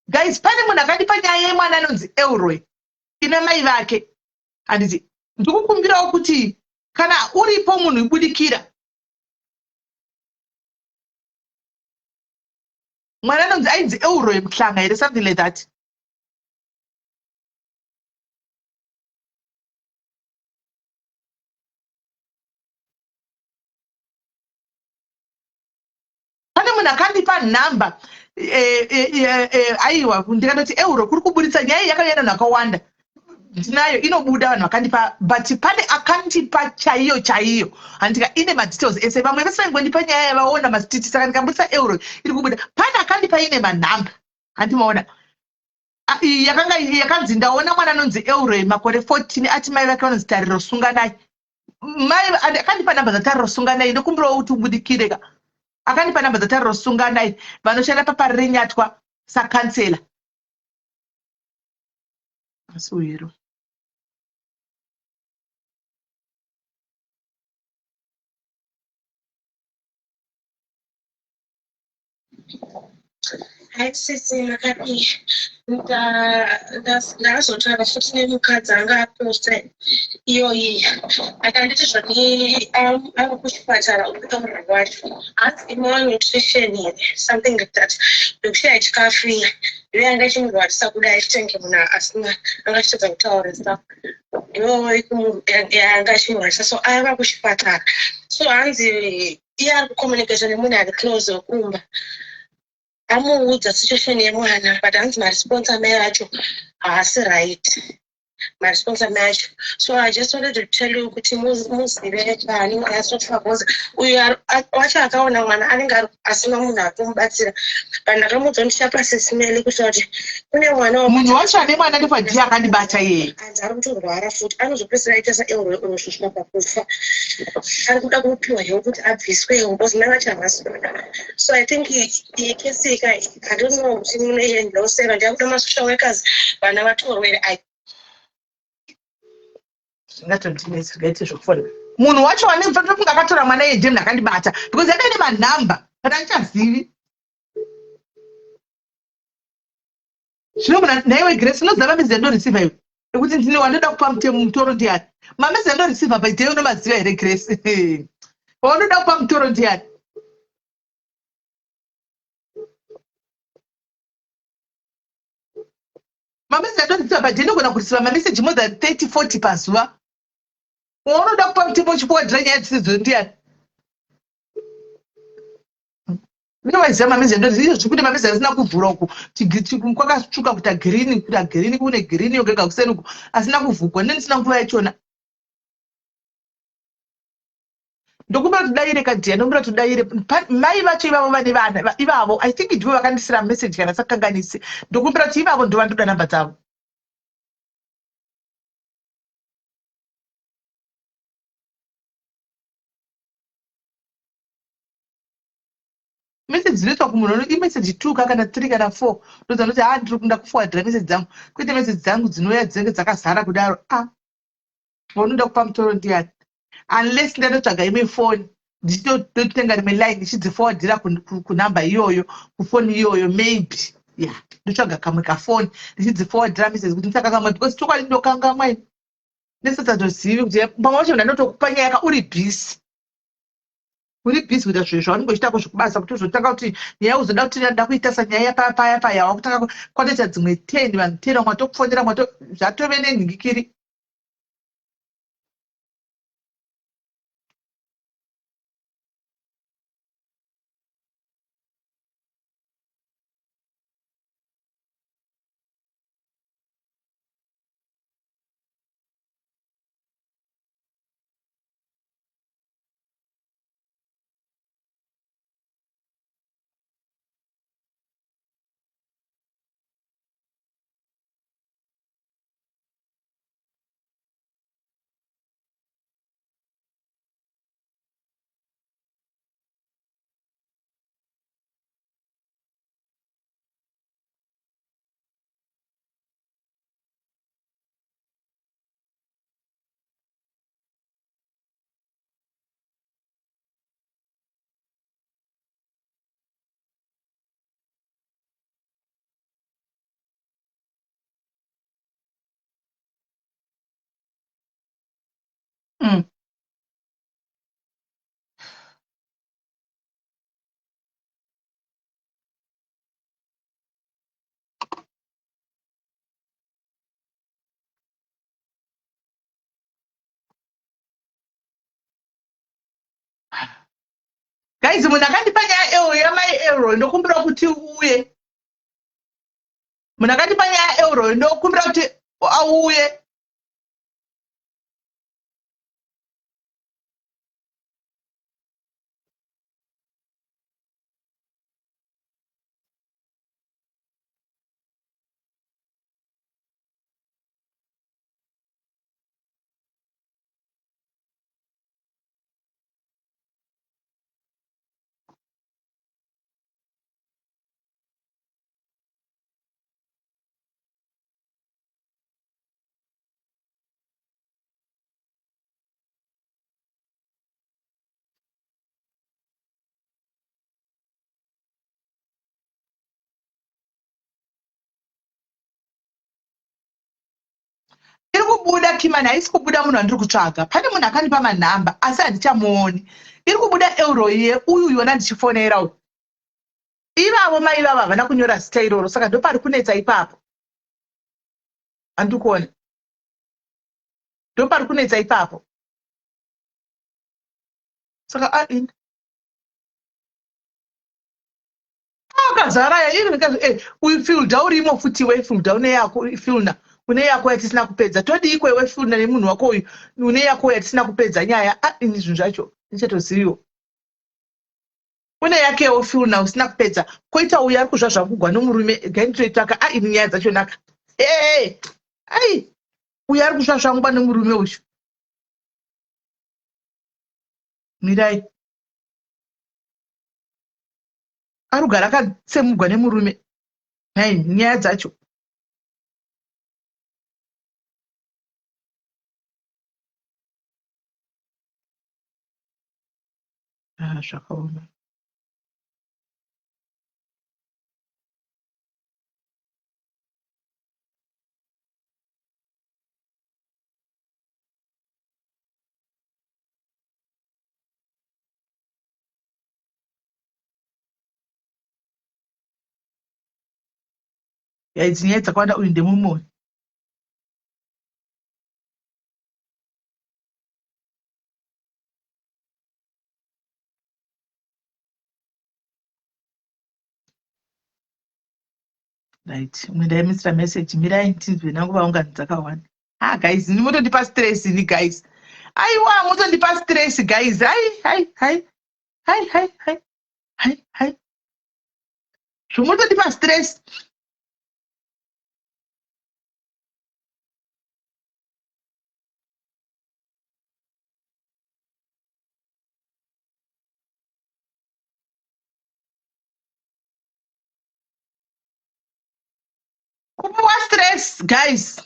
Guys, pane munhu akandipa nyaya yemwana anonzi Elroy ina mai vake, handiti? Ndikukumbirawo kuti kana uripo munhu ibudikira. Mwana anonzi ainzi Elroy Muhlanga here, something like that. Pane munhu akandipa nhamba, aiwa, ndikatoti euro kuri kuburitsa nyaya iyi yakauya nevanhu vakawanda, ndinayo inobuda vanhu vakandipa, but pane akandipa chaiyo chaiyo, handika? Ine madetails ese. Vamwe vese vaingondipa nyaya yavaona mastiti, saka ndikambudisa euro iri kubuda. Pane akandipa ine manhamba, handimaona? Iyi yakanga yakanzi ndaona mwana anonzi Euro, makore 14, ati mai vake vanonzi Tariro Sunganai. Mai akandipa namba dzaTariro Sunganai. Ndokumbirawo kuti ubudikire ka. Akandipa namba dzaTariro Sunganai, vanoshanda paParirenyatwa sakansela. Asi uyero Hai sisi, makadii? Ndakazotaura futi nemukadzi anga aposta iyoyi, akanditi zvoni ari kuchipatara ukutaura wacho, hanzi imalnutrition here, something like that, nekushaya chikafu iya ndiyo yanga ichimurwarisa kudai, achitenge munhu asina anga achitadza kutaura stuff, ndiyo yanga ichimurwarisa. So ava kuchipatara, so hanzi iye ari kucommunicata nemunhu ari close wekumba, amuudza situation yemwana, but hanzi maresponse amai vacho haasi right. Maresponse amai acho. So I just wanted to tell you kuti muzive pani anyatsotifa because uyu wacho akaona mwana anenge asina munhu akumubatsira. But ndakamuudza kuti ndichapa sesimeli kuitira kuti kune mwana. Munhu wacho ane mwana ndifadhiya akandibata iyeye. Anzi ari kutorwara futi, anozopedzisira aita saelroy unosvika pakufa. Ari kuda kupiwa help kuti abviswewo because mai vacho havasi kuda. So I think iyi kesi ika, I don't know kuti munoiendosera. Ndiyakuda masocial workers, vana vatorwere. Zvingatondinetsi, zvingaite zvekufona munhu wacho wane tofunga akatora mwana iye ndiye munhu akandibata because yakaine manhamba, but handichazivi zvino. Muna nhaiwe Grace, unoziva mameseji andoreceiva iwe ekuti ndine wandoda kupa mutemo mutoro ndiani? Mameseji andoreceiva by day unomaziva here, Grace? Waunoda kupa mutoro ndiani? Mameseji andoreceiva by day, ndogona kureceiva mameseji more than 30 40 pazuva. Waunoda kupa mutemo uchipowadhira nyaya dzisidzo ndiani? Ndinovaziva mameseji andoti izvo zvikuti mameseji asina kuvhura uku kwakatsvuka kuita girini, kuita girini, kune girini yogega kuseni uku asina kuvhugwa ndendisina nguva yachona. Ndokumbira tudaire kadhiya, ndokumbira tudaire mai vacho ivavo vane vana ivavo. I think ndivo vakandisira message kana sakanganisi. Ndokumbira kuti ivavo ndo vandoda namba dzavo. Message dzinoitwa kumunhu imeseji two ka kana three kana four, ndodzanoti ha ndiri kunda kuforwardira message dzangu, kwete message dzangu dzinouya dzinenge dzakazara kudaro. A vaunoda kupa mutoro ndiani? Unless ndatotsvaga imwe foni, ndichitotenga rimwe line, ndichidziforwardira kunhamba iyoyo, kufoni iyoyo maybe. Ya, ndotsvaga kamwe kafoni ndichidziforwardira message kuti nditsvaka kamwe, because chokwadi ndokangamwa ini nesisatozivi kuti pamwe wacho ndandotokupa nyaya ka uri busy, uri busy kuita zvinhu zvaunenge uchiitako zvekubasa, kuti uzotanga kuti nyaya uzoda kuti nda kuita sanyaya paya paya paya, wakutanga kwatoita dzimwe 10 vanhu 10 vamwe vatokufonera, mwato zvatove nenhingikiri. Guys, munhu akandipa nyaya eo yamai Elroy, ndokumbira kuti uye. Munhu akandipa nyaya Elroy, ndokumbira kuti auye. Iri kubuda Kimani, haisi kubuda munhu wandiri kutsvaga. Pane munhu akandipa manhamba asi handichamuoni. Iri kubuda Elroy ye uyu yona ndichifonera uyu. Ivavo mai vavo havana kunyora zita iroro, saka ndopari kunetsa ipapo. Handiri kuona, ndopari kunetsa ipapo. Saka ain akazara ya iri uyu filda urimo futi, we filda une yako filda. Une yako yatisina kupedza. Todiiko iwe Funa nemunhu wako uyu? Une yako yatisina kupedza nyaya. Ah, ini zvinhu zvacho ndichatoziviwo. Une yakewo Funa usina kupedza. Koita uyu ari kuzvazvakugwa nomurume. Gai nditoitsvaka. Ah, ini nyaya dzacho naka. Hey, ai, uyu ari kuzvazvangwa nomurume uyu. Mirai. Ari kugara akatsemugwa nemurume. Nhai, nyaya dzacho. Ah, zvakaoma. Ya, idzi nyaya dzakawanda. Uyu ndemumwe. Right, umwe ndaimisira message. Mirai tinzwe nangu vaungani dzakawanda. Ah guys, ini motondipa stress ini guys. Aiwa, motondipa stress guys. Hai hai hai hai hai hai hai hai, zvomotondipa stress. Kupiwa stress guys.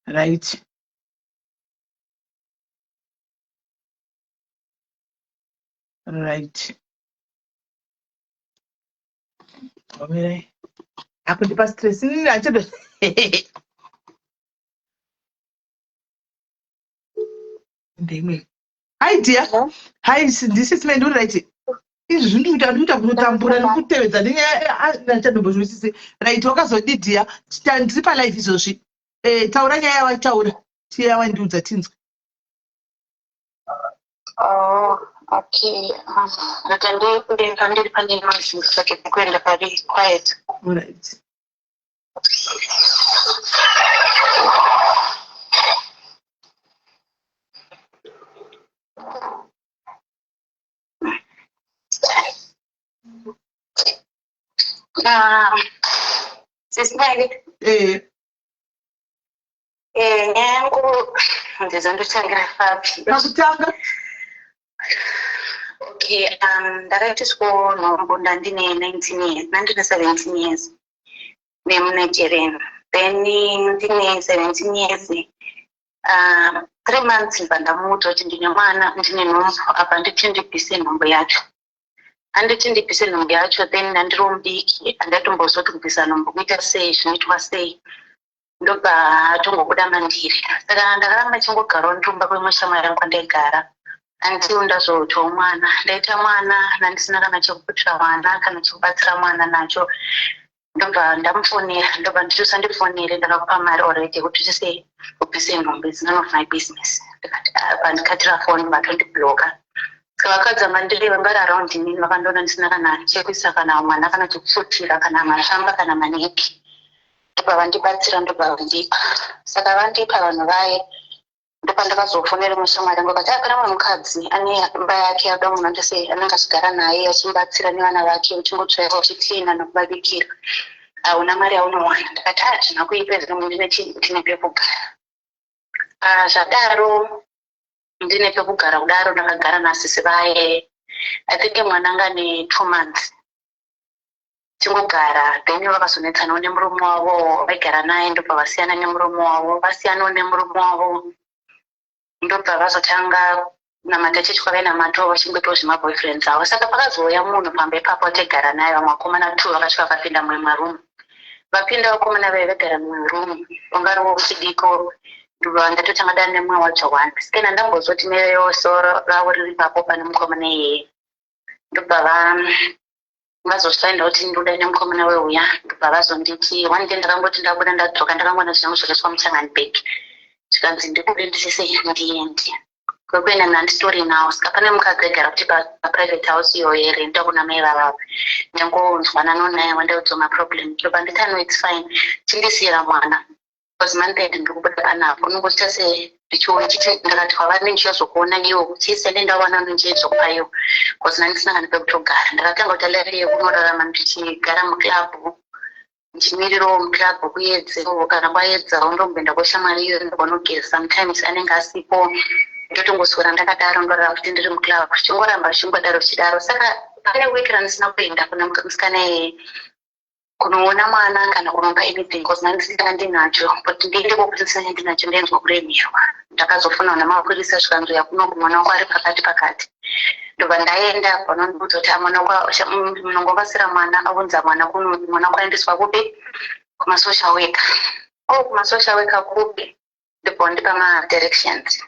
Right, right, omirai, akundipa stress inini achato ndeimwe. Hi dear. Hi, this man uri right. Izvi zvindikuita ndikuita kutotambura nekutevedza nenyaya nachadombozvisisi. Right, wakazodi dear? Ndiri palive izvozvi. Taura nyaya yawataura, tiye yawandiudza tinzwe. Oh, okay. Rega ndibude pandiri pane noise, nditsvake pekuenda pari quiet. Alright. Ah, Sisi Mali, nyaya yangu ndizondotangira papi? Pakutanga. Okay, ndakaitiswa nhumbu ndandine 19 years, ndandine 17 years nemuNigerian. Then ndine 17 years, 3 months ndibva ndamuudza kuti ndine mwana, ndine nhumbu, apa nditi ndibvise nhumbu yacho. Handiti ndibvise nhumbu yacho, then ndandiri mudiki, handatombozoti kubvisa nhumbu kuita sei, zvinoitwa sei. Ndobva atongobuda mandiri. Saka ndakaramba chingogarawo ndiri kwemushamwari yangu kwandaigara until ndazoitawo mwana. Ndaita mwana nandisina kana chekuputira mwana kana chekubatsira mwana nacho. Ndobva ndamufonera, ndobva nditi usandifonere, ndakakupa mari already yekuti tisei ubvise nhumbu, it's none of my business. Ndikati pandikatira foni vatondibloka. Saka vakadzi vandiri vanga vari around inini vakandiona ndisina kana chekuisa kana mwana kana chekufutira kana mashamba kana manepi, ndobva vandibatsira, ndobva vandipa. Saka vandipa vanhu vaye, ndopandakazofonera mushamwari yangu akati, "Ah, pane mumwe mukadzi ane imba yake, ada munhu andose anenge achigara naye achimubatsira nevana vake, uchingotsvaira, uchicleana nokuvabikira." Hauna mari yaunowana. Ndakati, "Hazvina kuipa, zvino ndine chii? Ndine pekugara." Ah, zvadaro, ndine pekugara kudaro, ndakagara nasisi vaye. I think mwana anga ne 2 months tingogara. Then vakazonetsanawo nemurume wavo vaigara naye, ndobva vasiyana nemurume wavo. Vasiyanawo nemurume wavo, ndobva vazotanga namata chechi kwavainamatawo, vachingoitawo zvemaboyfriends avo. Saka pakazouya munhu pamba ipapo taigara naye, vamwe vakomana two vakasvika, vakapinda mumwe marumu. Vapinda vakomana vaive vagara mumwe rumu, vanga chidiko. Ndobva ndatotanga dana nemumwe wacho one sikena. Ndambozoti soro ravo riri papo pane mukomana iyeye. Ndobva vazosaenda kuti ndoda nemukomana weuya. Ndobva vazonditi one day, ndakangoti ndabuda, ndadzoka, ndakangoona zvinhu zvakaiswa muchangani bag, zvikanzi ndikude ndisise ndiende kwekuenda. Ndanditori nawo. Saka pane mukadzi aigara kuti paprivate house iyoyo yerenta kuna mai vavavo. Ndangonzwanano naye, wandaudzwa maproblem. Ndobva nditi, "No, it's fine, chindisiyira mwana because month end ndiri kubuda panapo." Unongoita se ndichiona chiti ndakati kwavari, ndichizokuona iwo kuti isende ndawana ndichizokupa iwo, because ndandisina kana pekutogara. Ndakatanga kuita life yekunorarama ndichigara muclub, ndichimirirawo muclub kuyedzewo. Kana kwayedzawo, ndomboenda kweshamwari iyoyo, ndonogeza. Sometimes anenge asipo, ndotongoswera ndakadaro, ndorara kuti ndiri muclub, zvichingoramba zvichingodaro zvichidaro. Saka pane wiki randisina kuenda kuna musikana iyeye kunoona mwana kana kunopa anything, because ndandisina ndinacho. But ndiende kokuti ndisina ndinacho, ndainzwa kuremerwa. Ndakazofonawo namapurisa, zvikanzi kunoku mwana wako ari pakati pakati. Ndobva ndaenda panondiudza kuti mwana munongokasira mwana, aunza mwana kuno, mwana kwaendeswa kupi? Kumasocial worker. O, kumasocial worker kupi? Ndobva wandipa madirections,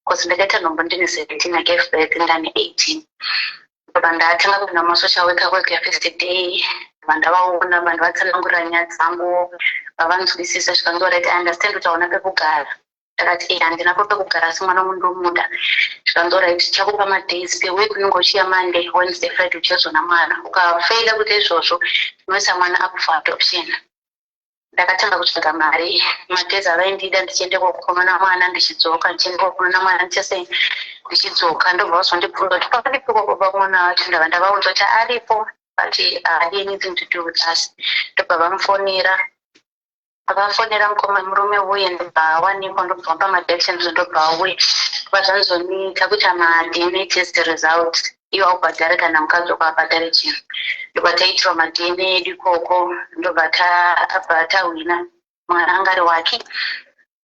because ndakaita nhumbu ndine 17. I gave birth ndane 18. Ndobva ndatanga kuenda kumasocial worker kwega. First day ndobva ndavaona, vanhu vatsanangurira nyaya dzangu, vavanzwisisa. Zvikanzi, "Alright, I understand kuti hauna pekugara." Ndakati, "E, handina pekugara, asi mwana wangu ndomuda." Zvikanzi, "Alright, tichakupa madays per week, unenge uchiya Monday, Wednesday, Friday uchizoona mwana. Ukafeila kuita izvozvo, tinoisa mwana up for adoption." Ndakatanga kutsvaga mari. Madays avaindida, ndichiende kokuona mwana, ndichidzoka, ndichiende kokuona mwana, ndichese ndichidzoka. Ndobva vazondibvunza kuti pakadipiko baba mwana wacho. Ndabva ndavaudza kuti aripo, but haadi anything to do with us. Ndobva vamufonera. Vakafonera mukoma murume uye, ndobva awanikwa, ndobva vapa madirections, ndobva auya. Ndobva zvanzoniita kuita maDNA test result. Iwo aubhadhare kana mukadzi wako abhadhare chinhu. Ndobva taitirwa maDNA edu ikoko, ndobva abva tahwina, mwana anga ari wake.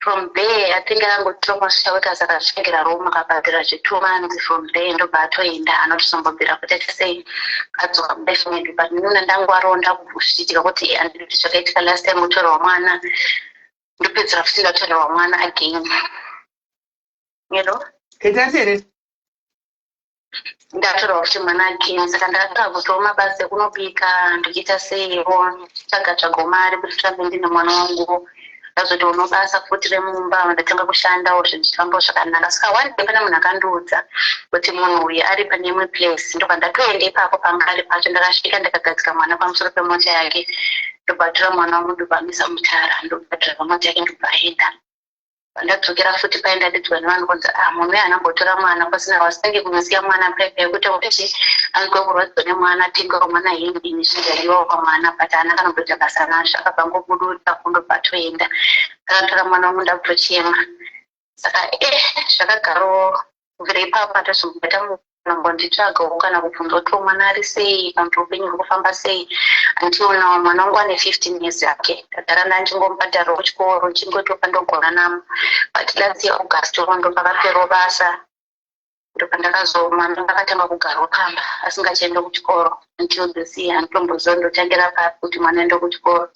From there, I think akangotirwa kumasocial workers, akazvitsvagira room, akabhadhara zve 2 months. From there ndobva atoenda, anotizombobvira kuti aita sei, adzoka mulife medu. But nina ndangwaronda kuzviitika kuti handidi kuti zvakaitika last time, kutorerwa mwana, ndopedzera futi ndatorerwa mwana again. Hello? Etati here? Ndatorerwa futi mwana again. Saka ndakatanga kuitawo mabasa ekunobika, ndichiita seiwo, tsvaga tsvagawo mari kuti tirambe ndine mwana wangu. Ndazoti unobasa futi remumba, ndatanga kushandawo, zvinhu zvifambawo zvakanaka. Saka one day pane munhu akandiudza kuti munhu uyu ari pane imwe place. Ndobva ndatoenda ipapo panga ari pacho. Ndakasvika, ndakagadzika mwana pamusoro pemota yake, ndobva atora mwana wangu, ndobva amisa mutara, ndobva dhiraivha mota yake, ndobva aenda. Ndadzokera futi pai, ndadidzwa nevanhu kunzi, "Ah, munhu uyu haanambotora mwana pasina." Wasinge kunosiya mwana paipai kuti kuti anzwe kurwadziwa nemwana, atengewo mwana hembe nezvinhu pamwana, but haana kana kumboita basa nazvo. Akabva ngobuduta, kundobva atoenda, akatora mwana wangu, ndakutochema. Saka zvakagarawo kubvira ipapo. Hatazombobata mbonditsvagawo kana kubvunza kuti mwana ari sei kana kuti upenyu huri kufamba sei. Andionawo mwana wangu ane 15 years yake. Ndagara ndandingomubhadharirawo chikoro, ndichingotopa ndogona namo. But last year August ndo pakaperawo basa, ndopandakazo mwana ndakatanga kugarawo pamba asingachaende kuchikoro until this year. Handitomboziva ndotangira papi kuti mwana aende kuchikoro.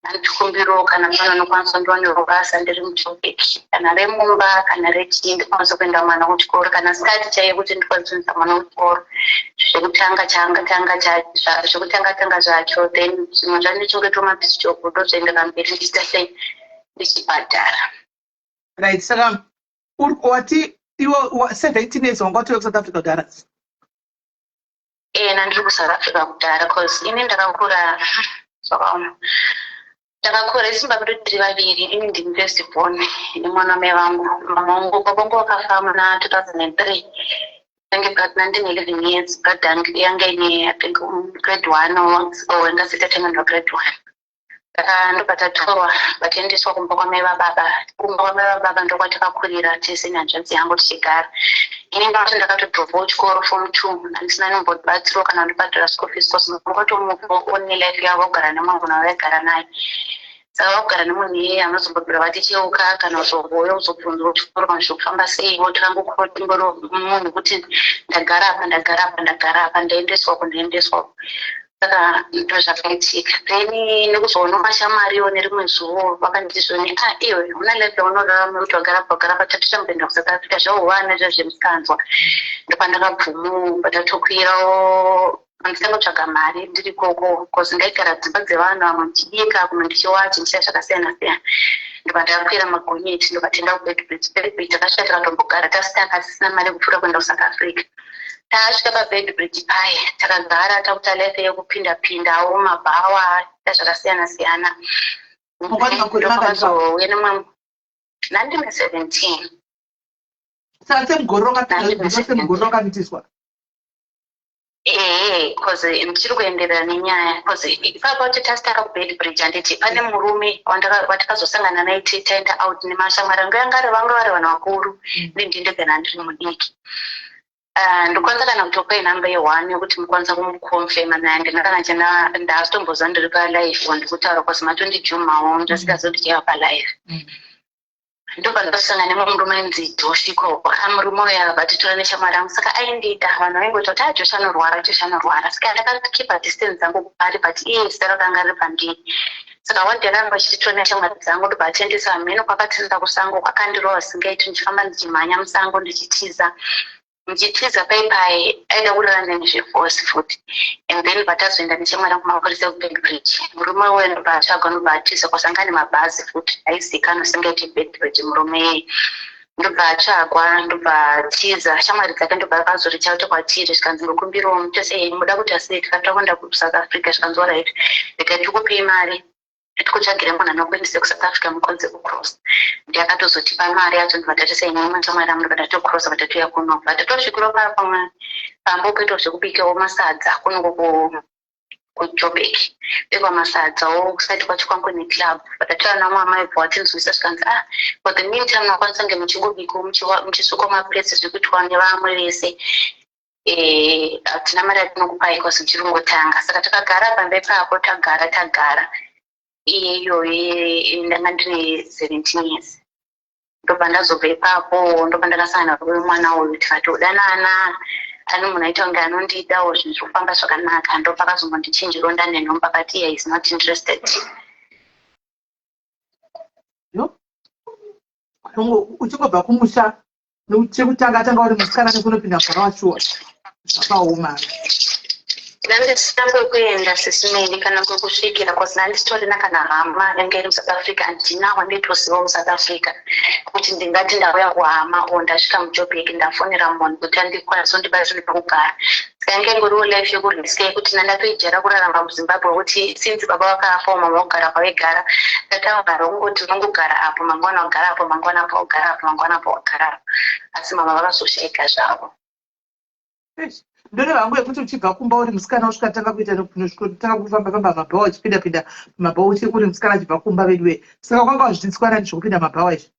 Handikumbirawo kana mwana anokwanisa ndiwanewo basa ndiri muJoburg, kana remumba kana rechii, ndikwanisa kuenda mwana kuchikoro, kana sikati chaiyo kuti ndikwanise kuendesa mwana kuchikoro. Zvekutanga changa tanga, zvekutanga tanga zvacho, then zvimwe zvacho ndichingoitawo mapiece job, ndozoendera mberi ndichiita sei, ndichibhadhara. Right, saka wati iwe 17 years wanga watove kuSouth Africa kudhara? E, nandiri kuSouth Africa kudhara, cause ini ndakakura zvakaoma. Ndakakura iZimbabwe, tiri vaviri. Ini ndini first born nemwana wamai vangu. Mama vangu, baba vangu vakafa muna 2003, ange ndine 11 years. Brother yangu yanga ine, I think, grade one or ingasiti atanga grade one. Saka ndobva vatiendeswa kumba kwamai vababa. Kumba kwamai vababa ndokwatakakurira tese nehanzvadzi yangu tichigara. Ini ndati ndakatodropawo chikoro, form two, handisina nombobatsirwa kana kundibhadhara school fees, cause ngotomupa one life yavo, kugara nemumwe munhu wavaigara naye. Saka vakugara nemunhu iyeye, anozombobvira vaticheuka kana kuzouya kuzobvunzwa chikoro kana zvokufamba sei. Votirangokurotimboro munhu kuti ndagara apa, ndagara apa, ndagara apa, ndaendeswa uko, ndaendeswa uko. Saka ndozvakaitika. Then nekuzoona mashamwariwo, nerimwe zuwo vakanditi zvoni, "Ah, iwe una life yaunorarama kuti wagara pa, wagara pa, tatichambenda kuSouth Africa zvauwana zvo zvemusikanzwa." Ndopandakabvumo, pandatokwirawo, ndichangotsvaga mari ndiri ikoko, cause ndaigara dzimba dzevanhu, vamwe ndichibika, kumwe ndichiwacha, ndichiita zvakasiyana siyana. Ndobva ndakwira magonyeti, ndobva taenda kuBeitbridge. Beitbridge takasvika, tikatombogara tasitaka, tisina mari yekupfuura kuenda kuSouth Africa. Tasvika paBeitbridge paye, takagara takuta life yekupinda pindawo mabhawa, zvakasiyana siyana. Makore mangani? Ndopakazouya nemwe, nandine 17. Saka semugore wakamitiswa? Ehe, cause ndichiri kuenderera nenyaya, cause ipapo kuti tasitaka kuBeitbridge, handiti pane murume watakazosangana naye, taenda out nemashamwari angu, yanga ari vanga vari vanhu vakuru, ndindegana ndiri mudiki. Ah, ndokwanisa kana kutopai nhamba ye1 yekuti mukwanisa kumuconfirma naye. Ndina kana china ndaasitomboziva ndiri palive ndikutaura, cause matondijumawo, ndasikazivi kuti chaiva palive. Ndobva ndasangana nemumwe murume ainzi Josh ikoko. A, murume uyu akabva titora neshamwari yangu. Saka aindida, vanhu vaingoti kuti, "A, Josh anorwara, Josh anorwara." Saka ndakakeepa distance dzangu kwaari, but iye zita rakanga riri pandiri. Saka one day ranga vachititora neshamwari dzangu, ndobva atiendesa mheno kwakatenda kusango, kwakandirova singaiti, ndichifamba ndichimhanya musango, ndichitiza, ndichitiza. Paipai aida kurara neni zveforce futi. And then patazoenda neshamwari yangu kumapurisa ekuBeitbridge, murume uyo ndobva atsvagwa, ndobva atiza, kwasangana nemabhazi futi aizikanwa singaiti Beitbridge. Murume iyeye ndobva atsvagwa, ndobva atiza. Shamwari dzake ndobva akazoreach out kwatiri, zvikanzi, "Ndokumbirawo mutose, muda kuti asei?" Tikati takuenda kuSouth Africa. Zvikanzi, "Alright, regai tikupei mari, tikutsvagire munhu anokuendese kuSouth Africa, mukwanise kucross." Ndiakatozotipa mari yacho, ndobva tati sei nemumwe shamwari yangu, ndobva tatocrossa, bva tatouya kuno, bva tatosvikirawo pamwe pambo poitwa zvekubikawo masadza kunoko kuJobek, bekwa masadzawo kusati kwacho kwangu neclub. Vakataura namama, ibva watinzwisa, zvikanzi, "Ah, for the meantime makwanisa kunge muchingobikawo, muchisukawo maplates zvekuitwa nevamwe vese. Hatina mari yatinokupai cause muchiri kungotanga." Saka takagara pamba ipapo, tagara, tagara. Iyeyoyo ndanga ndine 17 years. Ndobva ndazobva ipapo, ndobva ndakasangana mwana uyu, tikatodanana. Ane munhu aita kunge anondidawo, zvinhu zviri kufamba zvakanaka. Ndopakazombondichinjirawo ndanenhomba, but iye is not interested. No, uchingobva kumusha chekutanga tanga uri musikana nekunopinda mwana wachuwa, zvakaoma. Ndandisina kwekuenda, sisimeli, kana kwekusvikira, cause ndanditorina kana hama yanga iri muSouth Africa. Handina wandaitoziva muSouth Africa kuti ndingati ndauya kuhama o ndasvika muJobek, ndafonera munhu kuti andikwanisa kundibatsira pekugara. Saka yanga ingoriwo life yekuriska, yekuti nandatoijera kurarama muZimbabwe, kuti since baba vakafa, mama vogara kwavaigara, ndataugara kungoti unongogara apo, mangwana wagara apo, mangwana apo wagara apo, mangwana apo wagara apo. Asi mama vakazoshayika zvavo. Ndoreva hangu yekuti uchibva kumba uri musikana, usvika tanga kuita tanga kufamba famba mabhawa, uchipinda pinda mabhawa, uri musikana achibva kumba veduwe. Saka kwanga wazvidzidziswa nani zvekupinda mabhawa izvi?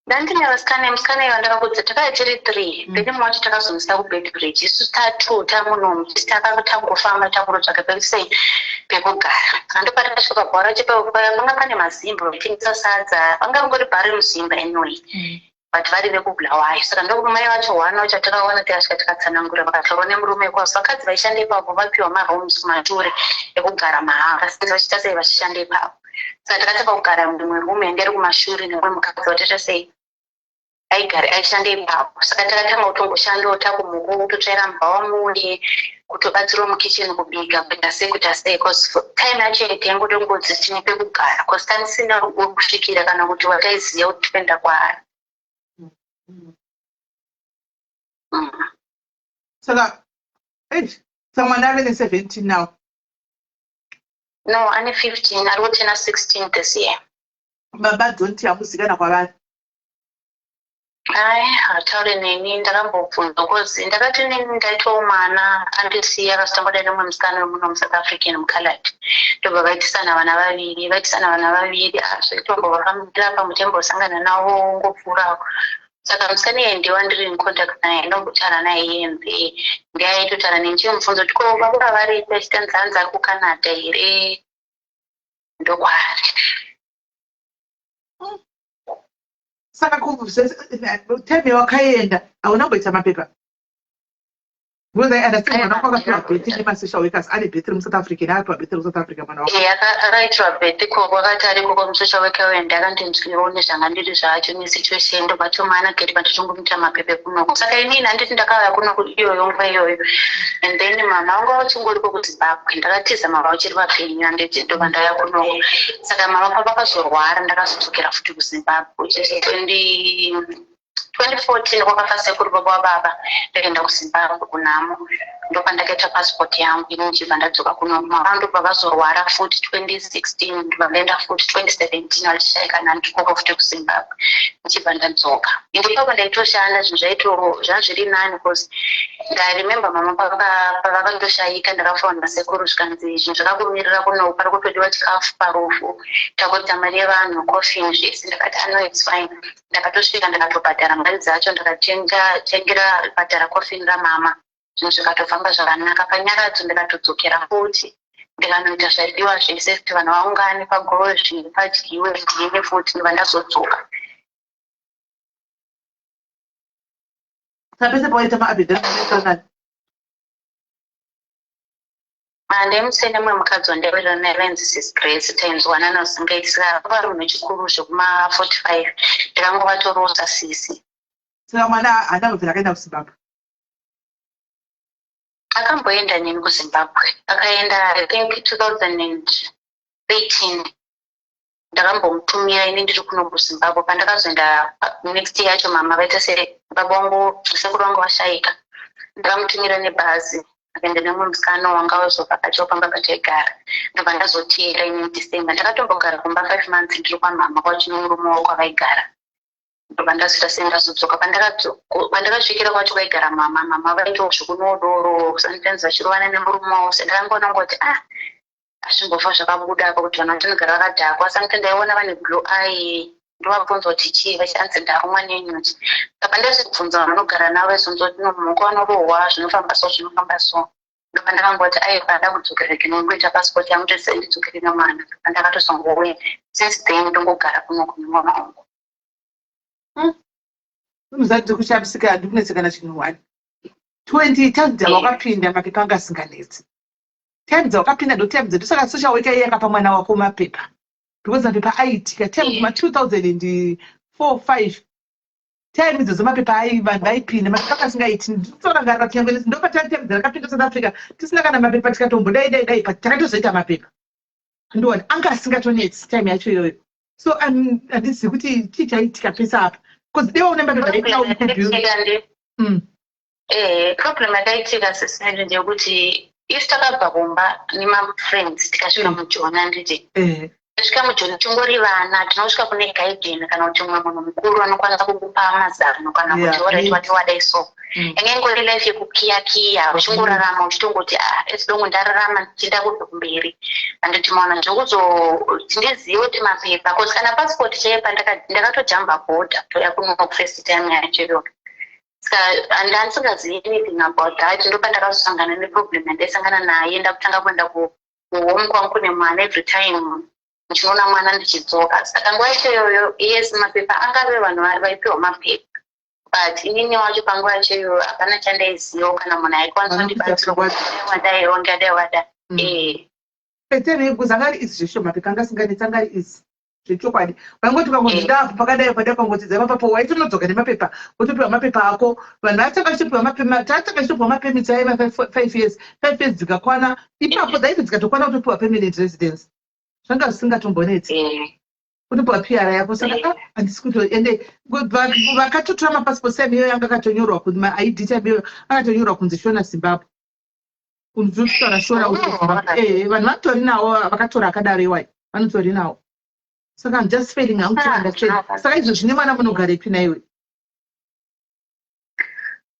Ndandine vasikana, musikana iva ndakakudza, takauya tiri three. Then mumwe wacho takazomuisa kuBeitbridge. Isu tatu tamunomu tangofamba, tangonotsvaga pekusei pekugara. Andopatakasvika pabhora racho, panga pane mazimba vaitengesa sadza, vanga vangori bhari muzimba anyway, but vari vekuBulawayo. Saka ndokumai vacho one wacho takaona, tikasvika tikatsanangura, vakataura nemurume kwazo. Vakadzi vaishanda ipapo vapiwa marooms kumature ekugara mahara, since vachiita sei, vachishanda ipapo. Saka takatanga kugara mumwe room yanga iri kumashure nemumwe mukadzi wataita sei, aigara, aishanda ipapo. Saka takatanga kutongoshandawo, takumuko kutotsvaira mubhawa muye, kutobatsirawo mukicheni kubika, kuita sei, kuita sei, cause time yacho taingotongodzi tine pekugara, cause tanisina kusvikira kana kuti wataiziva kuti toenda kwaari. Saka saka mwana ave ne17 now? No, ane 15, ari kuturna 16 this year. Baba Donti hamuzikana kwavari? Ai, hataure neni. Ndakambobvunza because ndakati neni ndaitawo mwana andisiya, akazotanga nemumwe musikana wemuno muSouth African, mucolored. Ndobva vaitisana vana vaviri, vaitisana vana vaviri. Zvitombovafambira pamwe, taimbosangana navo ngopfuurawo. Saka musikana iye ndiwa ndiri in contact naye, ndombotaura naye iyembe, ndiaitotaura neni. Chimubvunza kuti ko baba varipi, achitanzi hanzi ari kuCanada here, ndokwaari. Saka time yawakaenda hauna kumboita mapepa? Because I understand mwana wako akapiwa birth nemasocial workers, ane birth remuSouth African, akapiwa birth remuSouth Africa mwana wako. Akaitirwa birth ikoko, akati ari ikoko musocial worker wende akandinzwirawo nezvanga ndiri zvacho nesituation. Ndobva tomwana geti patitongomuita mapepa ekunoko. Saka inini handiti ndakauya kunoko iyoyo nguva iyoyo, and then mama vangu vachingoriko kuZimbabwe. Ndakatiza mama vachiri vapenyu, handiti? Ndobva ndauya kunoko. Saka mama pavakazorwara, ndakazodzokera futi kuZimbabwe, which is 2014, kwakafa sekuru baba wababa. Ndakaenda kuZimbabwe kunhamo, ndopandakaita passport yangu ini, ndichibva ndadzoka kuno. Mama ndobva vazorwara futi 2016, ndobva ndaenda futi 2017, vachishaika nandikoko futi kuZimbabwe, ndichibva ndadzoka. Ende ipapo ndaitoshanda, zvinhu zvaito zvanga zviri nani, because ndaremember mama pavakandoshaika, ndakafonera sekuru, zvikanzi zvinhu zvakakumirira kuno, pari kutodiwa chikafu parufu, takuita mari yevanhu, coffin, zvese. Ndakati, "Ano, it's fine." Ndakatosvika, ndakatobhadhara mari dzacho, ndakatengera bhadhara coffin ramama, zvinhu zvikatofamba zvakanaka. Panyaradzo ndikatodzokera futi, ndikanoita zvaidiwa zvese kuti vanhu vaungane pagozvi, padyiwe ndine futi, ndobva ndazodzoka. Saka pese pawaita maaffidavit? Handimusei nemumwe mukadzi wandaiwirirana naye, vainzi Sis Grace. Tainzwanana usingaiti. Saka vari munhu wechikuru zvekuma 45, ndikangovatorosa sisi. Saka mwana haana kubvira akaenda kuZimbabwe? Akamboenda neni kuZimbabwe. Akaenda, I think, 2013. Ndakambomutumira ini ndiri kuno kuZimbabwe. Pandakazoenda next year yacho, mama vaita sebaba vangu, sekuru vangu vashaika, ndakamutumira nebhazi, akaenda nemumwe musikana wanga wazovhakachawo pamba pataigara. Ndobva ndazoteera ini December. Ndakatombogara kumba 5 months ndiri kwamama kwacho nemurume wavo kwavaigara. Ndobva ndazoita sendazodzoka. Pandakasvikira kwacho kwaigara mama, mama vaitawo zvekunodoro, sometimes vachirovana nemurume wavo. Sendakangoona ngoti, ah, hazvimbofa zvakabuda apa kuti vanhu vatinogara vakadhakwa. Sometimes ndaiona vane blue eye, ndovabvunza kuti chii, vachanzi ndarumwa nenyuchi. Saka ndazvibvunza vanhu vanogara navo, vaizonzwa kuti nomhuka vanorohwa, zvinofamba so, zvinofamba so. Ndobva ndakangoti, aiwa, nda kudzokera, rege nongoita passport yangu, tese ndidzokere nemwana. Pandakatozongouya, since then ndongogara kuno nemwana wangu. Unozati kushamisika, ndikunetsekana chinhu one. 20 time dzawakapinda mapepa anga asinganetsi. Time dzawakapinda ndo time dzedu. Saka social worker iye akapa mwana wako mapepa because mapepa aiitika time kuma 2004 5, time idzodzo mapepa ai vanhu vaipinda, mapepa anga asingaiti. Nditorangarira kunyangwe ndopatime dzarakapinda South Africa tisina kana mapepa, tikatombodai dai dai, but takatozoita mapepa. Ndiona anga asingatonetsi time yacho iyoyo. So handizivi kuti chii chaitika pese apa, because dewa une mapepa right now you could build. Problem yakaitika sisiri ndeyekuti isu takabva kumba nemafriends, tikasvika muJoni, handiti? Tasvika muJoni tingori vana, tinosvika kune guardian kana kuti mumwe munhu mukuru anokwanisa kukupa mazano kana kuti alright, wati wadai so. Yanga ingori life yekukiyakiya, uchingorarama uchitongoti, ah, as long ndararama, ndichienda kubva kumberi, handiti? Maona zvokuzo tindizive kuti mapepa, cause kana passport chaiyo ndakatojamba border toya kuno first time yacho iyoyo. Saka handisingazivi anything about that. Ndopandakazosangana neproblem yandaisangana naye. Ndakutanga kuenda kuhome kwangu kune mwana, every time ndichinoona mwana ndichidzoka. Saka nguva yacho iyoyo, yes, mapepa angave vanhu vaipiwa mapepa, but inini wacho panguva yacho iyoyo hapana chandaizivawo kana munhu aikwanisa kundibatsira kuti wadai, wangadai, wadai. Peteri because anga ari easy zvesho, mapepa anga asinganetsi, anga ari easy zvechokwadi. Vaingoti ukangoti ndapo pakadai padai, ukangoti dzaiva papo, waitonodzoka nemapepa, wotopiwa mapepa ako. Vanhu vatanga vachitopiwa mapepa, tatanga tichitopiwa mapermits aiva 5 years, 5 years dzikakwana ipapo, dzaiti dzikatokwana kutopiwa permanent residence, zvanga zvisingatombonetsi kutopiwa PR yako. Saka handisi kuto ende vakatotora mapassport time iyoyo anga akatonyorwa kunzi maID time iyoyo akatonyorwa kunzi Shona Zimbabwe, kunzi kutaura Shona kuti Zimbabwe. Vanhu vatori nawo, vakatora akadaro iwayo, vanotori nawo. Saka I'm just failing hangu to understand. Saka izvo zvine mwana, munogarepi naiwe?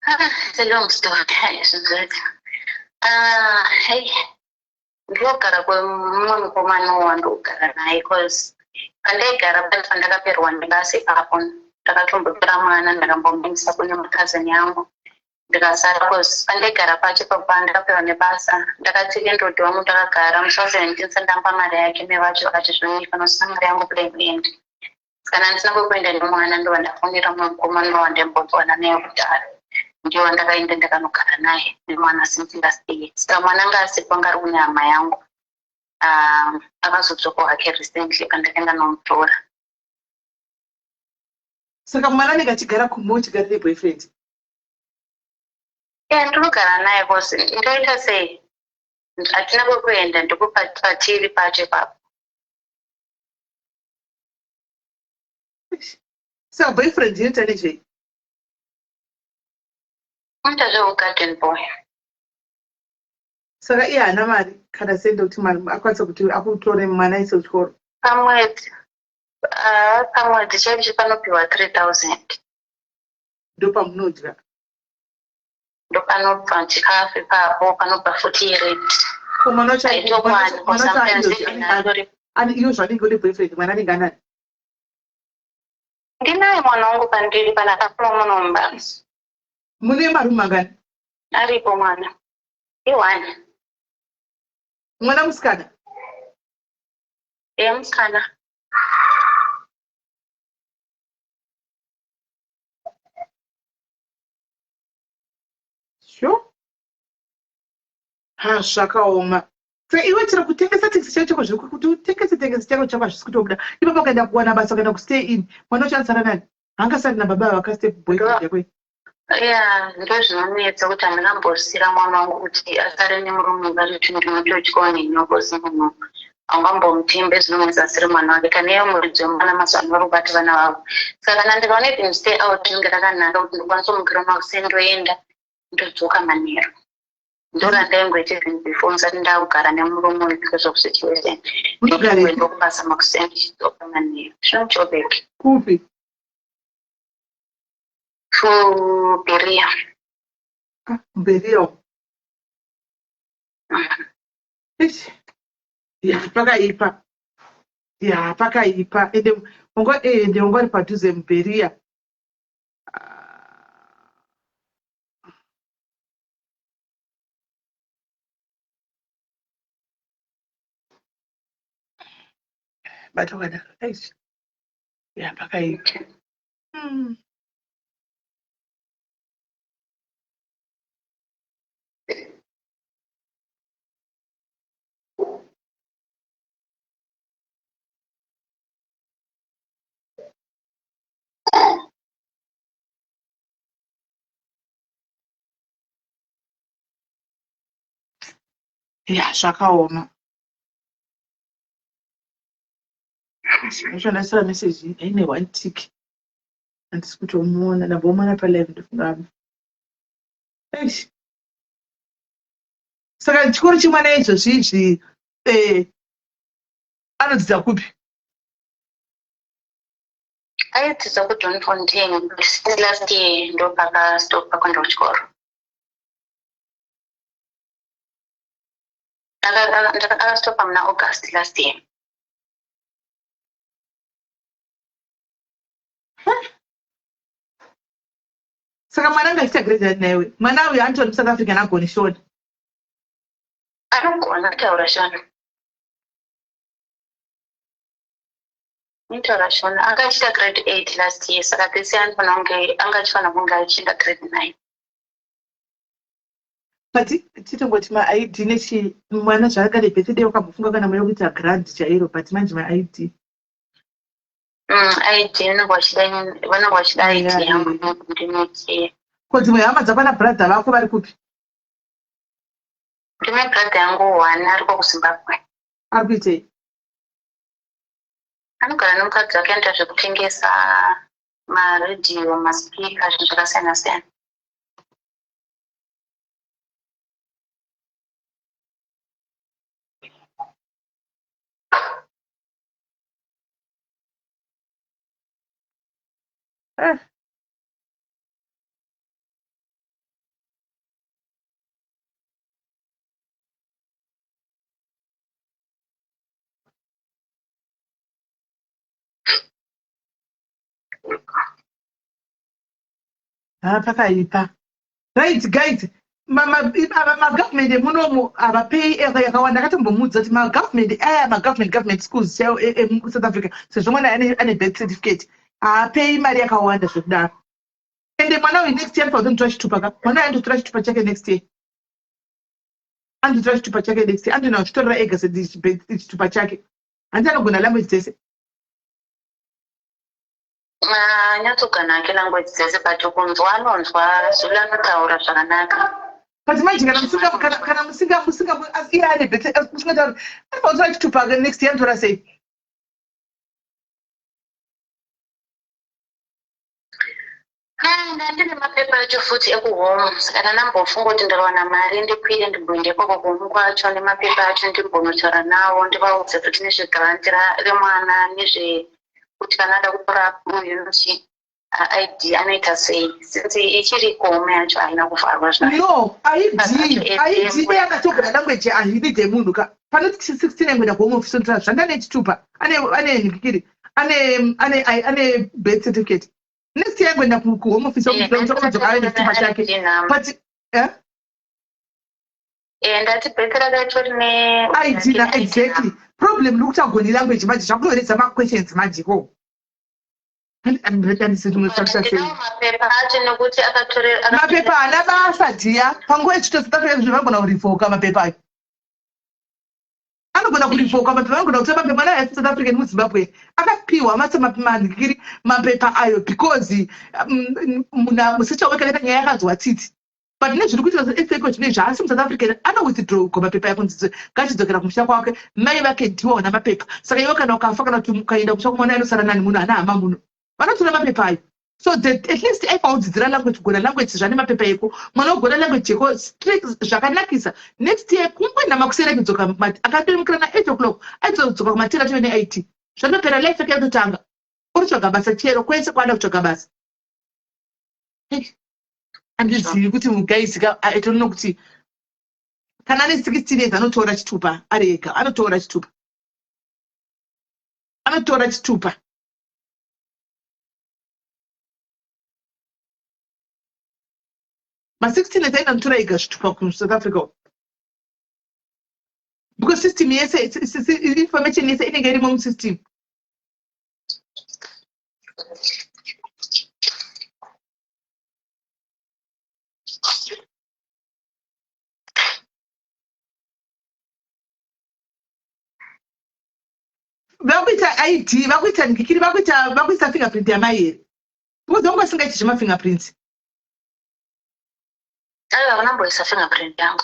Ah, it's a long story. Zvinzveti. Ah, hey. Ndinogara kwemumwe mukomana wandogara naye cause pandaigara pane pandakaperwa nebasa ipapo, ndakatombotora mwana, ndakambomuendesa kune makazini yangu, ndikasara cause pandaigara pacho ipapo ndakaperwa nebasa. Ndakati landlord wangu ndakagara musi wa 17, ndamba mari yake, mai vacho vakati zvinoipa nosina mari yangu kudai kuenda. Kana ndisina kwekuenda nemwana, ndobva ndafonera mumwe mukomana wandaimbonzwana naye kudhara, ndiye wandakaenda ndakanogara naye nemwana since last year. Saka mwana anga asipo, anga ari kune hama yangu. Akazodzoka hake recently pandakaenda nomutora. Saka mwana anenge achigara kumwe, uchigara neboyfriend? E, ndinogara naye cause ndoita sei? Hatina kwekuenda, ndipo patiri pacho ipapo. Saka boyfriend inoita nezvei? Unoita zveugarden boy. Saka iye haana mari kana sende kuti akwanise kuti akutore mwana aise kuchikoro? Pamwedzi, pamwedzi chaicho panopiwa 3000. Ndopamunodya? Ndopanobva chikafu ipapo, panobva futi rent. Ko mwana wacho? Haitokwani. Mwana wacho sometimes even andori iyo zvanenge une boyfriend, mwana anenge anani? Ndinaye mwana wangu pandiri panakakuma munomba. Mune marumu mangani? Aripo mwana i-one. Mwana musikana? Ye, musikana. Sure, ha, zvakaoma. Saka iwe chero kutengesa tengesa chacho chako, zviri kuti utengese tengese chako chako, hazvisi kutobuda ipapo. Ukaenda kuwana basa, ukaenda kustay in, mwana wacho anosara nani? Haangasari nababa vakastep boyfriend yako iyi. Ya, ndo zvinonetsa kuti handingambosira mwana wangu kuti asare nemurume vari ndinototyawo neni, cause munhu haungambomutembe zvinonetsa asiri mwana wake. Kana iye muridzi wemwana, mazuva ano vari kubata vana vavo. Saka kana ndikaona even stay out ringe rakanaka kuti ndikwanisa kumukira makuseni, ndoenda, ndodzoka manheru. Ndorandaingoita even before ndisati ndakugara nemurume uyu because of situation. Unogara Ndingoenda kubasa makuseni, ndichidzoka manheru. Zvino Joburg. Kupi? KuBerea. Berea. Eish. Ya, pakaipa, ya, pakaipa. Ende unga ende unga uri padhuze muBerea. Ah. Bata wakadaro. Eish. Ya, pakaipa. Ya, zvakaoma. Ndasira message aine one tick, handisi kutomuona, ndambomuona palive, ndofunga. Eish. Saka chikoro chemwana izvozvi izvi, anodzidza kupi? Aidzidza kuDoornfontein, but since last year ndopakastopa kuenda kuchikoro. Akastopa muna August last year. Saka mwana anga achiita grade ani naiwe? Mwana uyu antori muSouth African, agoni Shona? Anogona kutaura Shona, anotaura Shona. Anga achiita grade 8 last year, saka this year anofanira kunge anga achifanira kunge achienda grade 9. But titongoti maID nechi mwana zvaakane birthday, wakambofunga kana mune kuita grand chairo, but manje maID? ID vanenge vachida ID yangu ndinoti. Ko dzimwe hama dzakwana, brother vako vari kupi? Ndine brother yangu one ariko kuZimbabwe. Ari kuitei? Anogara nemukadzi wake, anoita zvekutengesa maredhiyo, maspeaker, zvinhu zvakasiyana siyana. Eh. Ha, pakaipa. Right guys, magovernment emunomu havapei yakawanda. Akatombomuudza kuti magovernment aya magovernment government schools chaiwo emusouth africa sezvo mwana ane birth certificate haapei mari yakawanda zvekudaro. Ende mwana uyu next year anofanira kutotora chitupa ka. Mwana uyu anototora chitupa chake next year. Anototora chitupa chake next year. Anotoenda kuchitorera ega chitupa chake. Hanti anogona language dzese. Anyatsogona hake language dzese but kunzwa anonzwa Zulu anotaura zvakanaka. But manje kana musinga kana kana musinga musinga iye ane bete musingatauri anofanira kutora chitupa next year anotora sei? Ah, ndine mapepa acho futi ekuhome saka ndandambofunga kuti ndikawana mari ndikwire ndimboenda ikoko kuhome kwacho nemapepa acho ndimbonotaura nawo ndivaudze futi nezvegrant remwana nezvekuti kana ada kutora unoti ID anoita sei since ichiri kuhome yacho haina kuvharwa zvayo. No, ID ID yakatogona language ahidide munhu ka panoti 16 yangoenda kuhome office onotora zvanda nechitupa ane ane nhikiri ane ane ane birth certificate next year kuenda kuhome office okudzoka ave nechitupa chake but eh? Eh, ndati birth rakaitwa rine ID na exactly problem iri kuti agoni language manje zvakutoredza maquestions manje ko mapepa haana basa dhiya panguva yechitotsi vagona kurivoka mapepa ayo anogona kurivoka mapepa anogona kutora mapepa mwana ayo south african muzimbabwe akapiwa masamapimandikiri mapepa ayo because mm, musicha wake nyaya yakanzwa tsitsi but nezviri kuitika efeko zvino izvi haasi musouth african anowithdrawgwa mapepa ayo kunzi ngachidzokera kumusha kwake mai vake ndiwo vana mapepa saka iwe kana ukafa kana kuti ukaenda kumusha kwamwana anosara nani muno hana hama muno vanotora mapepa ayo so that at least aifanira kudzidzira language kugona language zvane mapepa eko mwana wogona language yeko zvakanakisa next year kungoenda makuseni akidzoka akatomukira na 8 o'clock aizodzoka kumatera atove neit zvatopera life yake yatotanga uri tsvaga basa chero kwese kwaada kutsvaga basa andizivi kuti mugaisika i don't know kuti kana ane 16 years anotora chitupa ari ega anotora chitupa anotora chitupa ma16 years aenda notora ega zvitupa kusouth africa because system yese information yese inenge irimo musystem vakuita id vakuita ndikiri vakuita vakuisa fingerprint yamai here because vanga vasingaiti zvemafingerprints aiwa vanamboisa fingerprint yangu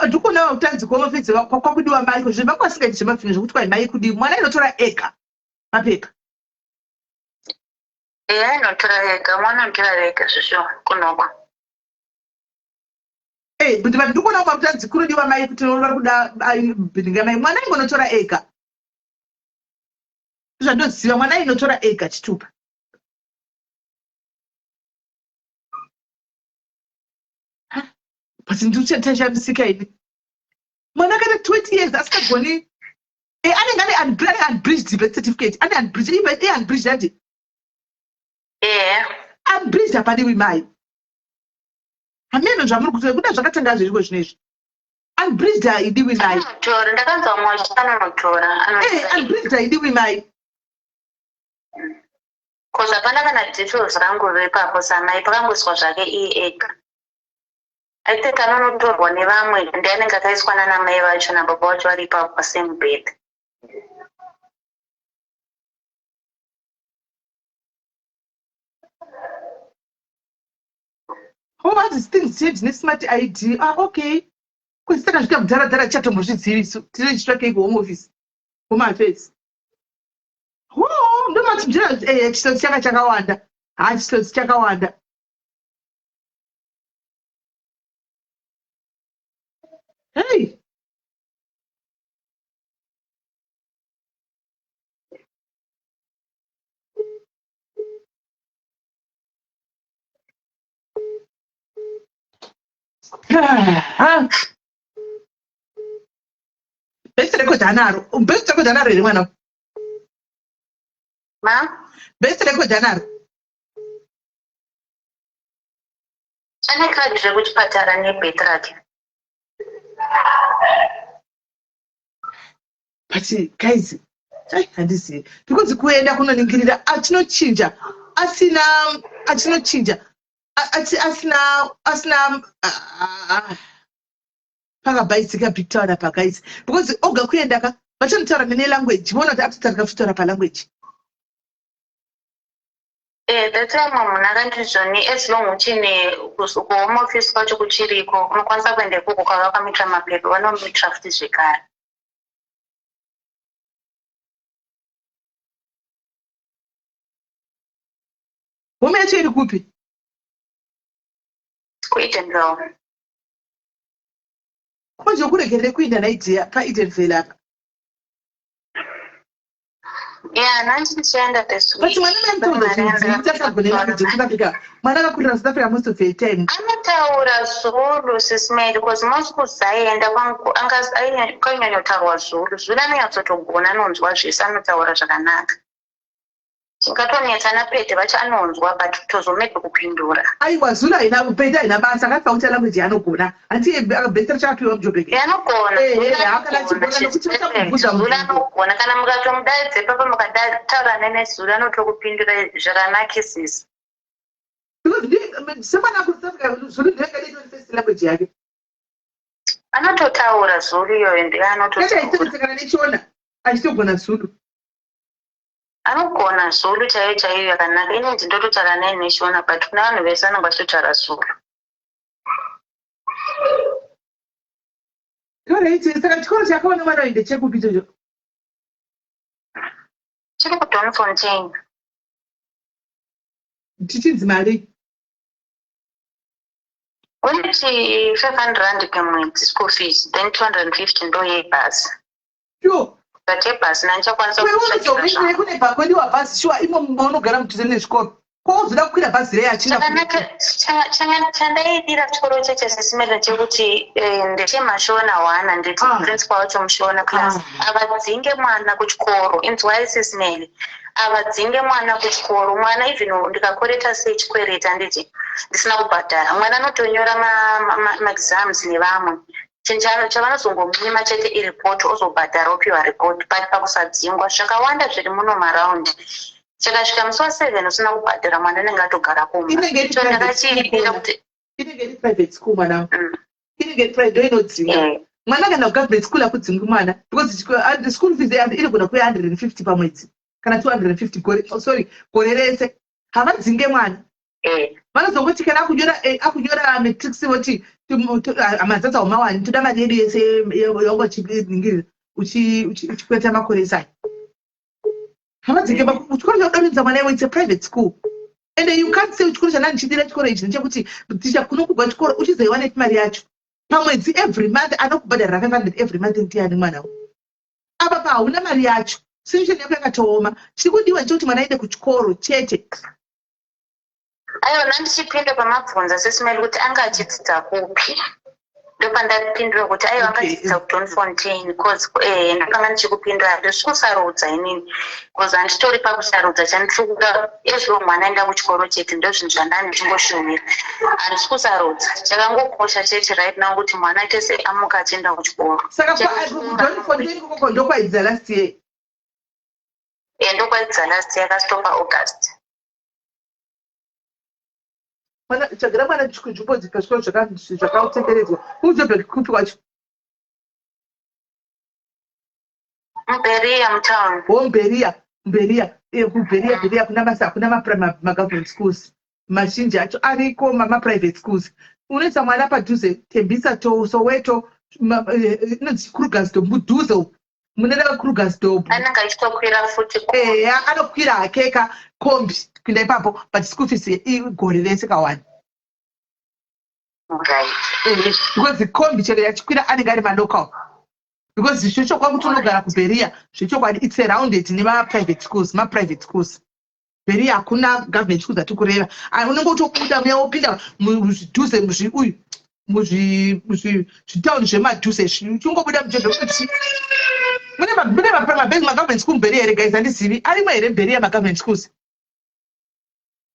ndikuona kutanzi kuomafedzi kwakudiwa mai ko zvinhu vanga vasingaiti zvemafinger zvekuti kwai mai kudii mwana inotora ega mapepa eya inotora ega mwana anotora ega zvisho kunoko Eh, but vanhu ndikuona kuma kuti anzi kunodiwa mai kuti vari kuda bhiringa mai mwana ingonotora ega zvandoziva mwana inotora ega chitupa but ndichashamisika ini mwana akaita 20 years asikagoni eh, anenge ane unbridged birth certificate ane unbridged unbridged andi eh. unbridged hapadiwi mai hameno zvamuri kutora kuda zvakatanga zviriko zvino izvi unbridged haidiwi mai anotora ndakanzwa mumwe achiti anonotora eh, unbridged haidiwi mai bcause hapana kana details rangu ripapo samai pakangoiswa zvake iye ega i think anonotorwa nevamwe ndi anenge akaiswa nana mai vacho nababa vacho vari ipapo pasame bed Oh, what is things change nesmart ID? Ah, okay. Kwesi takazvita kudhara dhara tichatombozvizivi isu. Tine tichitsvakei kuhome office. Home affairs. Oh, ndomati mjira eh chitsotsi chaka chakawanda. Ha chitsotsi chakawanda. Hey. Best record anaro. Best record anaro here mwana? Ma? Birth record anaro? Ane card rekuchipatara nebirth rake. But guys, ai handizivi because kuenda kunoningirira achinochinja asina achinochinja asina asina pakabhaizika big town apa guys because oga kuenda ka vachanotaura nene language voona kuti akutotaura kutaura palanguage. Eh, that's why mumwe munhu akanditi zvoni as long uchine kuhome office kwacho kuchiriko unokwanisa kuenda ikoko kwava vakamuitira mapepa vanomuitira futi zvekare. Home yacho iri kupi? KuEdenvale. Manje ukuregerere kuenda naidea paEdenvale apa? Yeah, nanti ndichienda this week. But mwana mai mutondo asagone language yeSouth Africa. Mwana akakurira South Africa most of the time. Anotaura Zulu Sis Mary because most schools dzaienda kwanyanyotaurwa Zulu. Zulu anonyatsotogona anonzwa zvese anotaura zvakanaka. Chingatonetsa napete vacho anonzwa but kutozomebe kupindura. Aiwa Zulu haina pete haina basa akati pakuti language yaanogona. Hanti best chakapiwa muJobek. Anogona. Eh eh akana chigona nekuti vachamubvunza Zulu anogona kana mukatomudaidza ipapo mukataura nene Zulu anotokupindura zvakanakisisa. Because semwana aku South Africa Zulu ndiyo yanga iri first language yake. Anototaura Zulu iyoyo ndiyo anototaura. Yakaita kana nechona achitogona Zulu. Anogona Zulu chaiyo chaiyo yakanaka. Inonzi ndototaura naye neShona but kuna vanhu vese vanenge vachitotaura Zulu. Alright, saka chikoro chakaona mwana uyu ndechekupi ichocho? Chiri kuDoornfontein. Chichinzi mari? Unoti 500 rand pamwedzi school fees then 250 ndoyebhasi. Sure. But yebhasi nandichakwanisa kutsvakira zvangu. Kune bhakwediwa bhazi shuwa imo maunogara mudhuze nezvikoro. Ko uzoda kukwira bhazi rei achinga Chandaidira chikoro chechesesimele chekuti eh, ndechemashona one handiti ah. principal wacho mushona class ah. avadzinge mwana kuchikoro inzwai sisimele avadzinge mwana kuchikoro mwana even ndikakwereta sei chikwereti handiti ndisina kubhadhara mwana anotonyora maexams ma, ma, nevamwe Chinhu chavanozongomunyima chete ireport ozobhadhara opiwa report but pakusadzingwa zvakawanda zviri muno maround chakasvika musi wa 7 usina kubhadhara mwana anenge atogara kumba icho ndakachiidira kuti inenge iri private school mwana mm. inenge iri private ndoinodzinga eh. mwana kana kugovernment school akudzingwi mwana because school fees inogona kuya 150 pamwedzi kana 250 gore oh, sorry gore rese havadzinge mwana eh. Vanozongoti kana akunyora eh, akunyora matrix voti madzadza umawani toda mari yedu yese yawanga uchiningirira uchikweta makore esai havadzinge chikoro chakudavidza mwana iwe it's a private school and you can't say chikoro chandanga ndichidira chikoro ichi ndechekuti ticha kunokugwa chikoro uchizoiwa nepi mari yacho pamwedzi every month anokubhadharira 500 every month ndiyani mwana u apa pahauna mari yacho situation yako yakatooma chiri kudiwa ndechekuti mwana aende kuchikoro chete. Aiwa ndandichipinda pamabvunza sesimail kuti anga achidzidza kupi ndopandapindura kuti aiwa anga achidzidza kuDoornfontein cause eh, ndopanga ndichikupindura handisi kusarudza inini cause handitori pakusarudza chandiri kuda ezvo mwana aenda kuchikoro chete ndozvinhu zvandanga ndichingoshuvira handisi kusarudza chakangokosha chete right now kuti mwana aite se amuka achienda kuchikoro. Saka kuDoornfontein ikoko ndokwaidzidza last year? Eh, ndokwaidzidza last year akastopa August. Mwana tsvagira mwana nzvimbo pazvikoro zvakatenderedzwa kuJoburg kupi kwacho? MuBeria mutown. Oh muBeria, muBeria. Eh, kuBeria, Beria kuna masa kuna magovernment schools mazhinji acho ariko maprivate schools. Unoisa mwana padhuze Tembisa to Soweto eh, inonzi Krugersdorp mudhuze uku mune reva Krugersdorp. Anenge achitokwira futi. Eya anokwira hakeka kombi kuenda ipapo but school fees igore rese kawani. Right. Because kombi chero yachikwira anenge ari malocal because zvechokwadi kuti unogara kuberia zvechokwadi it's surrounded nemaprivate schools maprivate schools beria hakuna government schools atikureva ah, unenge utobuda muya wopinda muzvidhuze muzvi uyu muzvitauni zvemadhuze uchingobuda mujebhe kuti Mune magovernment school mberi here guys? Handizivi, arimo here mberi yamagovernment schools?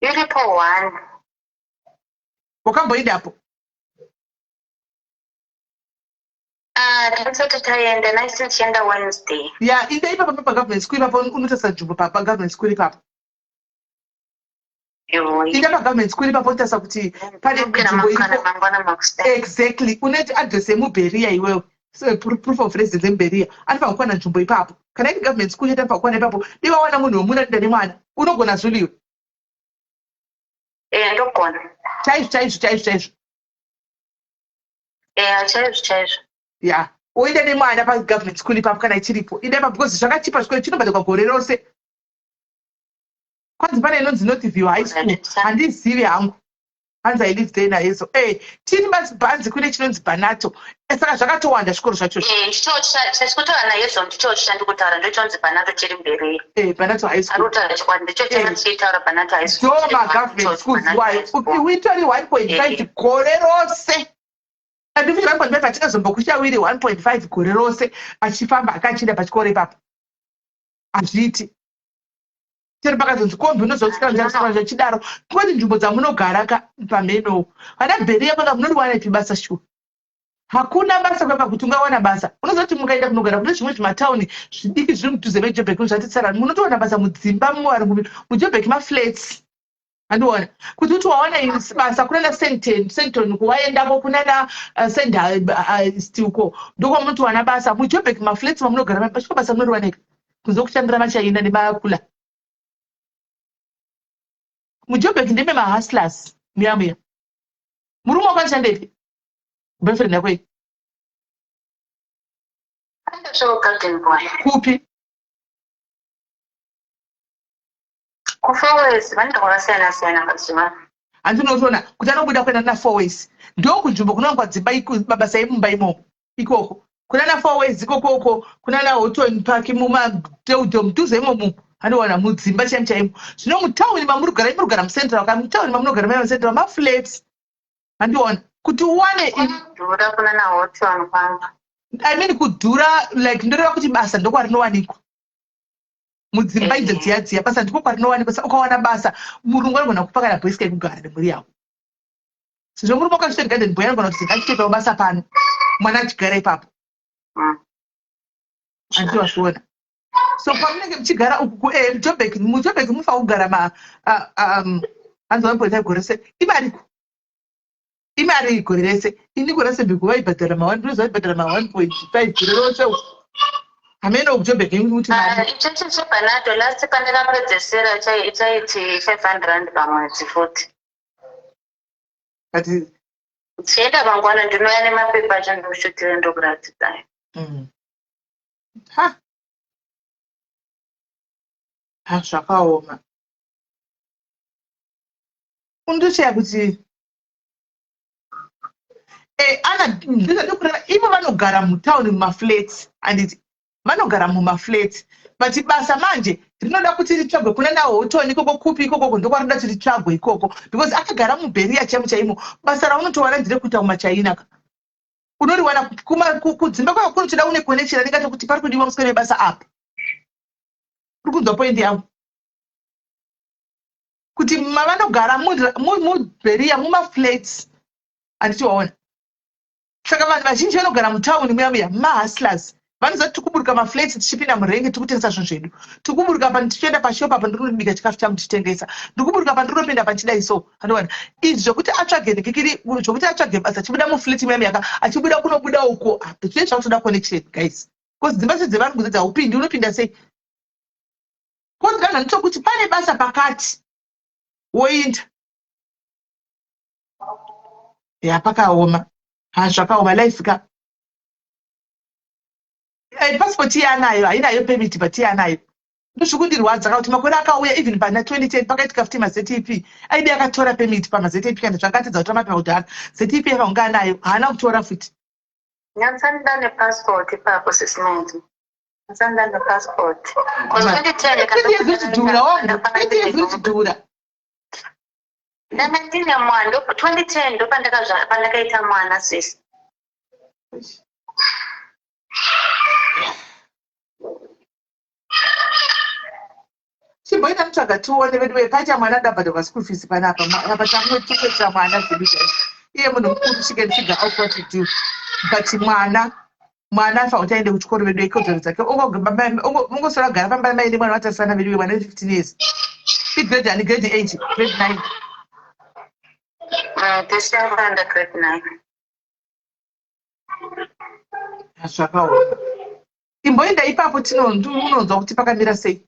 Iripo one. Wakamboendapo? Ah, tatisati taenda, naisi tichienda Wednesday. Ya, inda ipapo pagovernment school ipapo, unotarisa nzvimbo pagovernment school ipapo. Inda pagovernment school ipapo, unotarisa kuti pane nzvimbo iripo. Mangwana makuseni. Exactly, unoiti address yemuBeria iwewe. So, proof of residence yemuBeria, anofanira kuwana nzvimbo ipapo. Kana iri government school chete, anofanira kuwana ipapo. Dai wawana munhu wemuna anoenda nemwana, unogona zuliwe. Eh, ndogona. Chaizvo, chaizvo, chaizvo, chaizvo. Eh, chaizvo, chaizvo. Ya, oenda nemwana pagovernment school ipapo kana ichiripo. Enda ipapo because zvakachipa, zvikoro chinobhadharwa gore rose. Kwanzi pane inonzi Northview High School, handizivi hangu. Hanzi I live there nayezo. Tini bhanzi kune chinonzi Banato. Saka zvakatowanda zvikoro zvacho. Eh, ndicho chachikutaura nayezo, ndicho chandikutaura, ndochonzi Banato chiri mberi. Banato High School. Ari kutaura chokwadi, ndicho chatichitaura, Banato High School. Ndo magovernment schools iwayo, uitori 1.5 gore rose. Andifiti 1.5 atingazombokushawiri 1.5 gore rose achifamba akachienda pachikoro ipapo, hazviiti. Chero pakazonzi kombi, unozosvika zvachidaro. Kungoti nzvimbo dzamunogara ka pamhenowo, vana Bheriya panga munoriwana ipi basa? Shuwa, hakuna basa kwapa kuti ungawana basa. Unoziva kuti mukaenda kunogara kune zvimwe zvimatauni zvidiki zviri mudhuze meJobek zvatitsara, munotowana basa mudzimba muvarungu muJobek, maflats. Andiona kuti uti wawana basa kunana Sandton, Sandton kuwaendako, kunana Sandhurst uko, ndokwamunotowana basa. MuJobek maflats mamunogara pachiko basa munoriwaneka kunze kushandira machaina nemakula. MuJobek ndeme mahustlers muya muya. Murume wakanishandepi, boyfriend yako iyi? Andosviko garden boy. Kupi? KuFourways, vanoita kwakasiyana siyana mazuva. Handinotoona kuti anobuda kuenda naFourways, ndokunzvimbo kunowanikwa dzimba, mabasa emumba imomo ikoko, kunana Fourways ikokoko, kunana Houghton Park, mumadeudo mudhuze imomo, handiwana mudzimba chaimo chaimo. Zvino mutauni mamuri kugara, muri kugara mucentral ka? Mutauni mamunogara mai mucentral maflats, handiona kuti uwane Dhura kunana Houghton kwangu. I mean kudhura, like ndoreva kuti basa ndokwarinowanikwa mudzimba idzo dziya dziya, basa ndiko kwarinowanikwa. Saka ukawana basa, murungu anogona kupa kana bhoisika yekugara nemhuri yako, sezvo murume wakachitoti garden boy anogona kuti ngachitoitawo basa pano, mwana achigara ipapo. Handiti wazviona? So pamunenge muchigara uku muJobek, muJobek mufanira kugara ma hanzi 1.5 gore rese. Imariko, imari gore rese. Ini kuRustenburg vaibhadhara ma, ndinoziva vaibhadhara ma 1.5 gore rose uku. Hameno kuJobek kuti mari. Ichocho cheBhanato, last pandakapedzesera chaiti 500 rand pamwedzi futi. But Chienda mangwana, ndinouya nemapepa acho, ndokushutire, ndokuratidzai. Ha ha, zvakaoma. Undoshaya kuti ana ndizade kureva ivo vanogara mutauni mumaflats, handiti vanogara mumaflats? But basa manje rinoda kuti ritsvagwe kuna naHoughton ikoko, kupi ikokoko, ndokwarinoda kuti ritsvagwe ikoko, because akagara muBeria chaimo chaimo, basa raunotowana nderekuita kumachaina ka. Unoriwana kudzimba kwako kunotoda une connection anenge atokuti pari kudiwa muswere webasa apa. Uri kunzwa point yangu kuti mavanogara muBeria mumaflats, handiti waona? Saka vanhu vazhinji vanogara mutauni muya muya mahustlers, vanoziva kuti tikuburuka maflats tichipinda murengi, tikutengesa zvinhu zvedu, tikuburuka pa tichienda pashop apa, ndiri kunobika chikafu changu tichitengesa, ndikuburuka pa ndinopinda panchidai. So andowana izvi zvokuti atsvage ndikikiri, zvokuti atsvage basa achibuda muflat muya muyaka, achibuda kunobuda uko, zvinenge zvakutoda connection guys, because dzimba dzevarungu dzedzi haupindi, unopinda sei? Kozi vanhu vanotokuti pane basa pakati, woinda. Ya, pakaoma. Ha, zvakaoma life ka. Passport iyanayo, hainayo permit, but iyanayo. Ndozvikundirwadza ka kuti makore akauya, even pana 2010 pakaitika futi maZEP, aidi akatora permit pamaZEP kana zvakatidza kutora mapepa kudhara. ZEP yava kunge anayo, haana kutora futi. Nyatsanda nepassport ipapo, sisimenzi, nyatsanda nepassport. 20 years uchidhura wangu, 20 years uchidhura. Ndanga ndine mwana 2010, ndo pandakaita mwana, sisi. Chimboenda mutsvaga tione vedu wee paita mwana adabhadharwa school fees panapa apa tangotokuitira mwana zvedu chaizvo. Iye munhu mukuru she can figure out what to do but mwana mwana anofanira kuti aende kuchikoro vedu ikodzero dzake ongosora kugara pamba mai nemwana vatarisana vedu mwana we15 years igrade ani grade 8 grade 9 This year under grade 9. Zvakaoma. Imboenda ipapo tinonzwa kuti pakamira sei.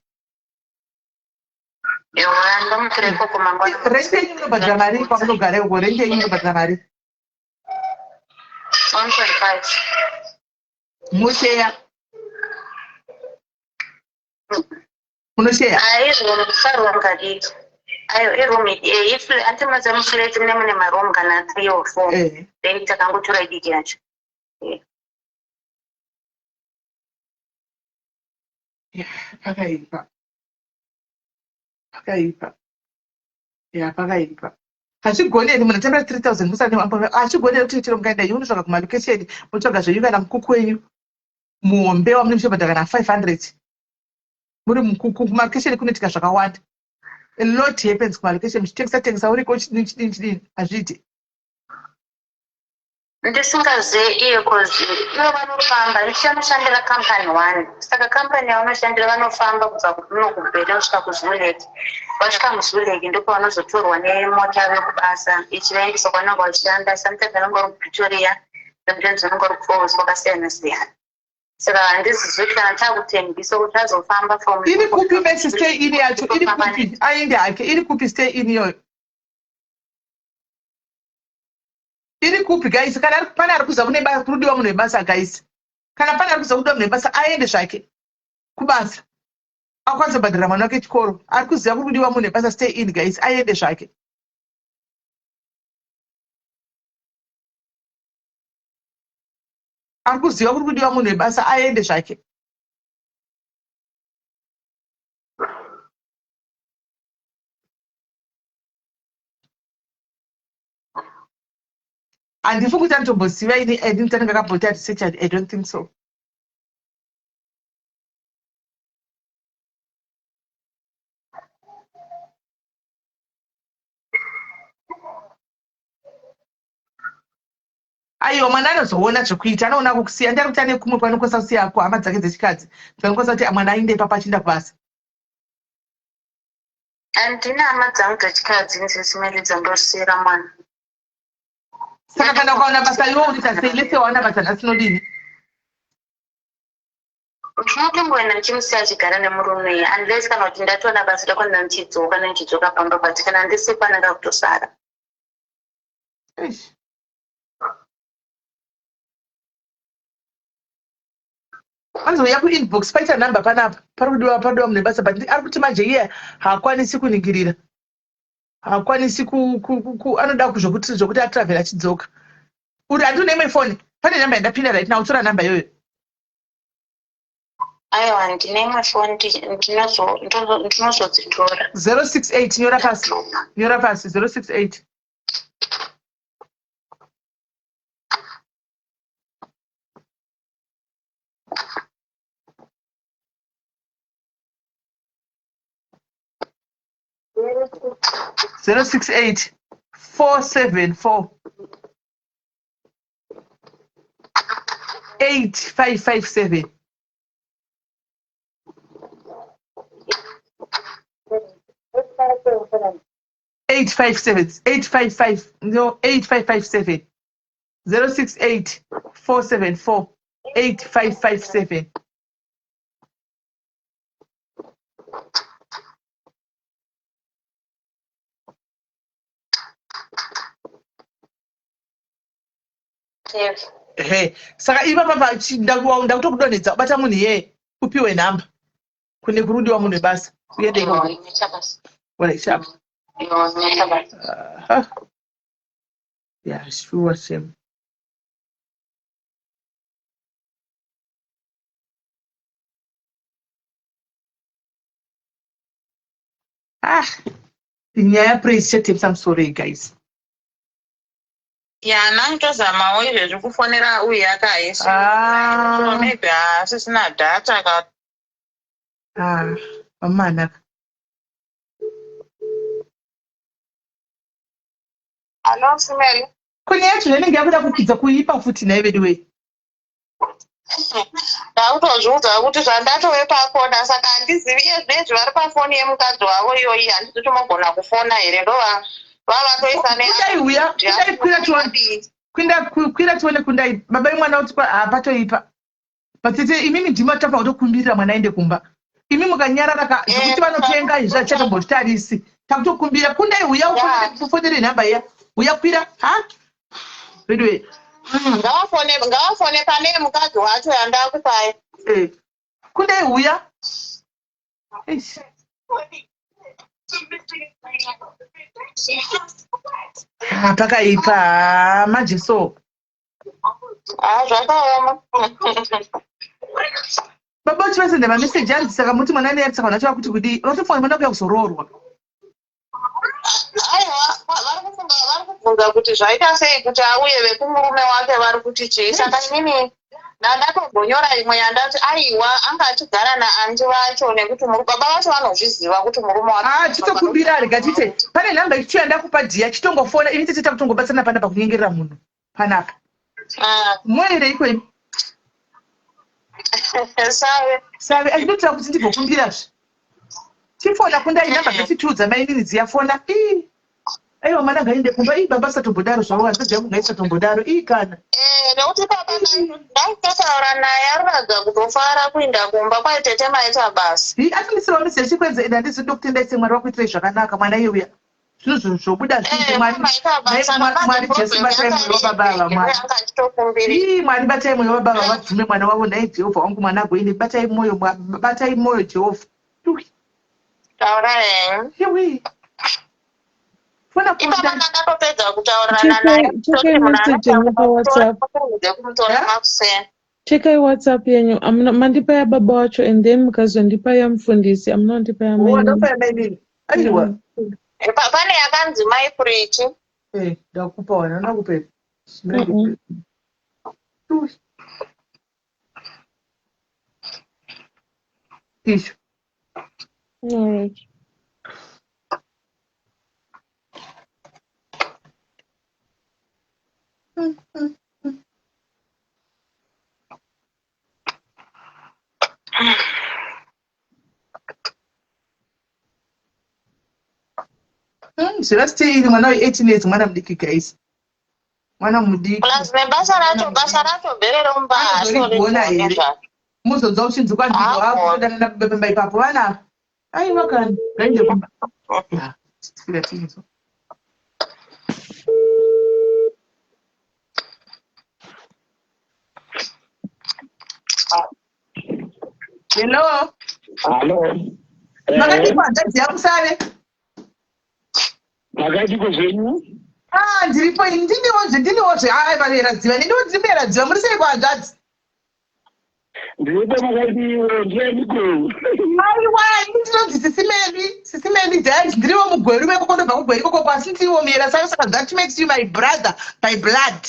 Rent yenyu munobhadhara mari kwamunogara ikoko rent yenyu munobhadhara mari 1.5. Mosheya. Munosheya? Aizvo musaroom kadiki. Ayo iroom if anti maza muflat mune mune maroom kana 3 or 4. Then takangotora idiki yacho. Yeah, pakaipa. Pakaipa. Ya, pakaipa. Hazvigoni here munhu atambira 3000 musati hazvigoni here kuti chero mukaenda iwe unotsvaga kumalokesheni motsvaga zvenyu kana mukuku wenyu muhombe wamunenge muchibhadhara kana 500 muri mukuku kumalokesheni kunoitika zvakawanda. A lot happens kumalokesheni muchitengesa tengesa uriko chidini chidini chidini hazviite. Ndisingazive iye cause ivo vanofamba ndichanoshandira company one saka company yavanoshandira vanofamba kubva kuno kubhera kusvika kuzulek vasvika muzulek ndopavanozotorwa nemota vekubasa ichivaendesa kwavanenge vachishanda sometimes vanenge vari kupretoria sometimes vanenge vari kufalls kwakasiyana siyana saka handizivi kuti kana takutengisa kuti azofamba from Iri kupi mesi stay in yacho iri kupi aende hake iri kupi stay in iyoyo iri kupi guys kana pane ari kuza kune kurudiwa munhu webasa guys kana pane ari kuza kudiwa munhu webasa aende zvake kubasa akwanisa kubhadhara mwana wake chikoro ari kuziva kuri kudiwa munhu webasa stay in guys aende zvake ari kuziva kuri kudiwa munhu webasa aende zvake handifi kuti anotomboziva ini i think tanenge akamboti ati search i don't think so aiwa mwana anozoona zvekuita anoona kukusiya ndiari kuti ane kumwe kwaanokwanisa kusiya kuhama dzake dzechikadzi dzinokwanisa kuti mwana ainde ipapo achiinda kubasa Handina hama dzangu dzechikadzi nzisimeli dzandosiyira mwana. Saka kana ukaona basa iwe unoita sei? Lese waona basa nhasi unodini? Ndinotongoenda ndichimusiya achigara nemurume unless kana kuti ndatoona basa ndakwanira ndichidzoka ndichidzoka pamba but kana ndisipo anenge akutosara. Eish. Anzouya kuinbox paita number panapa pari kudiwa parudiwa munhu webasa but ari kuti manje iye haakwanisi kuningirira haakwanisi anoda zvokuti zvokuti atravel achidzoka uri handi une imwe foni pane number yandapinda right now tora number iyoyo aiwa ndine imwe foni ndinozodzitora 068 nyora pasi nyora pasi 068 068 474 8557 857 855 no 8557 068 474 8557 Ehe, saka ipapa ndakutokudonhedza ubata munhu iyeye upiwe nhamba kune kurudiwa munhu webasa uende ikoko Alright, sharp. Aha. Yeah, sure, shame. Ah, nyaya praise chatepsa musoro iyi guys. Ya ndangitozamawo izvezvi kufonera uyu akaisa. Ah. So maybe haasisina data ka Ah, vamanaka. Hello, Simeli. Kune yacho zvainenge yakuda kukwidza kuipa futi nhai vedu wee. Ndakutozviudza kuti zvandatove pakona saka handizivi iye zvinezvi vari pafoni yemukadzi wavo iyoyi handiti kuti mogona kufona here ndova vavatoisa ne Kundai uya, kundai kwira tione. Kwinda kwira tione kundai. Baba imwana uti kwa hapatoipa. But tete imimi ndimi matafa kutokumbirira mwana aende kumba. Imi mukanyarara ka zvekuti vanotenga izvi hatichatombozvitarisi. Takutokumbira kundai huya ufonere nhamba iya. Huya kwira ha? Veduwe. Ngavafone ngavafone pane mukadzi wacho yandakupai. Eh. Kundai huya. Eish. Ah, pakaipa manje so. Ah, zvakaoma. Baba uchivasenda mameseji anzi saka muti mwana ane saka vana kuti kudii vatofunga mwana kuya kuzoroorwa. Aiwa, vari kufunga vari kubvunza kuti zvaita sei kuti auye vekumurume wake vari kuti chii. Saka inini ndandatombonyora imwe yandati aiwa anga achigara naanti vacho nekuti baba vacho vanozviziva kuti murume wake. Ah, chitokumbira rega tite pane nhamba ichiyo yandakupa dhiya chitongofona ini tete takutongobatsirana panapa kunyengerera munhu panapa. Ah. Moereiko imi? Save. Save, andinoitira kuti ndimbokumbirazve. Chifona kundai nhamba dzachitiudza mainini dziya fona. Ii. Aiwa mwana ngaende kumba. Ii baba satombodaro zvavo hanzvadzi yangu ngaisatombodaro. Ii kana. Eh, nekuti baba ndaitotaura naye aratidza kutofara kuinda kumba kwai tete maita basa. Ii atondisirawo message chikwenze ende handizi ndokutendai semwari wakuitirai zvakanaka mwana iye uya. Zvinhu zvinhu zvobuda zviite Eh, mwari. maita basa Mwari Jesu batai mwoyo wababa ava mwari. anga achitokumbirira. Ii mwari batai mwoyo wababa ava vabvume mwana wavo nhai Jehovha wangu mwana agoende batai mwoyo batai mwoyo Jehovha. Yuwi. Taura henyu. Yuwi. Fona Ipapa kunda. ndandatopedza kutaurirana naye Chekai chekai message yenyu paWhatsApp. kurumidze kumutora makuseni. Chekai WhatsApp yenyu. Amuna mandipa yababa wacho and then mukazondipa yamufundisi. Amuna kundipa Oh, yamainini. ndopa yamainini. Aiwa. Pane yakanzi mai Pretty. Eh, ndakupa wana, ndakupa. Mm-mm. Isho. All right. Zvevasiti iri mwana we18 years mwana mudiki guys. Mwana mudiki. Plus nebasa racho basa racho bhere romba Anozorigona here? Muzonzwa uchinzi kwanzi wakudana nababa ipapo vana. Aiwa kana ngaende kumba. Ah, Tira tinzwa. Hello. Hello. Makadii hanzvadzi yangu save? Makadiko zvenyu? Ah, ndiripo ini ndiniwozve ndiniwozve hai vareradziva neniwo ndiri muyeradziva muri sei kuhanzvadzi? Ndiripo makadiwo ndianiko? Aiwa ini ndinonzi Sisi Meli, Sisi Meli Dad, ndiriwo mugweru mekoko ndobva kugweru ikoko asi ndiriwo muyera save saka that makes you my brother by blood.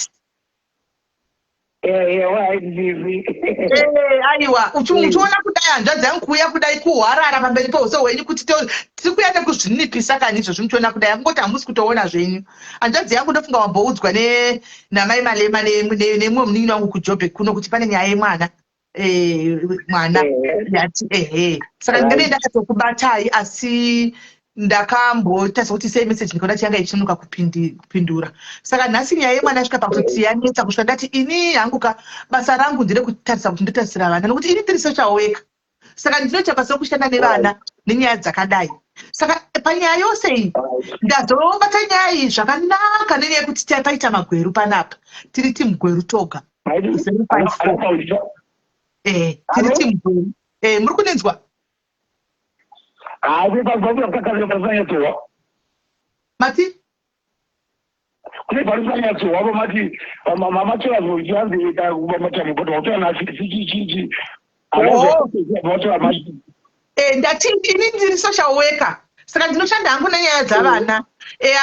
Eh, right Sisi. Eh, aiwa uchiona kudai hanzvadzi yangu kuuya kudai kuhwarara pamberi peuso hwenyu kuti tiri kuya nekuzvinipisa kani izvozvi muchiona kudai angoti hamusi kutoona zvenyu hanzvadzi yangu ndofunga wamboudzwa namai Malema nemumwe munin'ina wangu kuJobek kuno kuti pane nyaya yemwana mwana yati ehe saka ndingadai ndakatokubatai asi ndakamboita sekuti sei message ndikaona chiyanga ichinonoka kupindura saka nhasi nyaya yemwana yasvika pakuti yanetsa kusvika ndati ini hangu ka basa rangu nderekutarisa kuti ndotarisira vana nokuti ini ndiri social worker saka ndinoita basa rekushanda nevana nenyaya dzakadai saka panyaya yose iyi ndazobata nyaya iyi zvakanaka nenyaya yekuti paita magweru panapa tiri timugweru toga 054 eh tiri timugweru eh muri kunenzwa Hayi pasanyatsowa. Mati? Kune parisanyatsowa pamati mamatora zvochianzi matambo watora nasi chichi. Watora machi. Eh ndati ini ndiri social worker saka ndinoshanda hangu nenyaya dzavana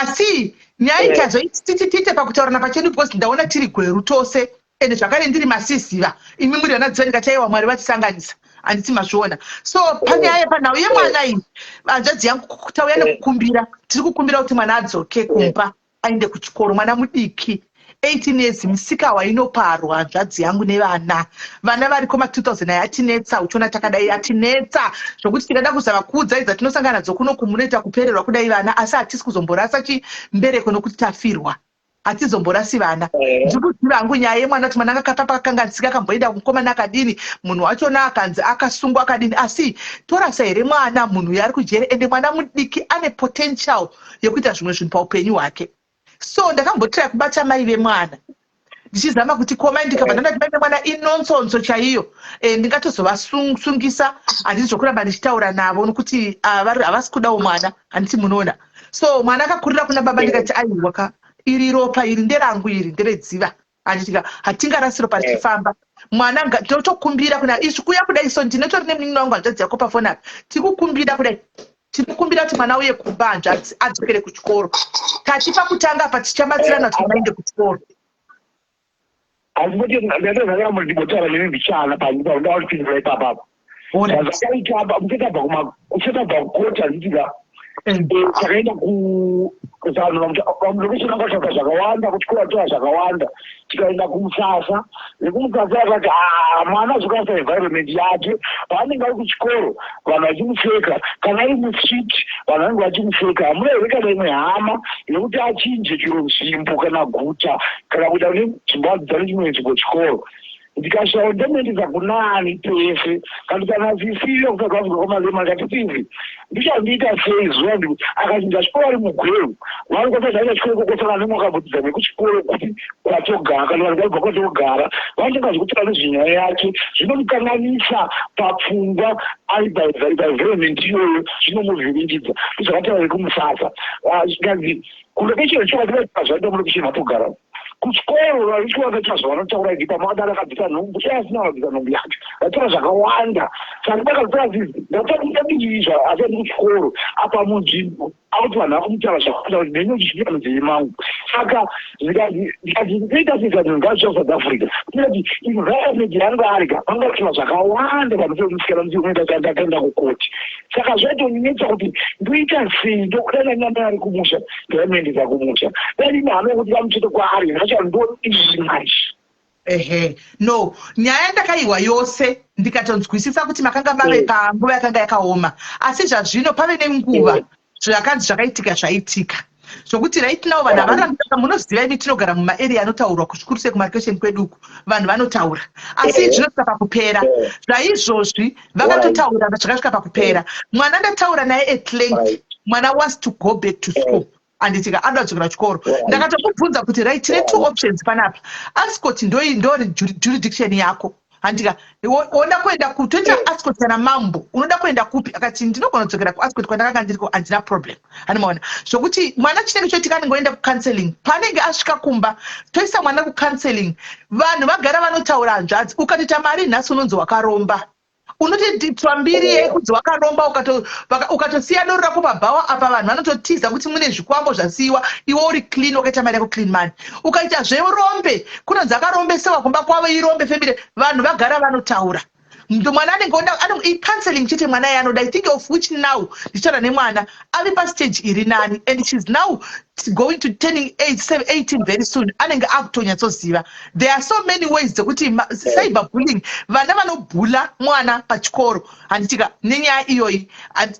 asi nyaya itazoitiite pakutaurana pachedu because ndaona tiri gweru tose ende zvakare ndiri masiziva imi muri vana dziva ndikati aiwa mwari vatisanganisa handiti mazviona so panyaya yepanhau yemwana iyi hanzvadzi yangu tauya nekukumbira tiri kukumbira kuti mwana adzoke kumba. Aende kuchikoro, mwana mudiki, 18 years, musika wainoparwa, hanzvadzi yangu, nevana. Vana variko ma2000 ayatinetsa, uchiona takadai, yatinetsa zvokuti tikada kuzama kuudza idza tinosangana nadzo kuno kumunoita kupererwa kudai vana. Asi hatisi kuzomborasa chimbereko nokuti tafirwa, hatizomborasi vana. Ndiri kuziva hangu nyaya yemwana, kuti mwana akakapa pakanganisika, akamboenda kumukomana akadini, munhu wachona akanzi akasungwa akadini. Asi torasa here mwana, munhu uyo ari kujere? Ende mwana mudiki, ane potential yekuita zvimwe zvinhu paupenyu hwake. So ndakambotira kubata mai vemwana, ndichizama kuti komai, ndikabva ndandati mai vemwana inontsonso chaiyo. Ndingatozovasungisa, handisi zvokuramba ndichitaura navo nokuti havasi kudawo mwana, handiti munoona? So mwana akakurira kuna baba. Ndikati aiwa ka, iri ropa iri nderangu, iri nderedziva, handitika? Hatingarasi ropa richifamba. Mwana totokumbira kuna izvi kuya kudai. So ndinotori nemunin'ina wangu, hanzvadzi yako, pafoni apa. Tikukumbira kudai, tinokumbira kuti mwana uye kumba, hanzvadzi, adzokere kuchikoro. Tati pakutanga apa tichabatsirana kuti mwana aende kuchikoro. Asi kuti ndatozakara ndimbotaura nemi mbichana pandaura kupindura ipapapa. Zvazvakaita apa, kusetabva kukoti, handitika? Takaenda kuvanhu vakatsvaka zvakawanda, kuchikoro vatora zvakawanda. Tikaenda kumusasa, vekumusasa vakati, "Ah, mwana zvokasa environment yake paanenge ari kuchikoro, vanhu vachimuseka, kana ari mustreet vanhu vanenge vachimuseka. Hamuna here kana imwe hama yekuti achinje chiro nzvimbo kana guta kana kuita kune nzvimbo adzidza nechimwe nzvimbo chikoro?" Ndikashawo ndomuendesa kunani pese kana kana sisiyo kuSouth Africa kwaMalema. Ndikati, "Sizi, ndichandiita sei zuva akachinja chikoro ari muGweru?" Vari kwatachaita chikoro kokosana nemwakabvutidza nekuchikoro kuti kwatogara, kana vanhu vaibva kwatogara vanotanga zvekutaura nezvenyaya yake, zvinomukanganisa papfungwa ari paenvironment iyoyo, zvinomuvhiringidza. Ndozvakataura vekumusasa. Zvikanzi kulocation chokwadi vaita zvaita mulocation vatogara, kuchikoro vachikoro vakaita zvavanotaura ivi pamakadaro, akabvisa nhumbu, iye asina akabvisa nhumbu yacho, vataura zvakawanda. Saka ndakabvisa zizi ndatakuadii asi andi kuchikoro apa munzvimbo akuti vanhu vakumutaura zvakawanda kuti neni uchisvika munzeve mangu. Saka ndikati ndoita sei? Kanhu ngazvia South Africa kuti environment yanga arika vangataura zvakawanda pamusikana ndakaenda kukoti. Saka zvaitonetsa kuti ndoita sei, ndokudana nyama ari kumusha, ndaimuendesa kumusha, dai hama yekuti vamuchete kwaari zvacho, ndodii manje? Ehe, no, nyaya ndakaiwa yose, ndikatonzwisisa kuti makanga mave panguva yakanga yakaoma. Asi zvazvino pave nenguva, zvakanzi zvakaitika zvaitika, zvokuti right now vanhu havarambika. Munoziva imi, tinogara mumaarea anotaurwa zvikuru sei, kumarokesheni kwedu uku vanhu vanotaura, asi zvinosvika pakupera. Zvaizvozvi vakatotaura zvakasvika pakupera. Mwana ndataura naye at length. Mwana wants to go back to school, handitika? Anoda kudzokera kuchikoro. Ndakatomubvunza kuti, "Right, tine two options panapa. Estcourt ndo jurisdiction yako, handika? Woda kuenda kutoita Estcourt kana Mambo, unoda kuenda kupi?" Akati, "Ndinogona kudzokera kuEstcourt kwandakanga ndiriko, handina problem." Handimaona zvokuti mwana chinenge choitika, anenge oenda kucounseling. Paanenge asvika kumba, toisa mwana kucounseling. Vanhu vagara vanotaura, hanzvadzi. Ukatoita mari nhasi, unonzi wakaromba, unoti twambiri yekunzi wakaromba. Ukatosiya doro rako pabhawa apa, vanhu vanototiza kuti mune zvikwambo zvasiyiwa. Iwe uri clean, wakaita mari yako, clean money. Ukaita zverombe, kunonzi akarombesewa kumba kwavo, irombe family. Vanhu vagara vanotaura. Mwana anenge icounseling chete mwana iye anoda. I think of which now ndichitaura nemwana ave pastage iri nani, and she's now going to turning 18 very soon. Anenge akutonyatsoziva. There are so many ways dzekuti cyber bullying, vana vanobhula mwana pachikoro, handitika? Nenyaya iyoyi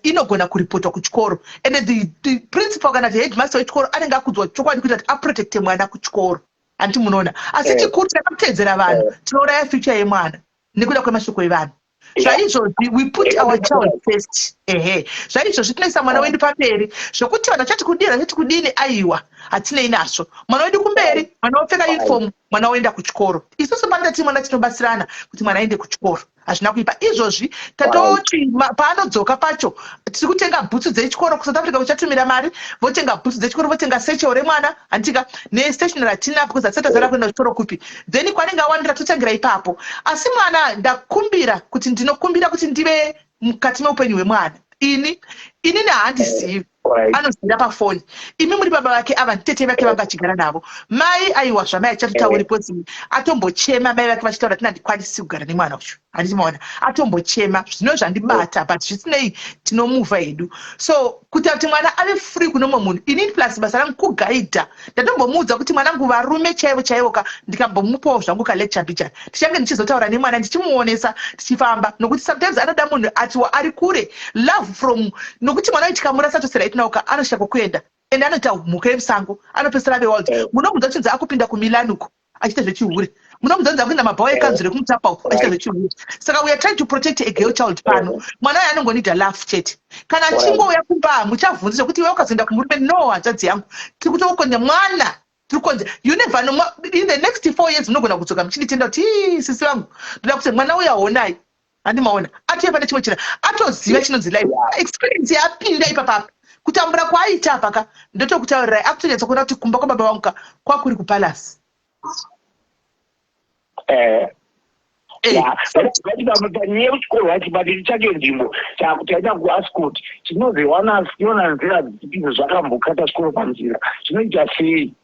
inogona kuripotwa kuchikoro, and the principal kana the headmaster wechikoro anenge akudzwa chokwadi kuita kuti aprotecte mwana kuchikoro, handiti munoona? Asi chikuru, takamuteedzera vanhu, tinouraya future yemwana nekuda kwemashoko evanhu. Zvaizvozvi we put our child first. Ehe, zvaizvozvi tinoisa mwana wedu pamberi, zvokuti vanhu vachati kudini, vachati kudini, aiwa, hatinei nazvo. Mwana wedu kumberi, mwana wopfeka uniform, mwana woenda kuchikoro. Isusu pandati mwana, tinobatsirana kuti mwana aende kuchikoro, hazvina kuipa. Izvozvi tatoti paanodzoka pacho, tiri kutenga bhutsu dzechikoro kuSouth Africa, kuchatumira mari, votenga bhutsu dzechikoro, votenga satchel remwana, handitika? Nestationery hatina, because hatisati tazara kuenda kuchikoro kupi. Then kwanenge awandira, totangira ipapo. Asi mwana ndakumbira kuti, ndinokumbira kuti ndive mukati meupenyu hwemwana. Ini inini haandizivi, anozivira pafoni. Imi muri baba vake, ava nditete vake vanga achigara navo. Mai, aiwa, zvamai achatotauri, because atombochema mai vake vachitaura, "Tina, handikwanisi kugara nemwana uyu." Handiti maona atombochema zvino zvandibata, but zvisinei, tinomuvha hedu. So kuita kuti mwana ave free kuno mumwe munhu, inini plus basa rangu kugaidha. Ndatombomuudza kuti mwanangu, varume chaivo chaivo ka, ndikambomupawo zvangu kalecture mbijana, tichange ndichizotaura nemwana, ndichimuonesa tichifamba, nokuti sometimes anoda munhu atiwa ari kure, love from, nokuti mwana uyu tikamurasa tose right now ka, anosvika kwekuenda ende anoita mhuka yemusango, anopedzisira ave wild. Munomudza kuchinzi akupinda kuMilan uko achiita zvechihure, munomudza kunzi akuenda mabhawa ekanzuro ekuMutapa uko achiita zvechihure. Saka we are trying to protect a girl child pano. Mwana uyu anongonida love chete. Kana achingouya kumba, muchavhunza zvekuti iwe ukazoenda kumurume. No, hanzvadzi yangu, tiri kutokonza mwana, tiri kukonza. You never know, in the next 4 years munogona kudzoka muchinditenda kuti, "Ii, sisi vangu, ndoda kuti mwana uyu aonai." Handimaona atouya pane chimwe chira, atoziva chinonzi life experience yaapinda ipapapa, kutambura kwaaita apa ka. Ndotokutaurirai, akutonyatsa kuona kuti kumba kwababa vangu ka kwakuri kupalasi. Panyaya yekuchikoro wachi, but tichake nzvimbo takuti kuAscot tinozoiwana, tiona nzira dzipidzo zvakambokata chikoro panzira, zvinoita sei?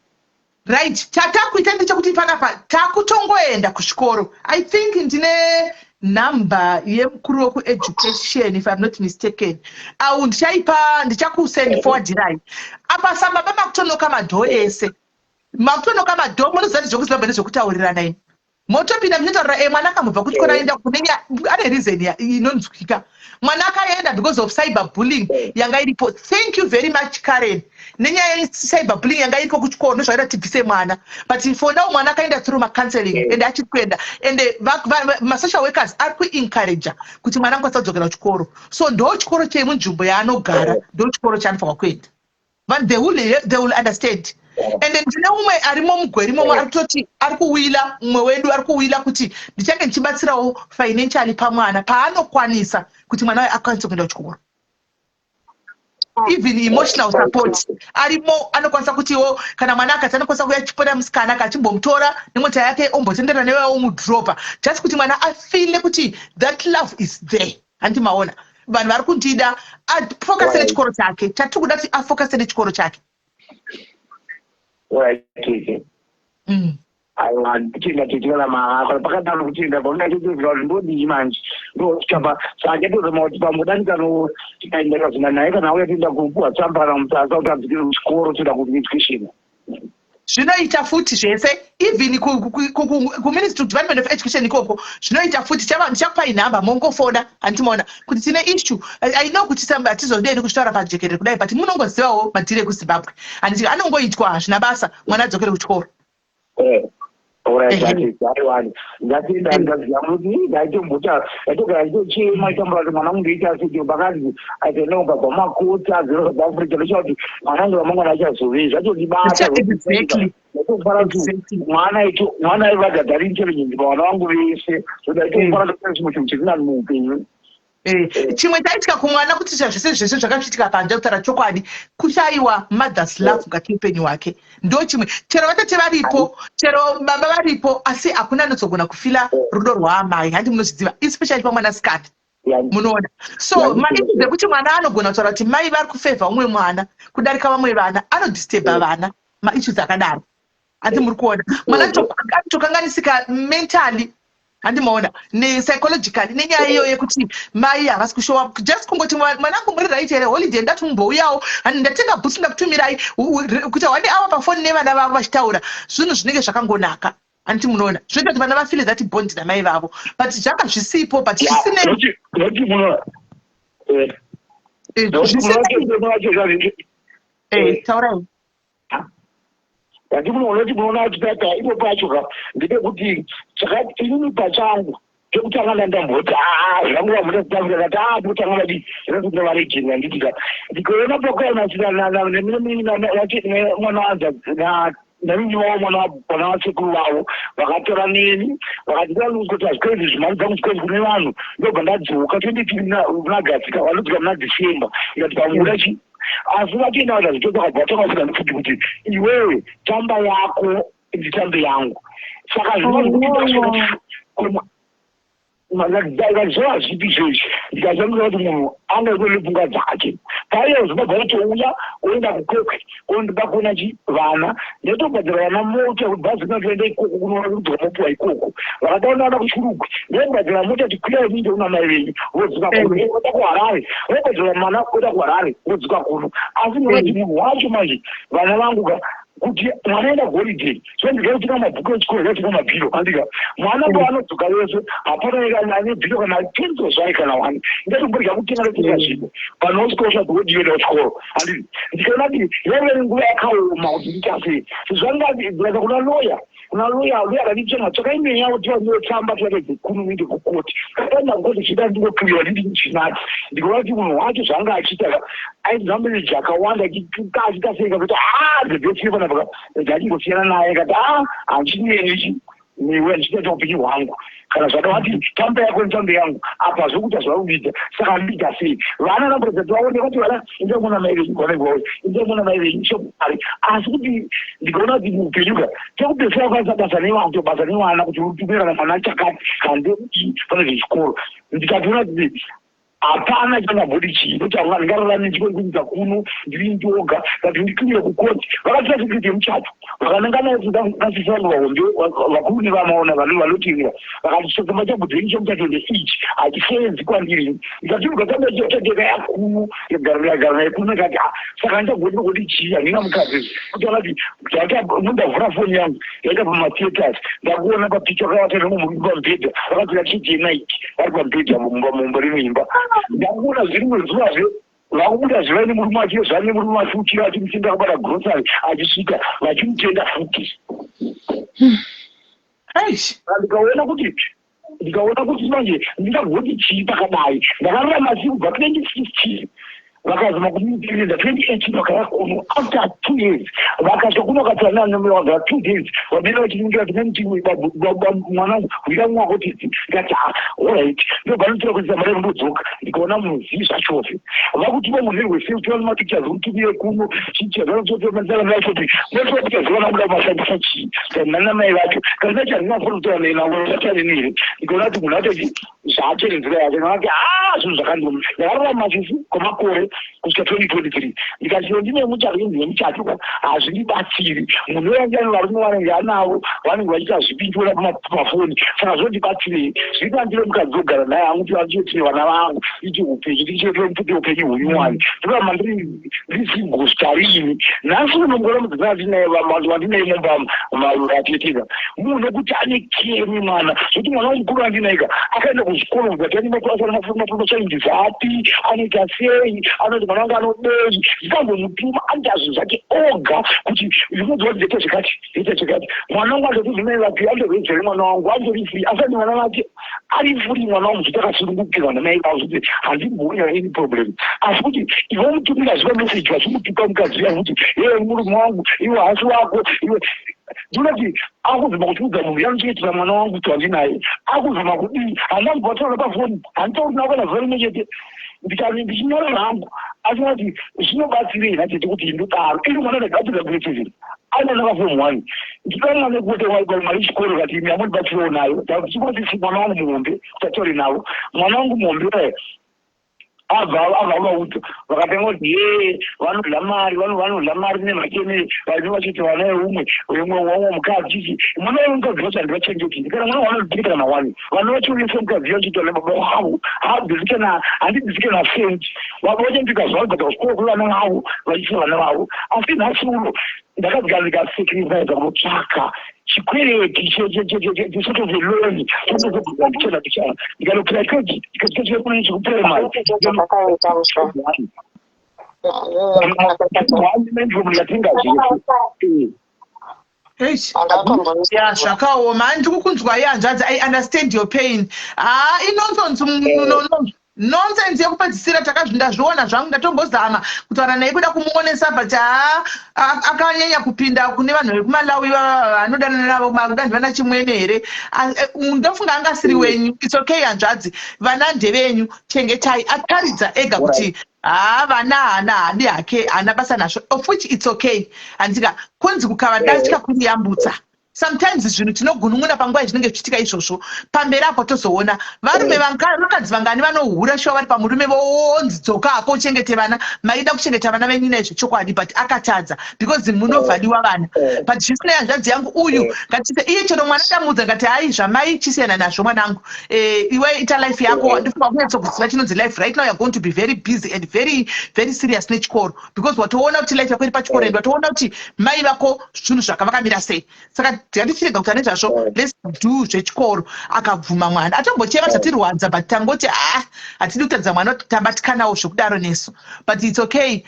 Right, chatakuita ndechekuti panapa takutongoenda kuzvikoro. I think ndine nhamba yemukuru wekueducation, if I'm not mistaken. Au ndichaipa, ndichakusend forwardirai apa. Sababa makutonoka madoor ese, makutonoka madoor. Munoziva kuti zvekuZimbabwe ndezvekutaurirana imi motopinda muchitaurira mwana akambobva kuchikoro, aenda kunenya, ane reason inonzwika. Mwana akaenda because of cyber bullying yanga iripo. Thank you very much, Karen. Nenyaya yecyber bullying yanga iriko kuchikoro, ndozvakaita tibvise mwana. But for now mwana akaenda through macounseling and achiri kuenda, and masocial workers ari kuencouraja kuti mwana angakwanisa kudzokera kuchikoro. So ndo chikoro chemunzvimbo yaanogara, ndo chikoro chaanofanwa kuenda. But they will understand. And ndine umwe arimo mugweri imomo, ari kutoti ari kuwila, mumwe wedu ari kuwila kuti ndichange ndichibatsirawo financially pamwana paanokwanisa, kuti mwana wayo akwanise kuenda kuchikoro. Even emotional support arimo, anokwanisa kutiwo kana mwana akati anokwanisa kuuya achipona musikana akachimbomutora nemota yake, ombotendera newe, omudropa, just kuti mwana afeele kuti that love is there. Handi maona vanhu vari kundida, afocuse nechikoro chake. Chatiri kuda kuti afocuse nechikoro chake. Right. Aiwa, ndikuenda tete, kana kana pakadaro kutoenda paunachitoziva kuti ndodii manje, ndosvika saka chatozama kuti pamudani kano tikaenda kazina naye, kana auya toenda kupuwa tsamba kana Mutasa kuti adzokere kuchikoro, toenda kueducation. Zvinoita futi zvese, even kuMinistry, Department of Education ikoko zvinoita futi. Ndichakupai nhamba, mongofona. Handimaona kuti tine issue. I know kuti hatizodeni kuzvitaura pajekerere kudai, but munongozivawo madhiri ekuZimbabwe, handiti? Anongoitwa, hazvina basa, mwana adzokere kuchikoro. Aiwani, ndatenda ndaziva kuti ndaitombuta, ndaitogara nditochema itambura kuti mwana mundoita sei. Pakanzi aitoenda kubva makoti adzero South Africa, ndocha kuti mwana wangu ramangwana achazovei, zvatondibata. Ndaitofara kuti mwana aivagadhari ari intelligent pavana vangu vese, so ndaitofara kuti chimwe chinhu chiri nani muupenyu. Chimwe chaitika kumwana kuti zvese zvese zvakasvitika panze, kutaura chokwadi, kushayiwa mother's love mukati meupenyu hwake. Ndo chimwe. Chero vatete varipo, chero baba varipo, asi hakuna anozogona kufeela rudo rwaamai. Handi munozviziva, especially pamwanasikana, munoona? So maissues ekuti mwana anogona kutaura kuti mai vari kufavour umwe mwana kudarika vamwe vana, anodisturba vana. Maissues akadaro, handi muri kuona? Mwana anotokanganisika mentally, handimaona, nepsychologically, nenyaya iyoyo yekuti mai havasi kushowa. Just kungoti, "Mwanangu, muri right here? Holiday ndati mumbouyawo, handi ndatenga bhutsu, ndakutumirai," kuti one hour pafoni nevana vavo vachitaura zvinhu zvinenge zvakangonaka. Handiti munoona zvinoita kuti vana vafeele that bond namai vavo? But zvanga zvisipo, but zvisinei. Taurai. Ndati munoti munoona kuti tata ipo pacho ka, ndepekuti chakati inini pachangu chekutanga ndandamboti, aa, zvangu vamuda kutambira, ndati, aa, ndikutanga ndadi ndinokuti varegeni, handiti ka? Ndikaona pakaona mwana wanza naningi wavo, mwana wasekuru vavo vakatora neni, vakati kuti hazvikwenzi zvimari dzangu zvikwenzi kune vanhu. Ndobva ndadzoka 23 muna Gadzika, vanodzoka muna December. Ikati pamuda chi, asi vatoenda vakazvitoka, vakabva vatanga vasinga futi kuti iwewe tamba yako, nditambe yangu. Saka zvinozvikuti Zvava zvipi izvozvi? Ndikazvambira kuti munhu angaitwe nepfungwa dzake. Paiye Zimbabwe anotouya oenda kuKwekwe ondoda kuona chi vana. Ndaitobhadhara vana mota kuti bhazi rinotoenda ikoko kunoona kudzoka mopiwa ikoko. Vakada kuona kuChirugwi ndaibhadhara mota kuti kwirai muinde kuna mai venyu vodzoka kuno. Voda kuHarare vaibhadhara mwana oda kuHarare vodzoka kuno. Asi ndinoti munhu wacho manje vana vangu ka kuti mwana enda kuholiday, so ndinoda kutenga mabhuku echikoro, ndatenga mabhiro andika mwana paanodzoka yese hapana ane bhiro kana pencil zvayo kana one. Ndatomborega kutenga, ndotenga zvinhu vanhu vechikoro zvati wodienda kuchikoro handiti. Ndikaona kuti yaive nguva yakaoma kuti ndiita sei, zvanga ndikaenda kuna lawyer, kuna lawyer, lawyer akanditsvanga tsvakai mweya kuti vanyore tsamba tiratidze kuno muinde kukoti. Kaenda kukoti chida ndingokwiwa nditi chinati. Ndikaona kuti munhu wacho zvanga achiita aidzambeji akawanda achituka achiita sei kakuti a the best panapa ndachingosiyana naye kati a handichineni newe, handichitaita upenyu hwangu kana zvakavati tambo yako netambo yangu apa zvokuita zvauri kuita. Saka handiita sei vana namburedza tivaone kuti vana indai muna mai venyu, vana vauya indai muna mai venyu chokwadi. Asi kuti ndikaona kuti muupenyu ka chekupedzisira kukwanisa basa nevana, basa nevana kuti uri kana mwana chakati kana ndekudii pane zvechikoro, ndikatoona kuti hapana changambodi chii nokuti handingararami ndikokunyika kuno ndiri ndoga. Kati ndikwire kukoti vakatora certificate yemuchato vakanangana vasisi vangu vahombe vakuru nevamaona vanotirira vakati chitsamba chabudheni chemuchato ndeichi hachiseenzi kwandiri. Ndikati ndikatamba chateka yakuno yagara naye kuno ndikati saka ndichagoti kuti chii, handina mukadzi kuti vakati mundavhura foni yangu yaita pamastatus ndakuona papicha vakavata nemumwe pamubhedha vakapfeka cheti yeNike vari pamubhedha mumba remuimba. Ndakuona zvirimwe zuvazve vakubuda zviva nemurume wacho zvane nemurume wacho uchira achimutenda akabata grocery achisvika vachimutenda futi. Ndikaona kuti manje ndingagoti chii pakadai. Ndakararama si kubva 2016 vakazama kumutirira 2018 vakauya kuno after 2 years vakasvika kuno vakatsananavagara 2 days vabira vachiningira kuti memuti mwanangu wira mwako titi. Ndikati ha, alright, ndobva ndotora kuisa mari ndodzoka. Ndikaona munhu zvachose vakutuma munhu rwese utora nemapictures utumire kuno chichazanototi mapictures vana kuda kumashandisa chii nana mai vacho kana ndachi handina foni kutaura naye navo vachanini here. Ndikaona kuti munhu atochi zvaatore nzira yake ndakati ha, zvinhu zvakandioma. Ndakararama sisi kwemakore kusvika 2023. Ndikati ndine muchato, inzi nemuchato hazvindibatsiri. Munhu weyangani varume vanenge anavo vanenge vachiita zvipindura pamafoni, saka zvinondibatsirei? Zviri ndire mukadzi wogara naye hangu tiachitire vana vangu iti upenyu tichete upenyu hunyuwani ndoramba ndiri single rini. Nhasi unomboona mudzimai andinaye wandinaye mumba vatetika munhu nekuti ane kemi mwana zvokuti mwana wamukuru andinaika akaenda kuzvikoro kuzati ane machallenges api, anoita sei, anoti mwana wangu anodei zvikambomutuma anoita zvinhu zvake oga kuti zvinonzwa kuti ndeita zvakati ndeita zvakati. Mwana wangu andotodzi mai vake andoredzere mwana wangu andori free asi ati mwana vake ari free. Mwana wangu zviti akasunungukirwa namai vavo zviti handimboona any problem. Asi kuti iwe mutumira zviva meseji vachimutuka mukadzi uya kuti ye murume wangu iwe hasi wako iwe, ndinoti akuzama kutiudza munhu yanochengetera mwana wangu kuti handinaye akuzama kudii. Handambobataura pafoni, handitauri navo kana zuva rimwe chete. Ndikati ndichinyora hangu asi ati zvinobatsirei natete kuti ndodaro iri mwana ndagadzirira grade 7 aina form 1 ndida mwana ekuti mari chikoro kati imi amundibatsirewo nayo ndakuchikoti mwana wangu muhombe kuti ataure navo. Mwana wangu muhombe abva abva vaudza vakatanga kuti ye vanodya mari, vanodya mari nemakene vanenge vachiti vana veumwe umwe wamwe mukadzi chichi mwana wemukadzi vacho handivachengeti kana mwana wanodhiri kana wani vana vachiuyesa mukadzi vachiita nebaba wavo haabvisi kana handibvisi kana sendi. Baba vachandika zvavanobhadhara kuchikoro kwevana vavo vachiisa vana vavo. Asi nhasi uno ndakadzika ndikasacrifice kunotsvaka chikwereti sort of a loan pichana pichana ndikanokwira credit ndikachikune chekuprimary ndikatenga zvese. Ya, zvakaoma. Handiri kukunzwai hanzvadzi, I understand your pain. Ha, inonsense, nonsense yekupedzisira. Ndazviona zvangu, ndatombozama kutaura naye kuda kumuonesa but ha, akanyanya kupinda kune vanhu vekuMalawi vanodanana navo makudanzi vana chimwene here. Ndofunga angasiri wenyu. It's okay hanzvadzi, vana ndevenyu, chengetai. Ataridza ega kuti haa, vana haana hadi hake, haana basa nazvo, of which it's okay. Handika kunzi kukava datya kuriyambutsa. Sometimes zvinhu tinogunun'una panguva izvinenge zvichiitika izvozvo. Pamberi apo tozoona varume vakadzi vangani vanohura shuwa vari pamurume, vonzi, "Dzoka hako uchengete vana." Maida kuchengeta vana venyu naizvo chokwadi, but akatadza because munovhadiwa vana. But zvisinei, hanzvadzi yangu uyu ngatise iye chero mwana ndamuudza ngati, "Hai, zvamai chisiyana nazvo, mwanangu. Iwe ita life yako." Ndifunga kunyatsokuziva chinonzi life. Right now you are going to be very busy and very very serious nechikoro, because watoona kuti life yako iri pachikoro and watoona kuti mai vako zvinhu zvakavakamira sei. Saka ngatichirega kuita nezvazvo, let's do zvechikoro. Akabvuma mwana, atombochema zvatirwadza, but tangoti, ah, hatidi kutaridza mwana kuti tabatikanawo zvekudaro nesu, but it's okay.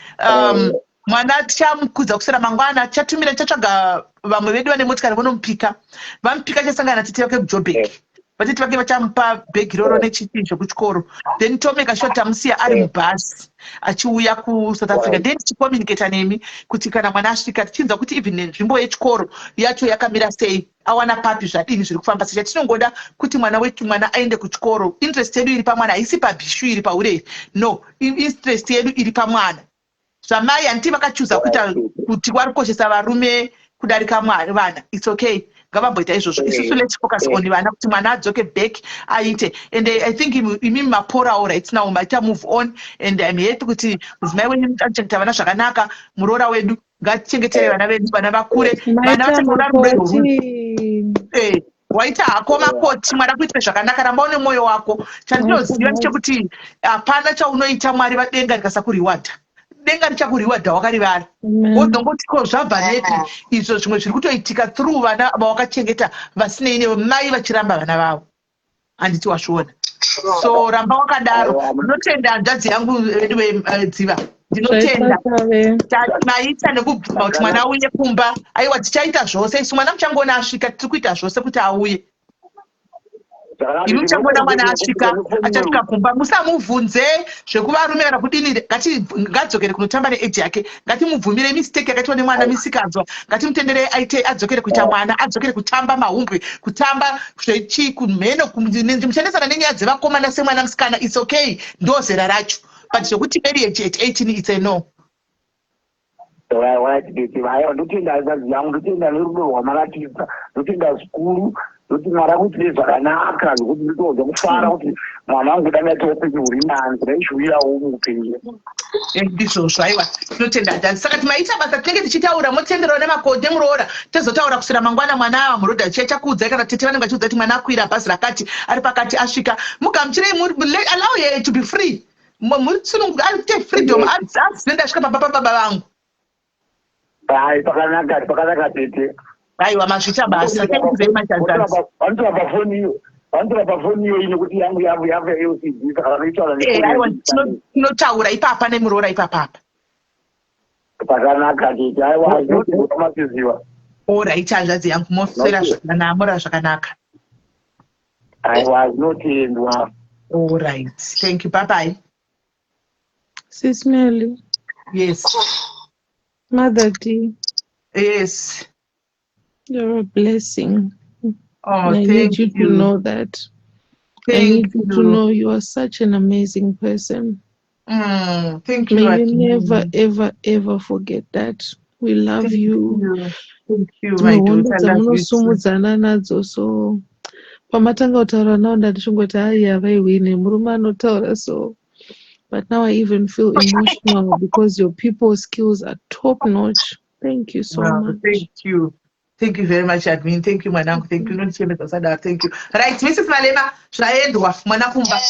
Mwana tichamukudza kusera mangwana, tichatumira, tichatsvaga vamwe vedu vane motikari vonomupika. Vamupika, chasangana natete vake kuJobek. Vatete vake vachamupa bhegi roro nechii zvekuchikoro, then tomeka sure tamusiya ari mubhasi achiuya kuSouth Africa. Then tichicommunicata nemi kuti kana mwana asvika, tichinzwa kuti even nenzvimbo yechikoro yacho yakamira sei, awana papi, zvadini, zviri kufamba sei. Chatinongoda kuti mwana wetu, mwana aende kuchikoro. Interest yedu iri pamwana, haisi pabhishu iri paureri, no. Interest yedu iri pamwana. Zvamai handiti vakachuza kuita kuti vari kukoshesa varume kudarika mwari vana, it's okay, ngavamboita izvozvo. Isusu let's focus on vana, kuti mwana adzoke back aite. And I think imimi maporawo right now, maita move on, and I'm happy kuti mudzimai wenyu anochengeta vana zvakanaka. Muroora wedu ngatichengetere vana vedu, vana vakure, vana vachaona rudo irworwu. Waita hako makoti, mwari akuitire zvakanaka, ramba une mwoyo wako. Chandinoziva ndechekuti hapana chaunoita Mwari vadenga rikasakurewarda. Denga richakurewarda wakarivara. Wozongoti, "Ko zvabva nepi izvo?" Zvimwe zviri kutoitika through vana vawakachengeta vasinei newe, mai vachiramba vana vavo, handiti wazviona? So ramba wakadaro. Ndinotenda, hanzvadzi yangu anyway, Dziva, ndinotenda. Maita nekubvuma kuti mwana auye kumba. Aiwa, tichaita zvose isu. Mwana muchangoona asvika, tiri kuita zvose kuti auye. Imi muchangoona mwana asvika, achasvika kumba, musamubvunze zvekuvarume kana kudini. Ngadzokere kunotamba neage yake. Ngatimubvumire mistake yakaitwa nemwana, misikanzwa, ngatimutenderei aite, adzokere kuita mwana, adzokere kutamba mahumbwe, kutamba zvechi kumheno, muchandesana nenyaya dzevakomana semwana musikana. It's okay, ndo zera racho, but zvekuti marriage at 18, it's a no. Aiwa, ndotenda, hanzvadzi yangu, ndotenda nerudo rwamaratidza, ndotenda zvikuru. Ndoti Mwari akuitire zvakanaka, zvekuti nditoedza kufara kuti mwana wangu danga upenyu huri nani, ndaishuwirawo muupenyu. Ndizvozvo, aiwa, tinotenda hanzvadzi. Saka timaita basa, tinenge tichitaura, motenderawo nemakodhe muroora, tozotaura kuswera mangwana. Mwana ava murodha chichakuudzai, kana tete vanenge vachiudza kuti mwana akwira bhazi rakati, ari pakati, asvika. Mugamuchirei, allow her to be free. Musunungu aite freedom, azive ndasvika pamba pababa vangu. Hai, pakanaka, pakanaka, tete. Aiwa, mazvita basa. Thank you very much, hanzvadzi. Vanotora pafoni iyo, vanotora pafoni iyo nekuti yangu yavo yavo yeLCD, saka vanoitaura. Aiwa, tinotaura ipapa nemuroora ipapapa. Pakanaka, tete. Aiwa, matiziva. Alright, hanzvadzi yangu, moswera zvakanaka, mora zvakanaka. Aiwa, zvinotendwa. Alright, thank you, bye bye. Sis Melly. Yes. Mother D. Yes. You're a blessing. Oh, And I thank need you to you. know that. I Thank need you to you. know you are such an amazing person. Thank you. May you Admin. never, ever, ever forget that. We love Thank you. you. Thank you, Dzimwe my hondo daughter. Love you too. dzamunosumudzana nadzo, so pamatanga kutaura nawo ndandichingoti, "Haiya, vaihwine murume anotaura so." But now I even feel emotional because your people skills are top notch. Thank you so much. Thank you. Thank you very much, admin. Thank you, mwanangu. Thank you. Unondichemedza sadaro. Thank you. Right, Mrs. Malema, zvaendwa, mwana kumba.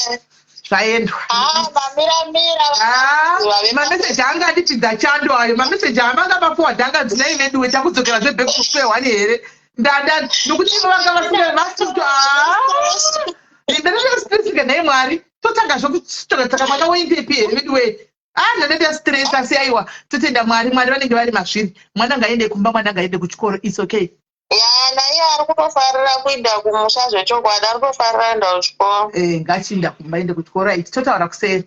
Zvaendwa. Ah, mamiramira. Ah, mameseji anga andipinza chando ayo, mameseji amanga mapuwa dhanga dzinai veduwe. Takudzokera zveback to square one here? Ndada nokuti ivo vanga vasinga vasito. Ndandasika nhai Mwari, totanga zvokutsvaka mwana woendepi here veduwe? Ah, ndandada stress, asi aiwa, totenda Mwari. Mwari vanenge vari mazviri. Mwana ngaende kumba, mwana ngaende kuchikoro, it's okay. Ya, naiye ari kutofarira kuenda kumusha zvechokwadi, ari kutofarira kuenda kuchikoro. Eh, ngachiinda kumba, ende kuchikoro. Right, totaura kuseri.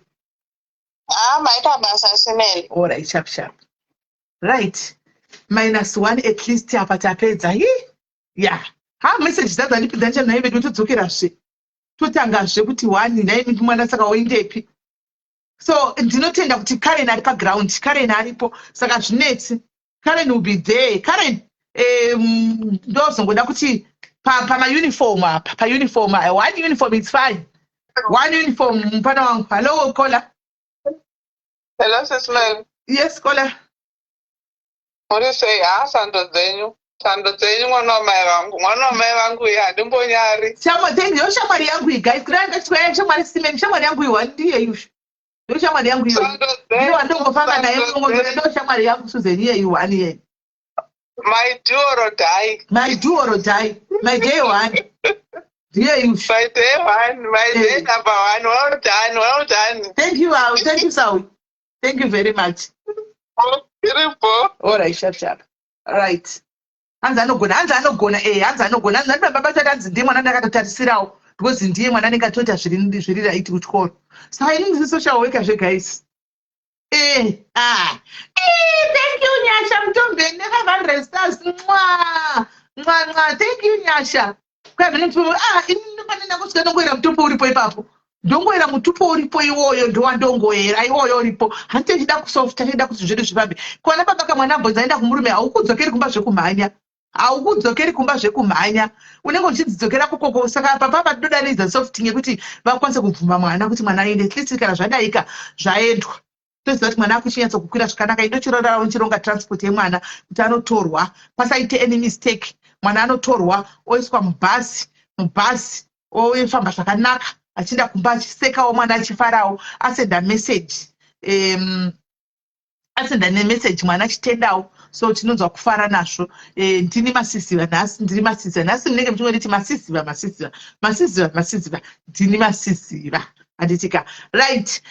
Ah, maita basa, Sis Melly. Alright, sharp sharp. Right, minus one at least apa tapedza. Hi ya, ha, message dzadzo andipinza nichanhai vedu. Todzokerazve, totangazve kuti one nhai mwana, saka woendepi? So ndinotenda kuti Karen ari paground, Karen aripo, saka zvinetsi. Karen will be there. Karen, Ndozongoda kuti pamauniform apa, pauniform, one uniform is fine, one uniform. Mufana wangu, hello caller. Hello, Sis Melly. Yes, caller. Muri sei? Ha, sando dzenyu. Sando dzenyu, mwana wamai vangu. Mwana wamai vangu iye handimbonyari. Yo shamwari yangu iyi, guys, kudai ngachitwaya shamwari simeni, shamwari yangu iyi ndiye yusho. Ndo shamwari yangu iyoyo. Sando Ndiyo dzenyu. wandongofamba naye. Sando Munongozora dzenyu. ndo shamwari yangu Susan iyeyi, one iyeyi. My do or die. My do or die. My day one. Ndiye yusho. My day one, my day number one. Well done, well done. Thank you, thank you, Sawi. Thank you very much. Iripo. All right, sharp sharp. Right. Hanzi anogona, hanzi anogona, hanzi anogona. Hanzi baba vachati hanzi ndiye mwana ndakatotarisirawo because ndiye mwana anenge atoita zviri right kuchikoro. Saka inini ndiri social worker zve, guys. Ah. Thank you, Nyasha Mutombeni ne500 stars. Mwa. Mwa mwa. Thank you, Nyasha. Kwa vile ini ndinofanira kusvika ndongoera mutombo uripo ipapo. Ndongoera mutupo uripo iwoyo, ndowandongoera iwoyo uripo. Hanti tichida kusofta, tichida kuti zvedu zvifambe. Kwana baba kamwana ambonzi aenda kumurume, haukudzokeri kumba zvekumhanya. Haukudzokeri kumba zvekumhanya. Unenge uchidzidzokera kukoko. Saka papa tinodanidza softing yekuti vakwanise kubvuma mwana, kuti mwana aende. At least kana zvadaika zvaendwa, toziva kuti mwana akuchinyatsa kukwira zvakanaka. Indochirorarawo nchironga transport yemwana kuti anotorwa, pasaite any mistake. Mwana anotorwa oiswa mubhazi, ofamba zvakanaka achienda kumba achisekawo, mwana achifarawo, asenda message, asenda nemessage mwana achitendawo. So tinonzwa kufara nazvo. Ndini Masiziva nhasi, ndini Masiziva nhasi. Munenge muchingonditi Masiziva, Masiziva, Masiziva, Masiziva. Ndini Masiziva, handitika? Right,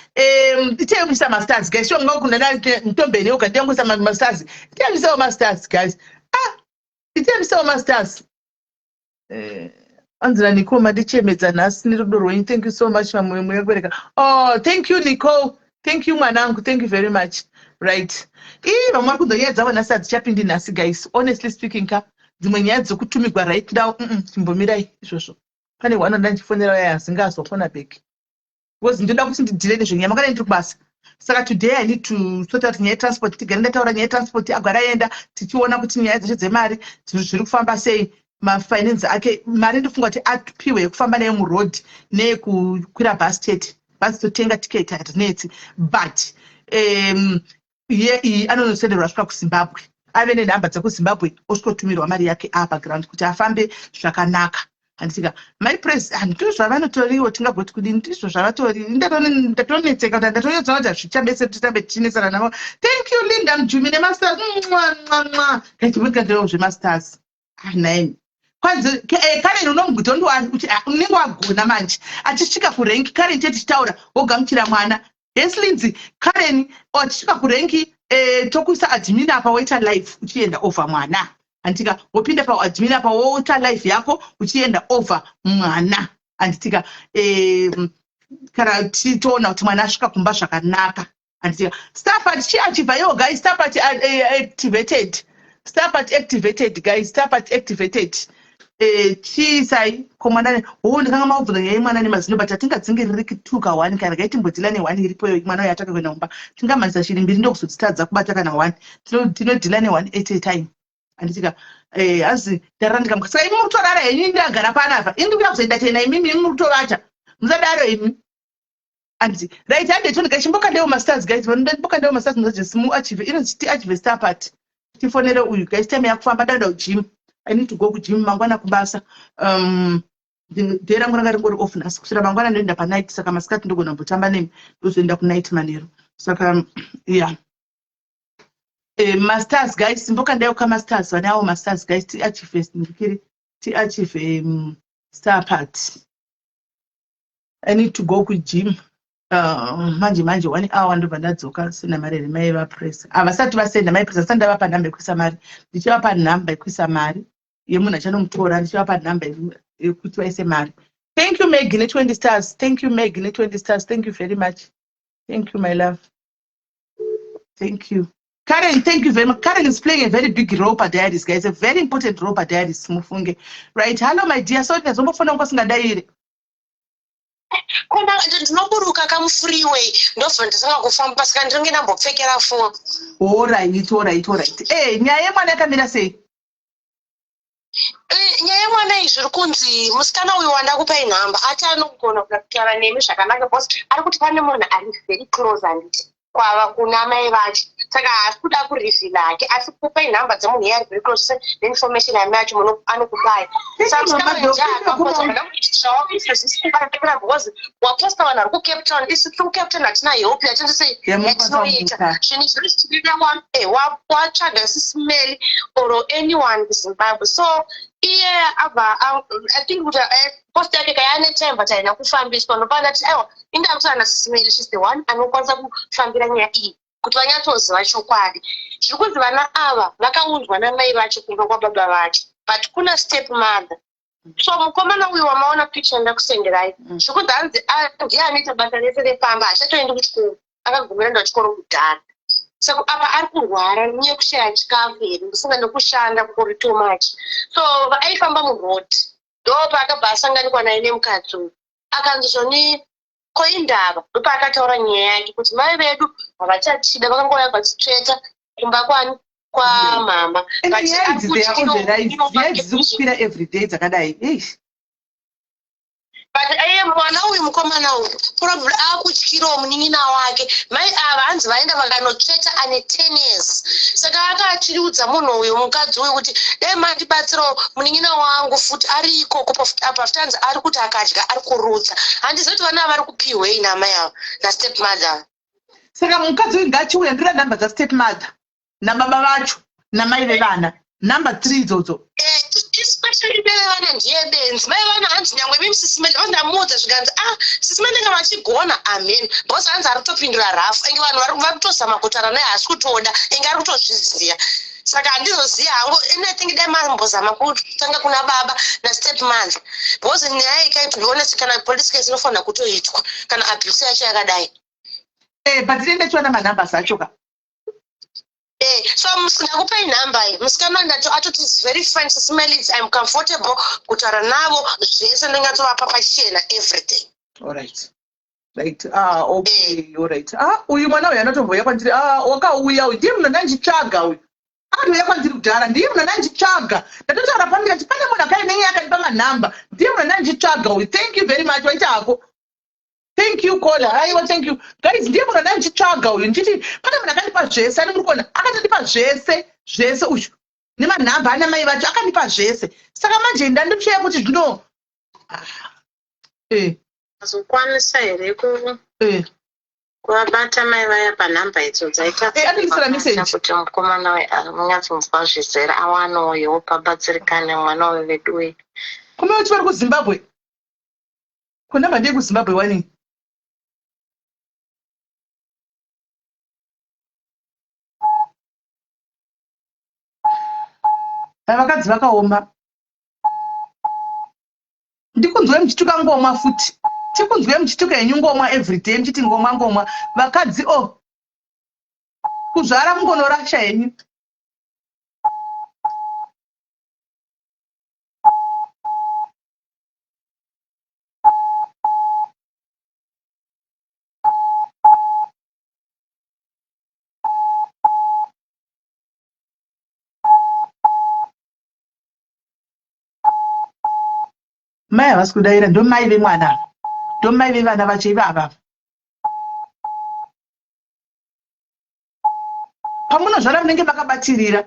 iteyomisa mastars, guys. Sure, ngokundana mutombeni yoga ndiyongoisa mastars. Iteyamisawo mastars, guys. Ah, iteyamisawo mastars. Anzira Nicole, mandichemedza nhasi nerudo rwenyu. Thank you so much, mamwe muyakubereka. Oh, thank you, Nicole. Thank you, mwanangu, thank you very much. Right, ii, vamwe vari kunzwa nyaya dzavo nhasi hadzichapindi nhasi, guys. Honestly speaking ka, dzimwe nyaya dzekutumigwa right now, chimbomirai izvozvo. Pane one ndandichifonera yaya asingazofona back because ndoda kuti ndideale nezvenyaya. Makadai? Ndiri kubasa, saka today I need to sort out nyaya yetransport. Tigare ndataura nyaya yetransport, agara aenda, tichiona kuti nyaya dzacho dzemari zviri kufamba sei, mafinance ake. Mari ndofunga kuti apiwe yekufamba nayo muroad neyekukwira bhasi chete. Bhasi totenga tiketi, hatinetsi, but ye iyi anonosenderwa asvika kuZimbabwe, ave nenhamba dzekuZimbabwe, osvikotumirwa mari yake apaground kuti afambe zvakanaka, handitika? My press, handizvo zvavanotoriwo, tingagoti kudini? Ndizvo zvavatori. Ndatonetseka kuti ndatonyatsoona kuti hazvichabetseri titambe tichinetsana navo. Thank you, Linda Mjumi, nemastars. Mwa mwa mwa, kaichibudikandirewo zvemastars. Nine kwanzi Karen unomudondiwari kuti unenge wagona manje achisvika kurank. Karen, chete tichitaura wogamuchira mwana. Yes, Lindsay. Karen achisvika kurank, tokuisa admin apa, woita live uchienda over mwana, handitika? Wopinda paadmin apa, woita live yako uchienda over mwana, handitika? Kana titoona kuti mwana asvika kumba zvakanaka, handitika? Star chiachieve yo, guys. Star activated, star activated, guys, star activated. Chiisai ko mwana ho, ndikanga makubvunza nyaya yemwana nemazino, but hatingadzingiriri two ka one. Kana kaitimbodhila neone iripo, mwana uyo ataka kuenda kumba, tingamhanisa shiri mbiri ndokuzodzitadza kubata kana one. Tinodeala neone at a time, handitika? Hanzi ndarara ndikamuka. Saka imi muri kutorara henyu, ndagara panapa ini ndikuda kuzoenda chena. Imimi, imi muri kutovata, musadaro imi. Handiti? Right, handetonika chimbokandewo mastars, guys. Mbokandewo mastars, musajesi muachieve inonzi tiachieve star party. Tifonere uyu, guys. Time yakufamba, ndaenda kugym. I need to go kugym mangwana kubasa. Day rangu ranga ringori off nhasi, kusvira mangwana ndoenda panight. Saka masikati ndogona kumbotamba nemi, ndozoenda kunight manheru. Saka yeah, mastars, guys, mbokandaiwo kamastars. Vane avo mastars, guys, tiachieve ndikiri tiachieve star party. I need to go kugym manje manje, one hour ndobva ndadzoka. Senda mari here mai vapress? Havasati vasenda mai Press. Asati ndavapa nhamba yekuisa mari. Ndichivapa nhamba yekuisa mari yemunhu achanomutora, ndichivapa nhamba yekuti vaise mari. Thank you, Meg, ne20 stars. Thank you, Meg, ne20 stars. Thank you very much. Thank you, my love. Thank you, Karen. Thank you very much. Karen is playing a very big role padiaries, guys, a very important role padiaries, mufunge. Right, hello, my dear. Sorry, ndazombofona kunga usingadaire. Kona ndinoburuka kamufreeway, ndobva ndisanga kufamba, saka ndinenge ndambopfekera foni. Alright. Nyaya yemwana yakamira sei? Zviri kunzi musikana uyu wandakupai nhamba ati anogona kuda kutaura nemi zvakanaka because ari kuti pane munhu ari very close handiti kwava kuna mai vacho saka haasi kuda kurivhila hake asi kupai nhamba dzemunhu iye ari very close neinformation yamai vacho muno anokupai saka musikana uyu ndiye akaposta zvisikubatikira because waposta vanhu vari kucape town isu tiri kucape town hatina help yatindisei yatinoita zvinhu zviri zvichidida eh, watsvaga sisimeli or anyone kuzimbabwe so iye abva i think kuti eh, post yake kayane time but haina kufambiswa ndopaa ndati aiwa indakusana sisimeli shes the one anokwanisa kufambira nyaya iyi kuti vanyatsoziva chokwadi zviri kunzi vana ava vakaunzwa namai vacho kumba kwababa vacho but kuna step mother so mukomana uyu wamaona picture ndakusenderai mm. zvekunzi hanzi ah, ndiye anoita basa rese repamba hachatoendi kuchikoro akagumira enda kuchikoro kudhara saka apa ari kurwara nenyaya yekushaya chikafu here musinga nekushanda kuri too much so aifamba muroad ndo paakabva asanganikwa naye nemukadzi uyu akanzi zvoni ko indava ndopaakataura nyaya yake kuti mai vedu havachatida vakangouya vachitsveta kumba kwani kwamama nyaya idzi they are on the rise nyaya idzi dziri kukwira everyday dzakadai eish but iye mwana uyu mukomana uyu probably akutyirawo munin'ina wake mai ava hanzi vaenda vakanotsveta ane 10 years saka akachiudza munhu uyu mukadzi uyu kuti dai mandibatsirawo munin'ina wangu futi ari ikoko apa futi hanzi ari kuti akadya ari kurutsa handizivi kuti vana ava vari kupihwei namai ava nastep mother saka mukadzi uyu ngaachiuya ndoda nhamba dzastep mother nababa vacho namai vevana number three idzodzo eh, especially mai vevana ndiye benzi mai vana hanzi nyangwe imi sisi Meli vandamuudza zvikanzi ah sisi Meli nga vachigona amen because hanzi ari kutopindura rafu enge vanhu vari kutozama kutaura naye haasi kutoda enge ari kutozviziva saka handizoziva hangu ini i think dai mambozama kutanga kuna baba nastep mother because nyaya ikai to be honest kana police case inofanira kutoitwa kana abuse yacho yakadai eh, but tinenge tichiwana manumbers acho ka Eh, so ndakupai nhamba iyi musikana ndato atoti is very fine sisimelis im comfortable kutaura navo zvese ndingatovapa pachena everything alright right ah okay eh. alright ah uyu mwana uyu anotombouya kwandiri ah wakauya uyu ndiye munhu andandichitsvaga uyu akatouya kwandiri kudhara ndiye munhu andandichitsvaga ndatotaura pano ndikati pane munhu akaine akandipa manhamba ndiye munhu andandichitsvaga uyu thank you very much waita hako thank you kola haiwa thank you guys ndiye munhu andai ndichitsvaga uyu ndichiti pane munhu akandipa zvese ani muri kuona akatotipa zvese zvese uyu nemanhamba ana mai vacho akandipa zvese saka manje ndandichaya kuti zvino ah, eh. Azokwanisa here ku eh. kuvabata mai vaya panhamba idzo dzaita eh, kuti mukomana uyu anyatsonzwa zvizere awanoyo pabatsirikane mwana uyu veduwe kumwe kuti vari kuzimbabwe Ko number ndeye kuZimbabwe wani? Vakadzi vakaoma. Ndikunzwe muchituka ngomwa futi. Tikunzwe muchituka henyu ngomwa everyday muchiti ngomwa ngomwa. Vakadzi o oh. Kuzvara mungonorasha henyu. Mai havasi kudaira ndomai vemwana ava ndomai vevana vacho ivava pamunozvara munenge makabatirira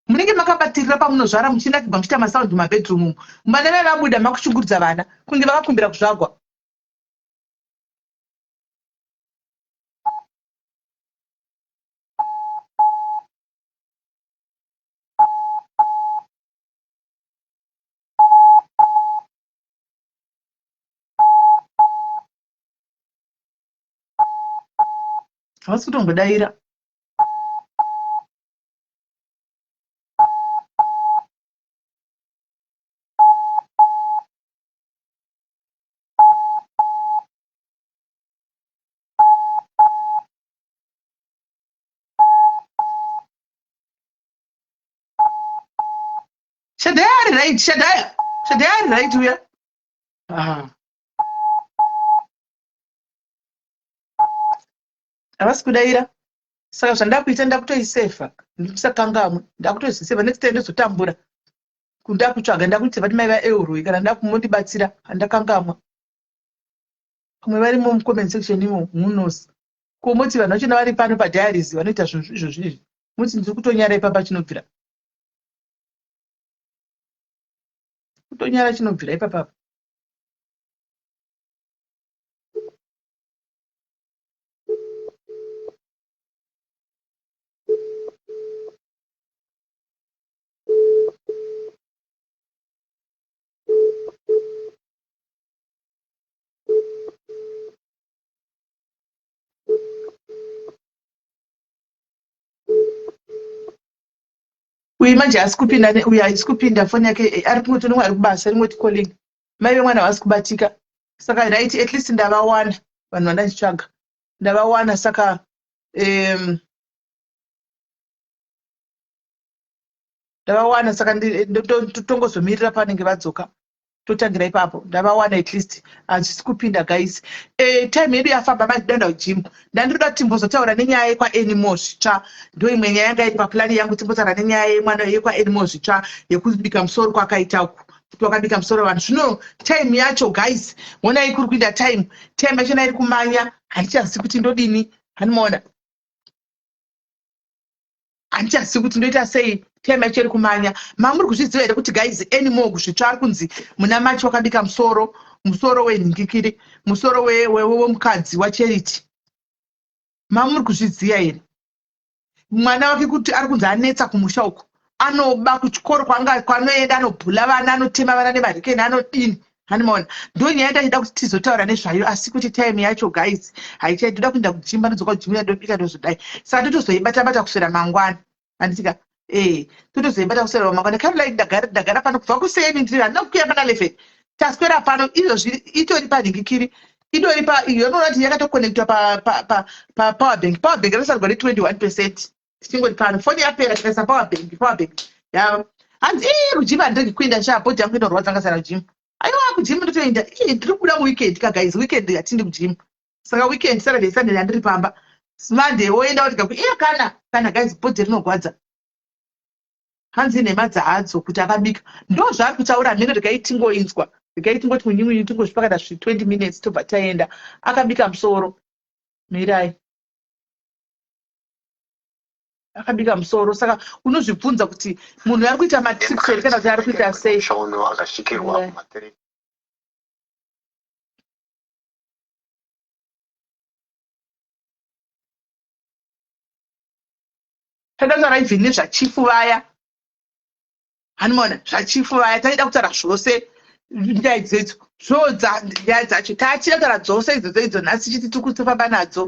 munenge makabatirira pamunozvara muchinakigwa muchiita masound mumabedroom umu vana vai vabuda makushungurudza vana kunge vakakumbira kuzvagwa havasi kutombodaira Shadaya ari right, Shadaya. Shadaya ari right uya. Ah. Havasi kudaira. Saka zvandakuita ndakutoisefa. Ndisakangamwe. Ndakutoisefa next time ndozotambura. Ndakutsvaga ndakuti vati mai vaElroy kana ndakumondibatsira handakangamwa. Pamwe varimo mucomment section imo who knows. Ko moti vanhu vachona vari pano padiaries vanoita zvinhu izvozvi izvi. Moti ndiri kutonyara ipapa chinobvira. Kutonyara chinobvira ipapa. Uyu manje haasi kupinda uyu haisi kupinda foni yake eh, ari kungoti unenge ari kubasa ringoti calling mai vemwana havasi kubatika saka right at least ndavawana vanhu vandachitsvaga ndavawana saka um, ndavawana saka tongozomirira panenge vadzoka totangira ipapo ndavawana at least hazvisi kupinda guys e, time yedu yafamba manje danda kujimu ndandiroda kuti timbozotaura nenyaya yekwaanymore zvitsva ndo imwe nyaya yanga iri paplani yangu timbotaura nenyaya yemwana yekwaanymore zvitsva yekubika musoro kwakaita uku kuti wakabika musoro vanhu zvino time yacho guys honai kuri kuinda time time yachona iri kumanya handichazivi kuti ndodini handimaona handichazivi kuti ndoita sei time yacho iri kumanya mamuri kuzviziva here kuti guys anymore kuzvitsva ari kunzi muna machi wakabika musoro musoro wenhingikiri musoro wemukadzi wacharity mamuri kuzviziva here mwana wake kuti ari kunzi anetsa kumusha uku anoba kuchikoro kwanoenda anobhula vana anotema vana nemarikeni anodini Handimaona ndonyaya ndachida kuti tizotaura nezvayo asi kuti time yacho guys haichai ndoda kuenda kujimba ndodzoka kujimba ndobika ndozodai saka totozoibata bata kuswera mangwana handitika eh totozoibata kuswera mangwana Caroline ndagara ndagara pano kubva kuseni ndiri handina kukwira pana 11 taswera pano izvozvi itori panhingikiri itori pa iyo unoona kuti yakatokonectwa pa pa pa pa power bank power bank rakasarwa ne 21% tichingori pano foni yapera tikaisa power bank power bank ya hanzi ii kujimu handiregi kuenda sha bhodhi yangu inorwadza ngasara kujimu aiwa kujimu ndotoenda ii ndiri kubuda muweekend ka guys weekend hatindi kujimu saka weekend saturday sunday handiri pamba monday woenda wotiga ku iya kana kana guys bhodhi rinogwadza hanzi nhema dzadzo kuti akabika ndo zvaari kutaura mheno regai tingoinzwa regai tingoti munyungunyu tingozvipakata zvi 20 minutes tobva taenda akabika musoro mirai akabika musoro saka unozvibvunza kuti munhu ari kuita matrips here kana kuti ari kuita sei taida kutaura even nezvachifu vaya hanimona zvachifu vaya taida kutaura zvose nyaya idzedzo zvodza nyaya dzacho tachida kutaura dzose idzodzo idzo nhasi chiti tiri kutofamba nadzo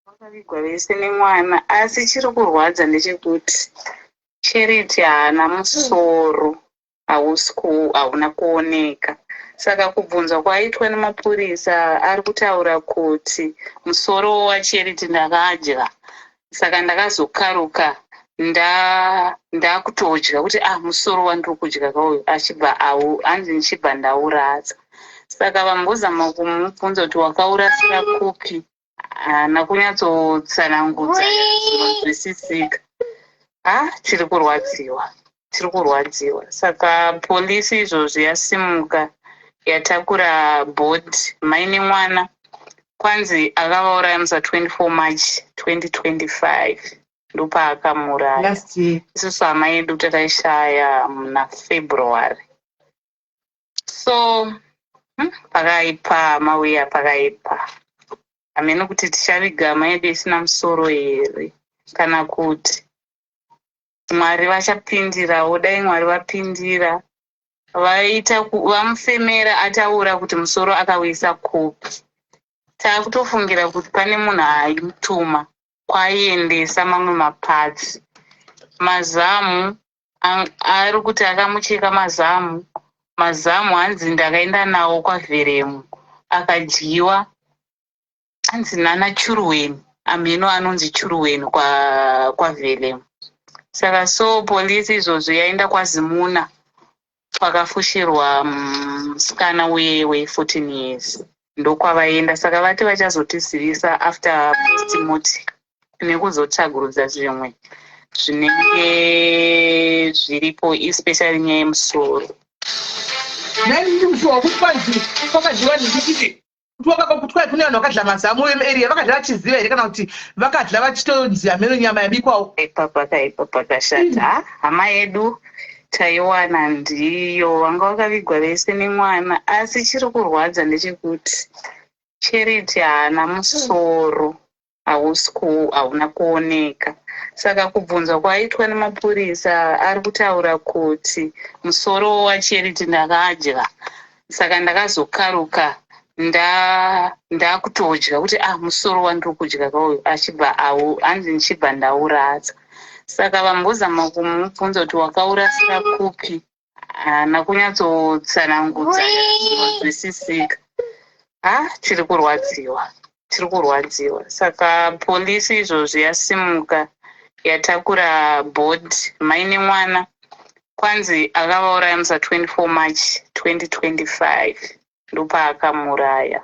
Vakavigwa vese nemwana asi chiri kurwadza ndechekuti Charity haana musoro hausi hauna kuoneka saka kubvunzwa kwaitwa nemapurisa ari kutaura kuti musoro waCharity ndakadya saka ndakazokaruka ndakutodya kuti ah musoro wandiri kudya kauyu achibva au hanzi ndichibva ndauratsa saka vambozama kumubvunza kuti wakaurasira kupi haana kunyatsotsanangudza zvinonzwisisika ha tiri kurwadziwa tiri kurwadziwa saka polisi izvozvi yasimuka yatakura bhodhi mai nemwana kwanzi akavauraya musa 24 march 2025 ndopaakamuraya isusu hama yedu takaishaya muna february so pakaipa mauya pakaipa hameno kuti tichaviga hama yedu isina musoro here kana kuti mwari vachapindirawo dai mwari vapindira vaita vamufemera ataura kuti musoro akauisa kupi takutofungira kuti pane munhu aimutuma kwaiendesa mamwe maparts mazamu ari kuti akamucheka mazamu mazamu hanzi ndakaenda nawo kwavheremu akadyiwa hanzi nana churuweni amheno anonzi churuweni kwavheremu kwa saka so polisi izvozvo yaenda kwazimuna. Kwakafushirwa musikana uye we14 years, ndokwavaenda. Saka vati vachazotizivisa after postmortem nekuzotsvagurudza zvimwe zvinenge zviripo, especially nyaya yemusoro. Nainimushuwa kuti kwanzi kwakadyiwa nekuti kuti kwai kune vanhu vakadla mazamu vemuarea, vakadla vachiziva here, kana kuti vakadla vachitonzi hameno nyama yabikwawo? Ipa pakaipa, pakashata. Ha, hama yedu taiwana ndiyo vanga vakavigwa vese nemwana, asi chiri kurwadza ndechekuti Charity haana musoro, hausi hauna kuoneka. Saka kubvunzwa kwaitwa nemapurisa, ari kutaura kuti musoro waCharity ndakadya, saka ndakazokaruka ndakutodya kuti ah, musoro wandiri kudya kauyu, achibva au hanzi ndichibva ndaurasa. Saka vambozama kumubvunza kuti wakaurasira kupi, haana kunyatsotsanangudza zvinonzwisisika. Ha, tiri kurwadziwa, tiri kurwadziwa. Saka polisi izvozvi yasimuka, yatakura body mai nemwana. Kwanzi akavauraya musa 24 March 2025, ndopaakamuraya.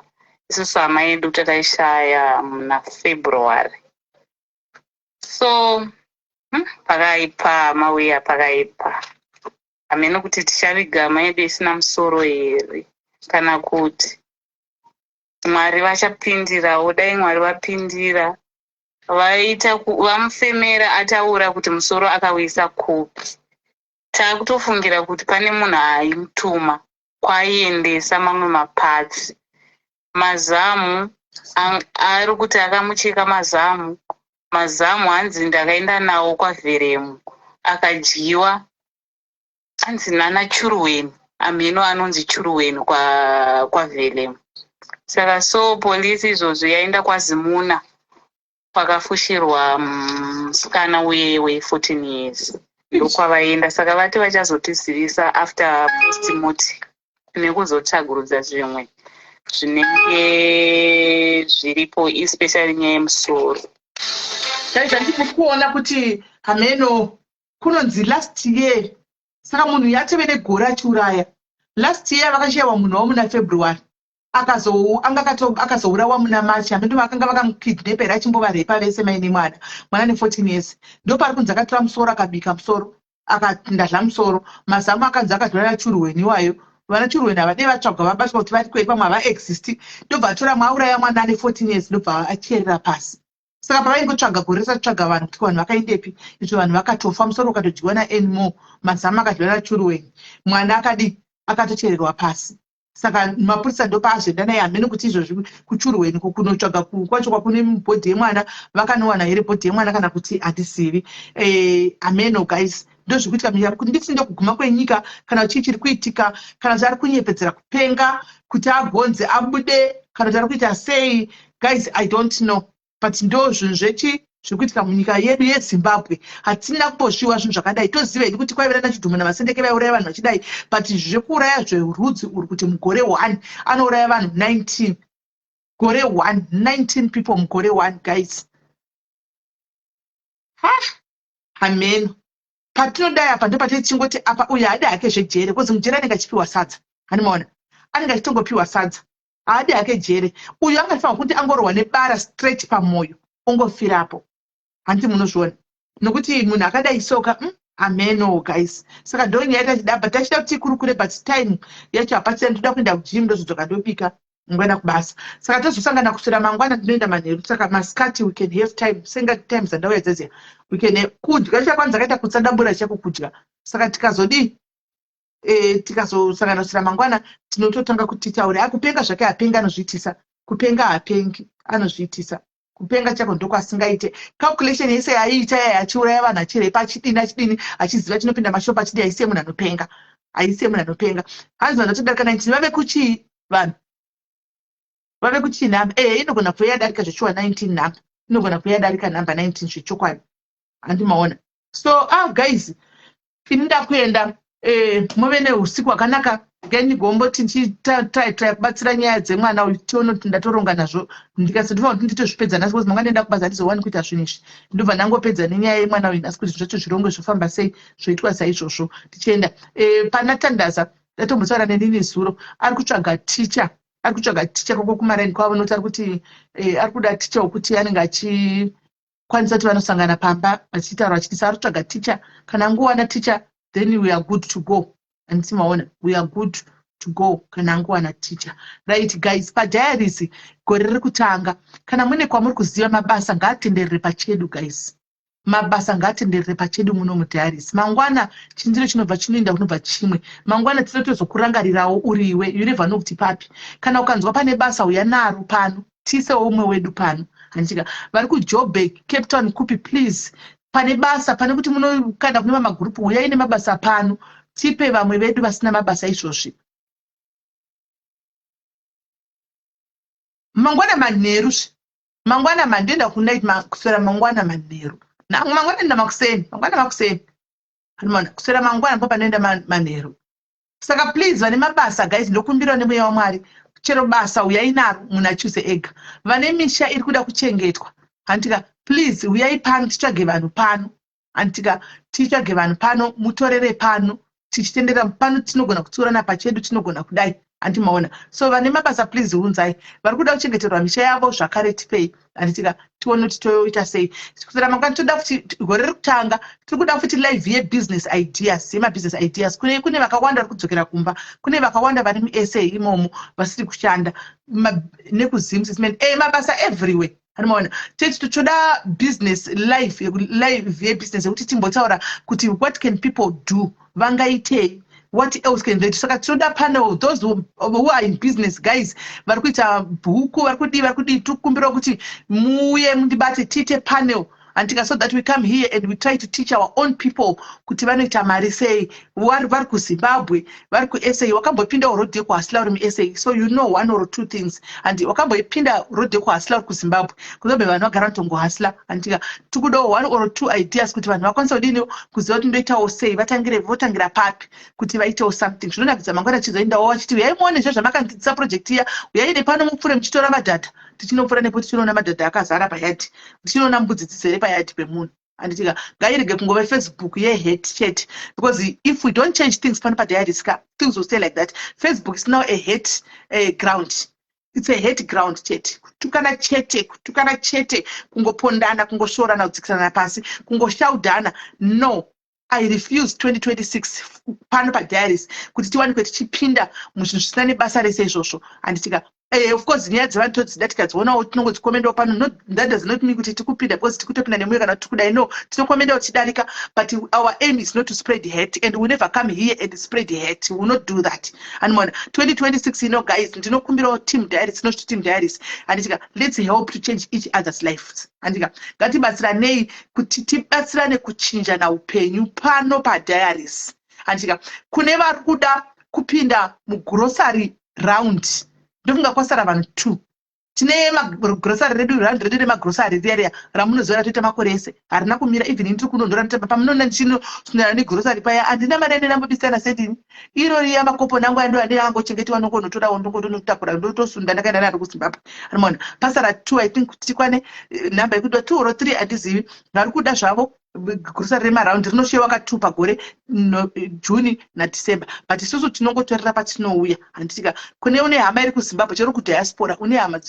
Isusu hama yedu takaishaya muna February. So pakaipa mauya, pakaipa. Hamene kuti tichaviga hama yedu isina musoro here, kana kuti Mwari vachapindirawo. Dai Mwari vapindira, vaita vamufemera ataura kuti musoro akawisa kupi. Taakutofungira kuti pane munhu aimutuma kwaiendesa mamwe maparts. Mazamu ari kuti akamucheka mazamu. Mazamu hanzi ndakaenda nawo kwaVheremu, akadyiwa hanzi nana Churuweni, amheno anonzi Churuweni kwaVheremu. Saka so polisi izvozvo yaenda kwaZimuna kwakafushirwa musikana uye we14 years, ndokwavaenda. Saka vati vachazotizivisa after postmortem nekuzotsvagurudza zvimwe zvinenge zviripo, especially nyaya yemusoro. Chaizvo ndiri kuona kuti hameno kunonzi last year, saka munhu yatove negore achiuraya. Last year vakashayiwa munhu wavo muna February, anga akazourawa muna March. Hameno vakanga vakamukidnapa here, achimbovarepa vese mai nemwana, mwana ne14 years. Ndopari kunzi akatora musoro, akabika musoro, akati ndadla musoro. Mazamu akanzi akadyiwa nachurweni iwayo. Vana Churweni havadei vatsvagwa, vabatwa kuti vari kwei, pamwe havaexisti. Ndobva atora, mwauraya mwana ane 14 years, ndobva acherera pasi. Saka pavaingotsvaga gore risatsvaga vanhu kuti vanhu vakaendepi, izvo vanhu vakatofa, musoro ukatodyiwa naAnymore, mazamu akadyiwa naChurweni, mwana akadi akatochererwa pasi. Saka mapurisa ndopaazoenda naye. Hamene kuti izvozvi kuChurweni kunotsvaga kwacho kwakune body yemwana, vakanowana here body yemwana kana kuti handizivi. Hameno guys, ndozvikuitika munyika. Kuti nditi ndokuguma kwenyika, kana chii chiri kuitika, kana kuti ari kunyepedzera kupenga kuti agonze abude, kana kuti ari kuita sei, guys, I don't know, but ndo zvinhu zvechi zviri kuitika munyika yedu yeZimbabwe. Hatina kumbozviwa zvinhu zvakadai. Toziva hedu kuti kwaive nanaChidhumo naVasendeke vaiuraya vanhu vachidai, but zvekuuraya zverudzi uri kuti mugore 1 anouraya vanhu 19, gore 1, 19 people mugore 1, guys, ha, hameno patinodai. Apa ndo patiri tichingoti apa uyu haadi hake zvejere, because mujere anenge achipiwa sadza. Handimaona anenge achitongopiwa sadza, haadi hake jere uyu. Angafanira kuti angorohwa nebara straight pamwoyo, ongofirapo. Handiti munozviona nokuti munhu akadai soka, Ameno guys, saka ndo nyaya tachida, but tachida kuti tikurukure, but time yacho hapachina. Ndoda kuenda kugym, ndozodzoka, ndobika, ngoenda kubasa. Saka tozosangana kuswera mangwana. Ndinoenda manheru, saka masikati we can have time. Senga time dzandauya dzedziya, we can have kudya chakwanzi akaita kutsadambura chako kudya. Saka tikazodii, tikazosangana kuswera mangwana, tinototanga kuti titaure. Akupenga zvake hapengi, anozviitisa kupenga. Hapengi, anozviitisa kupenga chako. Ndokwasingaite calculation yese yaiita yaya, achiuraya vanhu, achirepa, achidini, achidini, achiziva chinopinda mashopu, achidi. Haisiye munhu anopenga, haisiye munhu anopenga. Hanzi vanhu vatodarika 19 vave kuchii? Vanhu vave kuchii nhamba? Inogona kuve yadarika zvechiwa 19, nhamba inogona kuve yadarika nhamba 19 zvechokwadi. Handimaona. So ah guys, ini ndakuenda. Muve neusiku hwakanaka. Regai ndigomboti ndichitry kubatsira nyaya dzemwana uyu, tione kuti ndatoronga nazvo. Ndikasatofanira kuti nditozvipedza nhasi, because manga ndienda kubasa, handizowani kuita zvinhu izvi. Ndobva ndangopedza nenyaya yemwana uyu nhasi, kuti zvacho zvirongwe, zvofamba sei, zvoitwa saizvozvo. Tichienda pana Tandaza, ndatombotaura nenini zuro, ari kutsvaga ticha, ari kutsvaga ticha koko kumaraini kwavo, nokuti ari kuti ari kuda ticha wekuti anenge achikwanisa kuti vanosangana pamba vachitaura vachitisa. Ari kutsvaga ticha. Kana angowana ticha, then we are good to go. Handiti maona? We are good to go kana angowana ticha. Right guys, padiaries, gore riri kutanga. Kana mune kwamuri kuziva mabasa, ngaatenderere pachedu. Guys, mabasa ngaatenderere pachedu muno mudiaries. Mangwana chindiro chinobva chinoenda kunobva chimwe, mangwana tinotozokurangarirawo uriwe. You never know kuti papi. Kana ukanzwa pane basa, uya naro pano, tiisewo umwe wedu pano, handitika? Vari kuJoburg, Cape Town, kupi, please, pane basa, pane kuti munokanda kune vamagurupu, uyai nemabasa pano, tipe vamwe vedu vasina mabasa izvozvi. Mangwana manheru, mangwana mandoenda kunight, kuswera mangwana manheru, mangwana enda makuseni, mangwana makuseni, kuswera mangwana ndo panoenda manheru. Saka please, vane mabasa, guys, ndokumbirawo nemweya waMwari, chero basa uyai naro, munhu achuze ega. Vane misha iri kuda kuchengetwa, handitika? Please, uyai pano, titsvage vanhu pano, handitika? Titsvage vanhu pano, mutorere pano, tichitendera pano. Tinogona kutsiurana pachedu, tinogona kudai, handimaona? So vane mabasa, please, unzai. Vari kuda kuchengeterwa misha yavo zvakare, tipei, handitika? Tione kuti toita sei. Kusera mangwana toda futi, gore riri kutanga, tiri kuda futi live yebusiness ideas, yemabusiness ideas. Kune vakawanda vari kudzokera kumba, kune vakawanda vari muSA imomo vasiri kushanda nekuZim. Mabasa everywhere, anomaona? Teti toda business live, live yebusiness, yekuti timbotaura kuti what can people do, vangaitei, what else can they do. Saka tinoda panel, those who are in business, guys, vari kuita bhuku, vari kudii, vari kudii, tiri kukumbirawo kuti muuye mundibate, tiite panel, andika? So that we come here and we try to teach our own people kuti vanoita mari sei, vari kuZimbabwe, vari kuSA. Wakambopindawo road yekuhustler uri muSA, so you know one or two things. And wakamboipinda road yekuhustler uri kuZimbabwe, kuZimbabwe vanhu vagara vanotongohustler, andika? Tikudawo one or two ideas kuti vanhu vakwanisa kudini, kuziva kuti ndoitawo sei, vatangire, votangira papi kuti vaitewo something zvinonakidza. Mangwana chizoendawo vachiti, "Uyai muone zvo zvamakandidzisa project iya, uyai nepano mupfuure muchitora madhadha." Tichinopfuura nepo, tichinoona madhadha akazara payadhi, tichinoona mbudzi dzizere payadhi pemunhu, handitika? Ngairege kungova Facebook yehate chete, because if we don't change things pano padiaries ka, things will stay like that. Facebook is now a hate ground. It's a hate ground chete, kutukana chete, kutukana chete, kungopondana, kungoshorana, kudzikisana pasi, kungoshaudhana. No, I refuse 2026 pano padiaries kuti tiwanikwe tichipinda muzvinhu zvisina nebasa rese izvozvo, handitika? Of course, nyaya dzevanhu todzida, tikadzionawo tinongodzikomendawo pano. No, that does not mean kuti tikupinda because tikutopinda nemwoyo kana kuti tikudai. No, tinokomendawo tichidarika, but our aim is not to spread hate, and we never come here and spread hate. We will not do that, andimona? 2026 ino, guys, ndinokumbirawo team diaries, not team diaries, handitika? Let's help to change each other's lives, handika? Ngatibatsiranei kuti tibatsirane kuchinjana upenyu pano padiaries, handitika? Kune vari kuda kupinda mugrocery round, ndofunga kwasara vanhu two. Tine magrosari redu, round redu remagrosari riya riya ramunoziva, ratoita makore ese, harina kumira. Even ndiri kunondora pamunoona ndichinosunana negrosari paya, handina mari yandinambobisana sendini iro riya. Makoponi angu ando ane angochengetiwa, nongonotorawo, ndongotonotakura, ndotosunda ndakaenda naro kuZimbabwe. Anomaona pasara two, I think, kuti tikwane nhamba yekudiwa, two or three, handizivi. Vari kuda zvavo grocery remaraundi rinoshewa ka2 pagore, June naDecember, but isusu tinongotorera patinouya, handitika? Kune une hama iri kuZimbabwe, chero kudiaspora, une hama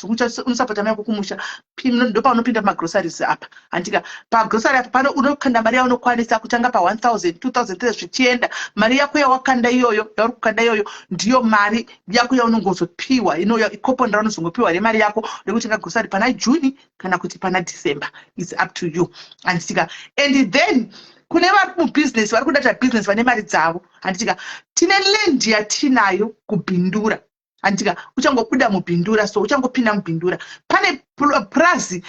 unosapota mai yako kumusha, ndopaunopinda pamagroceries apa, handitika? Pagrosary apa pano unokanda mari yaunokwanisa, kutanga pa1000, 2000, zvichienda. Mari yako yawakanda iyoyo, yauri kukanda iyoyo, ndiyo mari yako yaunongozopiwa, ikoponi raunozongopiwa remari yako rekutenga grosary pana June kana kuti pana December. It's up to you, handitika? And then kune vari mubusiness, vari kuda business, vane mari dzavo, handitika? Tine land yatinayo kuBindura, handitika? Uchangobuda muBindura, so uchangopinda muBindura, pane prazi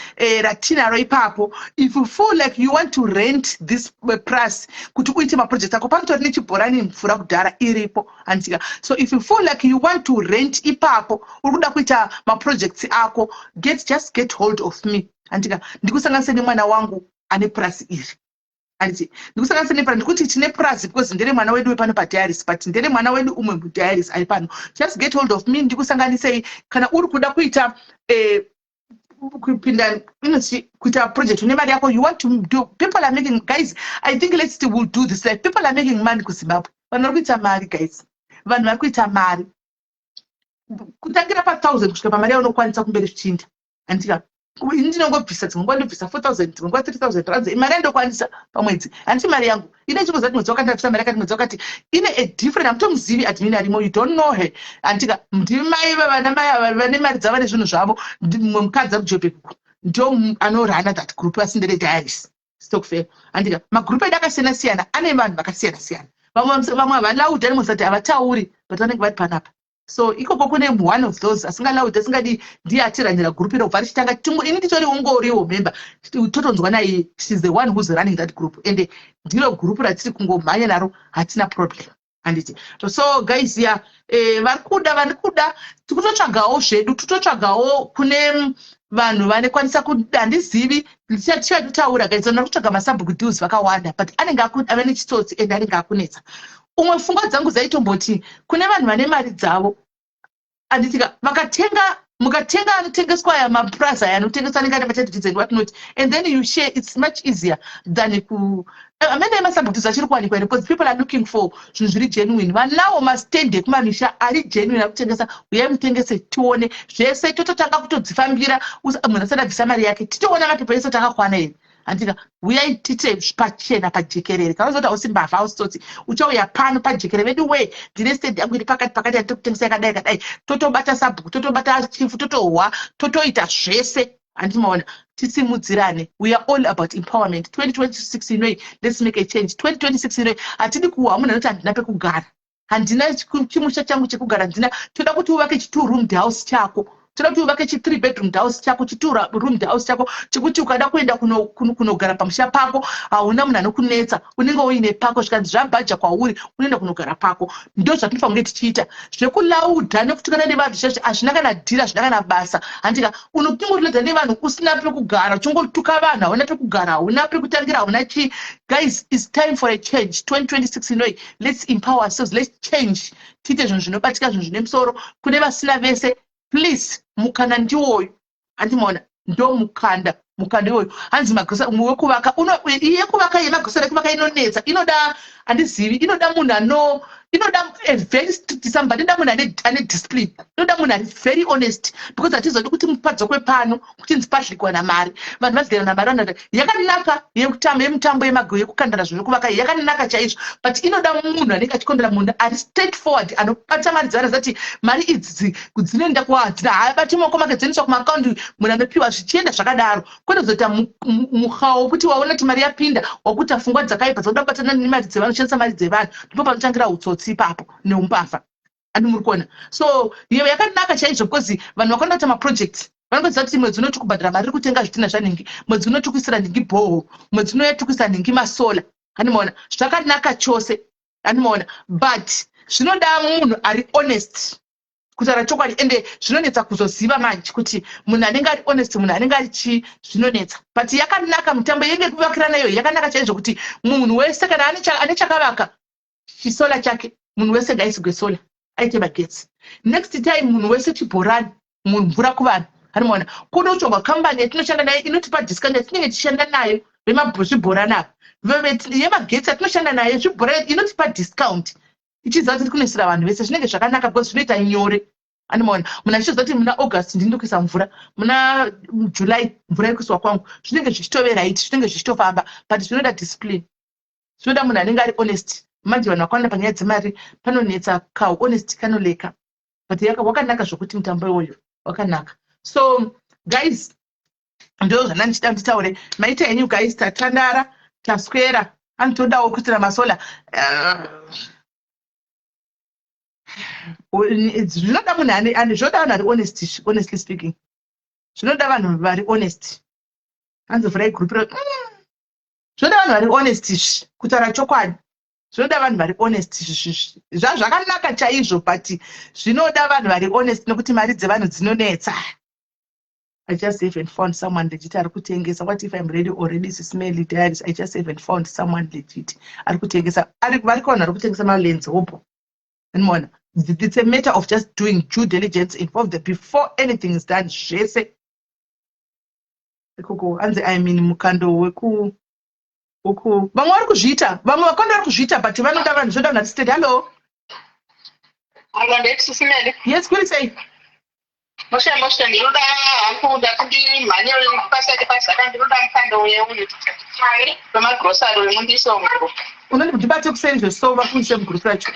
ratinaro ipapo. If you feel like you want to rent this pras kuti uite maproject ako, panotori nechibhorani, mvura kudhara iripo, handitika? So if you feel like you want to rent ipapo, uri kuda kuita maprojects ako, just get hold of me, handitika? Ndikusanganise nemwana wangu ane purasi iri. Anditi ndikusanganisa nepurazi, ndikuti tine purazi because ndere mwana wedu wepano padiaries, but ndere mwana wedu umwe mudiaries ari pano. Just get hold of me, ndikusanganisei kana uri kuda kuita kupinda inoti kuita project une mari yako you want to do. People are making, guys, I think let's will do this life. People are making money kuZimbabwe. Vanhu vari kuita mari, guys. Vanhu vari kuita mari kutangira pa1000 kusvika pamari yaunokwanisa kumberi zvichiinda, handika? Ini ndinongobvisa, dzimwe nguva ndobvisa 4000, dzimwe nguva 3000 rands, imari yandokwanisa pamwedzi. Handiti mari yangu ine chingoziva kuti mwedzi wakati ndabvisa mari yakati, mwedzi wakati ine a different. Hamutomuzivi admin arimo, you don't know her, handika? Ndimai vavana mai ava vane mari dzavo nezvinhu zvavo. Mumwe mukadzi ari kuJobek ndo anorana that group, asi ndere diaries stokvel, handika? Magrupu edu akasiyana siyana, ane vanhu vakasiyana siyana. Vamwe havalaudhi, anomozati havatauri, but vanenge vari panapa. So ikoko kune one of those asingalaudhi, asingadi, ndiye atiranira gurupu iro kubva richitanga. Ini nditori ungoriwo member, totonzwa naiye. She's the one who's running that group, and ndiro gurupu ratiri kungomhanya naro, hatina problem, handiti? So guys, ya, vari kuda tikutotsvagawo zvedu, tototsvagawo kune vanhu vanekwanisa. Handizivi, tichatotaura, guys. Vanhu vari kutsvaga masabhuku deals vakawanda, but anenge ave nechitsotsi and anenge akunetsa. Umwe pfungwa dzangu dzaitomboti kune vanhu vane mari dzavo, handitika? Vakatenga, mukatenga anotengeswa aya mapurazi aya anotengeswa, anenge ane matitle and what not, and then you share. It's much easier than ku amene masabhuku achiri kuwanikwa here, because people are looking for zvinhu zviri genuine. Vanawo mastendi ekumamisha ari genuine akutengesa, uyai mutengese tione zvese. Tototanga kutodzifambira munhu asati abvisa mari yake, titoona mapepa ese takakwana here, handika? Uyai tite pachena pajekerere. Kana uzoti hausi mbavha, hausi tsotsi, uchauya pano pajekerere vedu wee, ndine stendi yangu iri pakati pakati yandiri kutengesa yakadai yakadai. Totobata sabhuku, totobata chifu, totohwa, totoita zvese, handimaona? Tisimudzirane. We are all about empowerment. 2026 inoi, let's make a change. 2026 inoi, hatidi kuhwa munhu anoti handina pekugara, handina chimusha changu chekugara, handina. Toda kuti uvake chi2 roomed house chako, toda kuti uvake chi3 bedroom house chako, chi2 roomed house chako, chekuti ukada kuenda kunogara pamusha pako, hauna munhu anokunetsa, unenge uine pako. Zvikanzi zvabhaja kwauri, unoenda kunogara pako. Ndo zvatinofanira kunge tichiita. Zvekulaudha nekutukana nevanhu zvezvi hazvina kana dhira, hazvina kana basa, handika? Unotingorilaudha nevanhu usina pekugara, uchingotuka vanhu, hauna pekugara, hauna pekutangira, hauna chii. Guys, it's time for a change. 2026 inoi, let's empower ourselves, let's change, tiite zvinhu zvinobatika, zvinhu zvine musoro. Kune vasina vese, please, mukana ndiwoyu, handimaona? Ndo mukanda, mukanda iwoyu. Hanzi magosa wekuvaka, yekuvaka, yemagosera ekuvaka inonetsa, inoda, handizivi, inoda munhu ano, inoda a very strict somebody, inoda munhu ane discipline, inoda munhu ari very honest, because hatizodi kuti mupadzokwe pano kuchinzi padlikwa namari, vanhu vadyira namari. Vanhu yakanaka yekutamba, yemutambo yekukandana zvinhu zvekuvaka yakanaka chaizvo, but inoda munhu anenge achikondera, munhu ari straight forward, anobata mari dzavanhu zati mari idzi dzinoenda kuwadzina, haabati maoko make, dzinoiswa kumaakaundi, munhu anopiwa, zvichienda zvakadaro, kwete kuzoita muhawo wekuti waona kuti mari yapinda, wakuita pfungwa dzakaipa dzoda kubatana nemari dzevanhu, kushandisa mari dzevanhu. Ndipo panotangira utsotsi ipapo neumbavha, andi muri kuona? So iyo yakanaka chaizvo because vanhu vakaona kuita maprojects, vanongoziva kuti mwedzi unoti kubhadhara mari iri kutenga zvitina zvanhingi, mwedzi unoti kuisira nhingi bhoho, mwedzi unouya tiri kuisa nhingi masolar, handimaona? Zvakanaka chose, handimaona? But zvinoda munhu ari honest, kutaura chokwadi. Ende zvinonetsa kuzoziva manje kuti munhu anenge ari honest, munhu anenge ari chii, zvinonetsa. But yakanaka mitambo yenge kuvakirana iyoyo, yakanaka chaizvo kuti munhu wese kana ane chakavaka chisolar chake, munhu wese ngaisigwe solar, aite magetsi. Next time munhu wese chibhorani, mvura kuvanhu, hanimaona? Kunotsvagwa kambani yatinoshanda nayo inotipa discount, yatinenge tichishanda nayo vemazvibhorani ava yemagetsi yatinoshanda nayo zvibhorani, inotipa discount ichiziva kuti tiri kunoisira vanhu vese. Zvinenge zvakanaka because zvinoita nyore, animaona? Munhu achiziva kuti muna August ndini kuisa mvura, muna July mvura iri kuiswa kwangu, zvinenge zvichitove right, zvinenge zvichitofamba. But zvinoda discipline, zvinoda munhu anenge ari honest. Manje vanhu vakawanda panyaya dzemari panonetsa, kauhonest kanoleka, but wakanaka zvokuti mutambo iwoyo wakanaka. So guys, ndo zvanda ndichida nditaure. Maita henyu guys, tatandara, taswera. Anotodawo kuitira masolar, zvinoda munhu ane, zvinoda vanhu vari honest. Honestly speaking, zvinoda vanhu vari honest. Anzovhurai group ro, zvinoda vanhu vari honest izvi, kutaura chokwadi, zvinoda vanhu vari honest. Zvakanaka chaizvo, but zvinoda vanhu vari honest, nekuti mari dzevanhu dzinonetsa. I just haven't found someone legit ari kutengesa. What if I'm ready already? Smelly Diaries, I just haven't found someone legit ari kutengesa. Variko vanhu vari kutengesa malands hopo. Animoona, it's a matter of just doing due diligence, involve the before anything is done. Zvese ikoko hanzi, I mean, mukando weku uku vamwe vari kuzviita, vamwe vakawanda vari kuzviita, but vanoda vanhu zvoda vanhu vari steady. Hallo. Alo, ndeti Sis Melly. Yes, kuri sei? Mushe mushe, ndinoda hangu ndati ndimhanye pasati pazaka, ndinoda mukando weuyu wemagrosari wemundiso mugroup. Unoti ndibate kuseri zveso vakuise mugroup racho.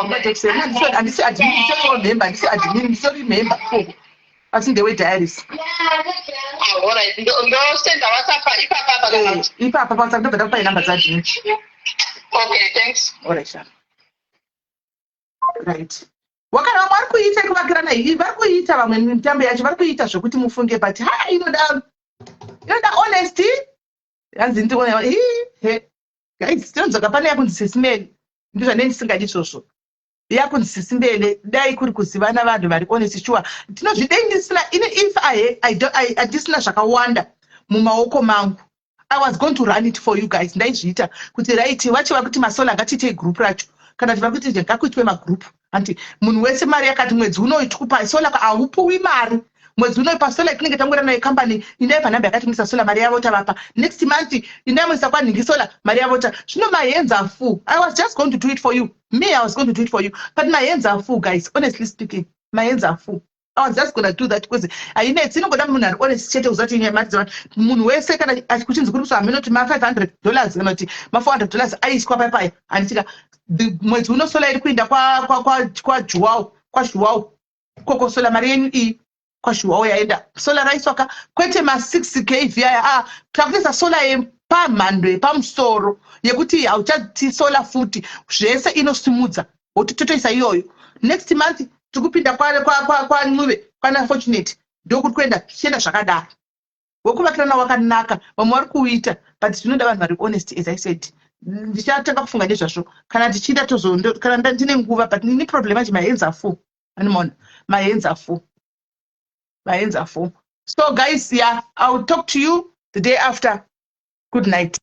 Ndibate kuseri. Handisi admin, ndisoriwo member, handisi admin, ndisori member koko, asi ndewe diaries. Alright, ndosenda WhatsApp ipapa apa kana kuti? Ipapa paWhatsApp, ndobva ndakupai namba dzaadmin. Okay, thanks. Alright, sha, right. Wakana vamwe vari kuita kuvakirana iyi, vari kuita vamwe mitambo yacho vari kuita zvokuti mufunge, but ha, inoda honesty. Hanzi ndiona he guys, tinodzoka pane yakunzi Sis Melly, ndizvanei ndisingadi izvozvo yakunzi Sis Melly. Dai kuri kuzivana vanhu vari honest, sure tinozvidei. Ndisina ini, if handisina zvakawanda mumaoko mangu, I was going to run it for you guys. Ndaizviita kuti right, vachiva kuti masolar ngatiitei group racho, kana kuti vakuti ngakuitwe magroup, hanti munhu wese mari yakati mwedzi unoyi tikupa solar, haupuwi mari mwedzi unoyi pasolar, tinenge tangoenda nayo kambani, indai panhamba yakati muisa solar, mari yavo tavapa. Next month indai muisa kwanhingi solar, mari yavo ta. Zvino my hands are full. I was just going to do it for you. Me, I was going to do it for you, but my hands are full, guys. Honestly speaking, my hands are full. I was just gonna do that because hainetsi, inongoda munhu ari honest chete. Kuzati mari dzevanhu, munhu wese kana kuchinzi kuri kuswa hamene kuti ma$500 kana kuti ma$400 aiswa paipaya, handitika mwedzi uno solar iri kuinda kwaJuwao, kwaJuwao koko, solar mari yenyu iyi kwaJuwao yaenda, solar raiswa ka, kwete ma6 kV aya. A takutoisa solar yepamhando yepamusoro yekuti hauchati solar futi, zvese inosimudza, woti totoisa iyoyo. Next month tiri kupinda kwaNcuve, kwana Fortunate, ndokuri kuenda, tichienda zvakadaro. Wekuvakirana wakanaka, vamwe vari kuuita, but zvinoda vanhu vari honest. As I said, ndichatanga kufunga nezvazvo kana tichida tozo kana ndine nguva, but nini problem manje, my hands are full. Animona, my hands are full, my hands are full. So guys, yeah, I will talk to you the day after. Good night.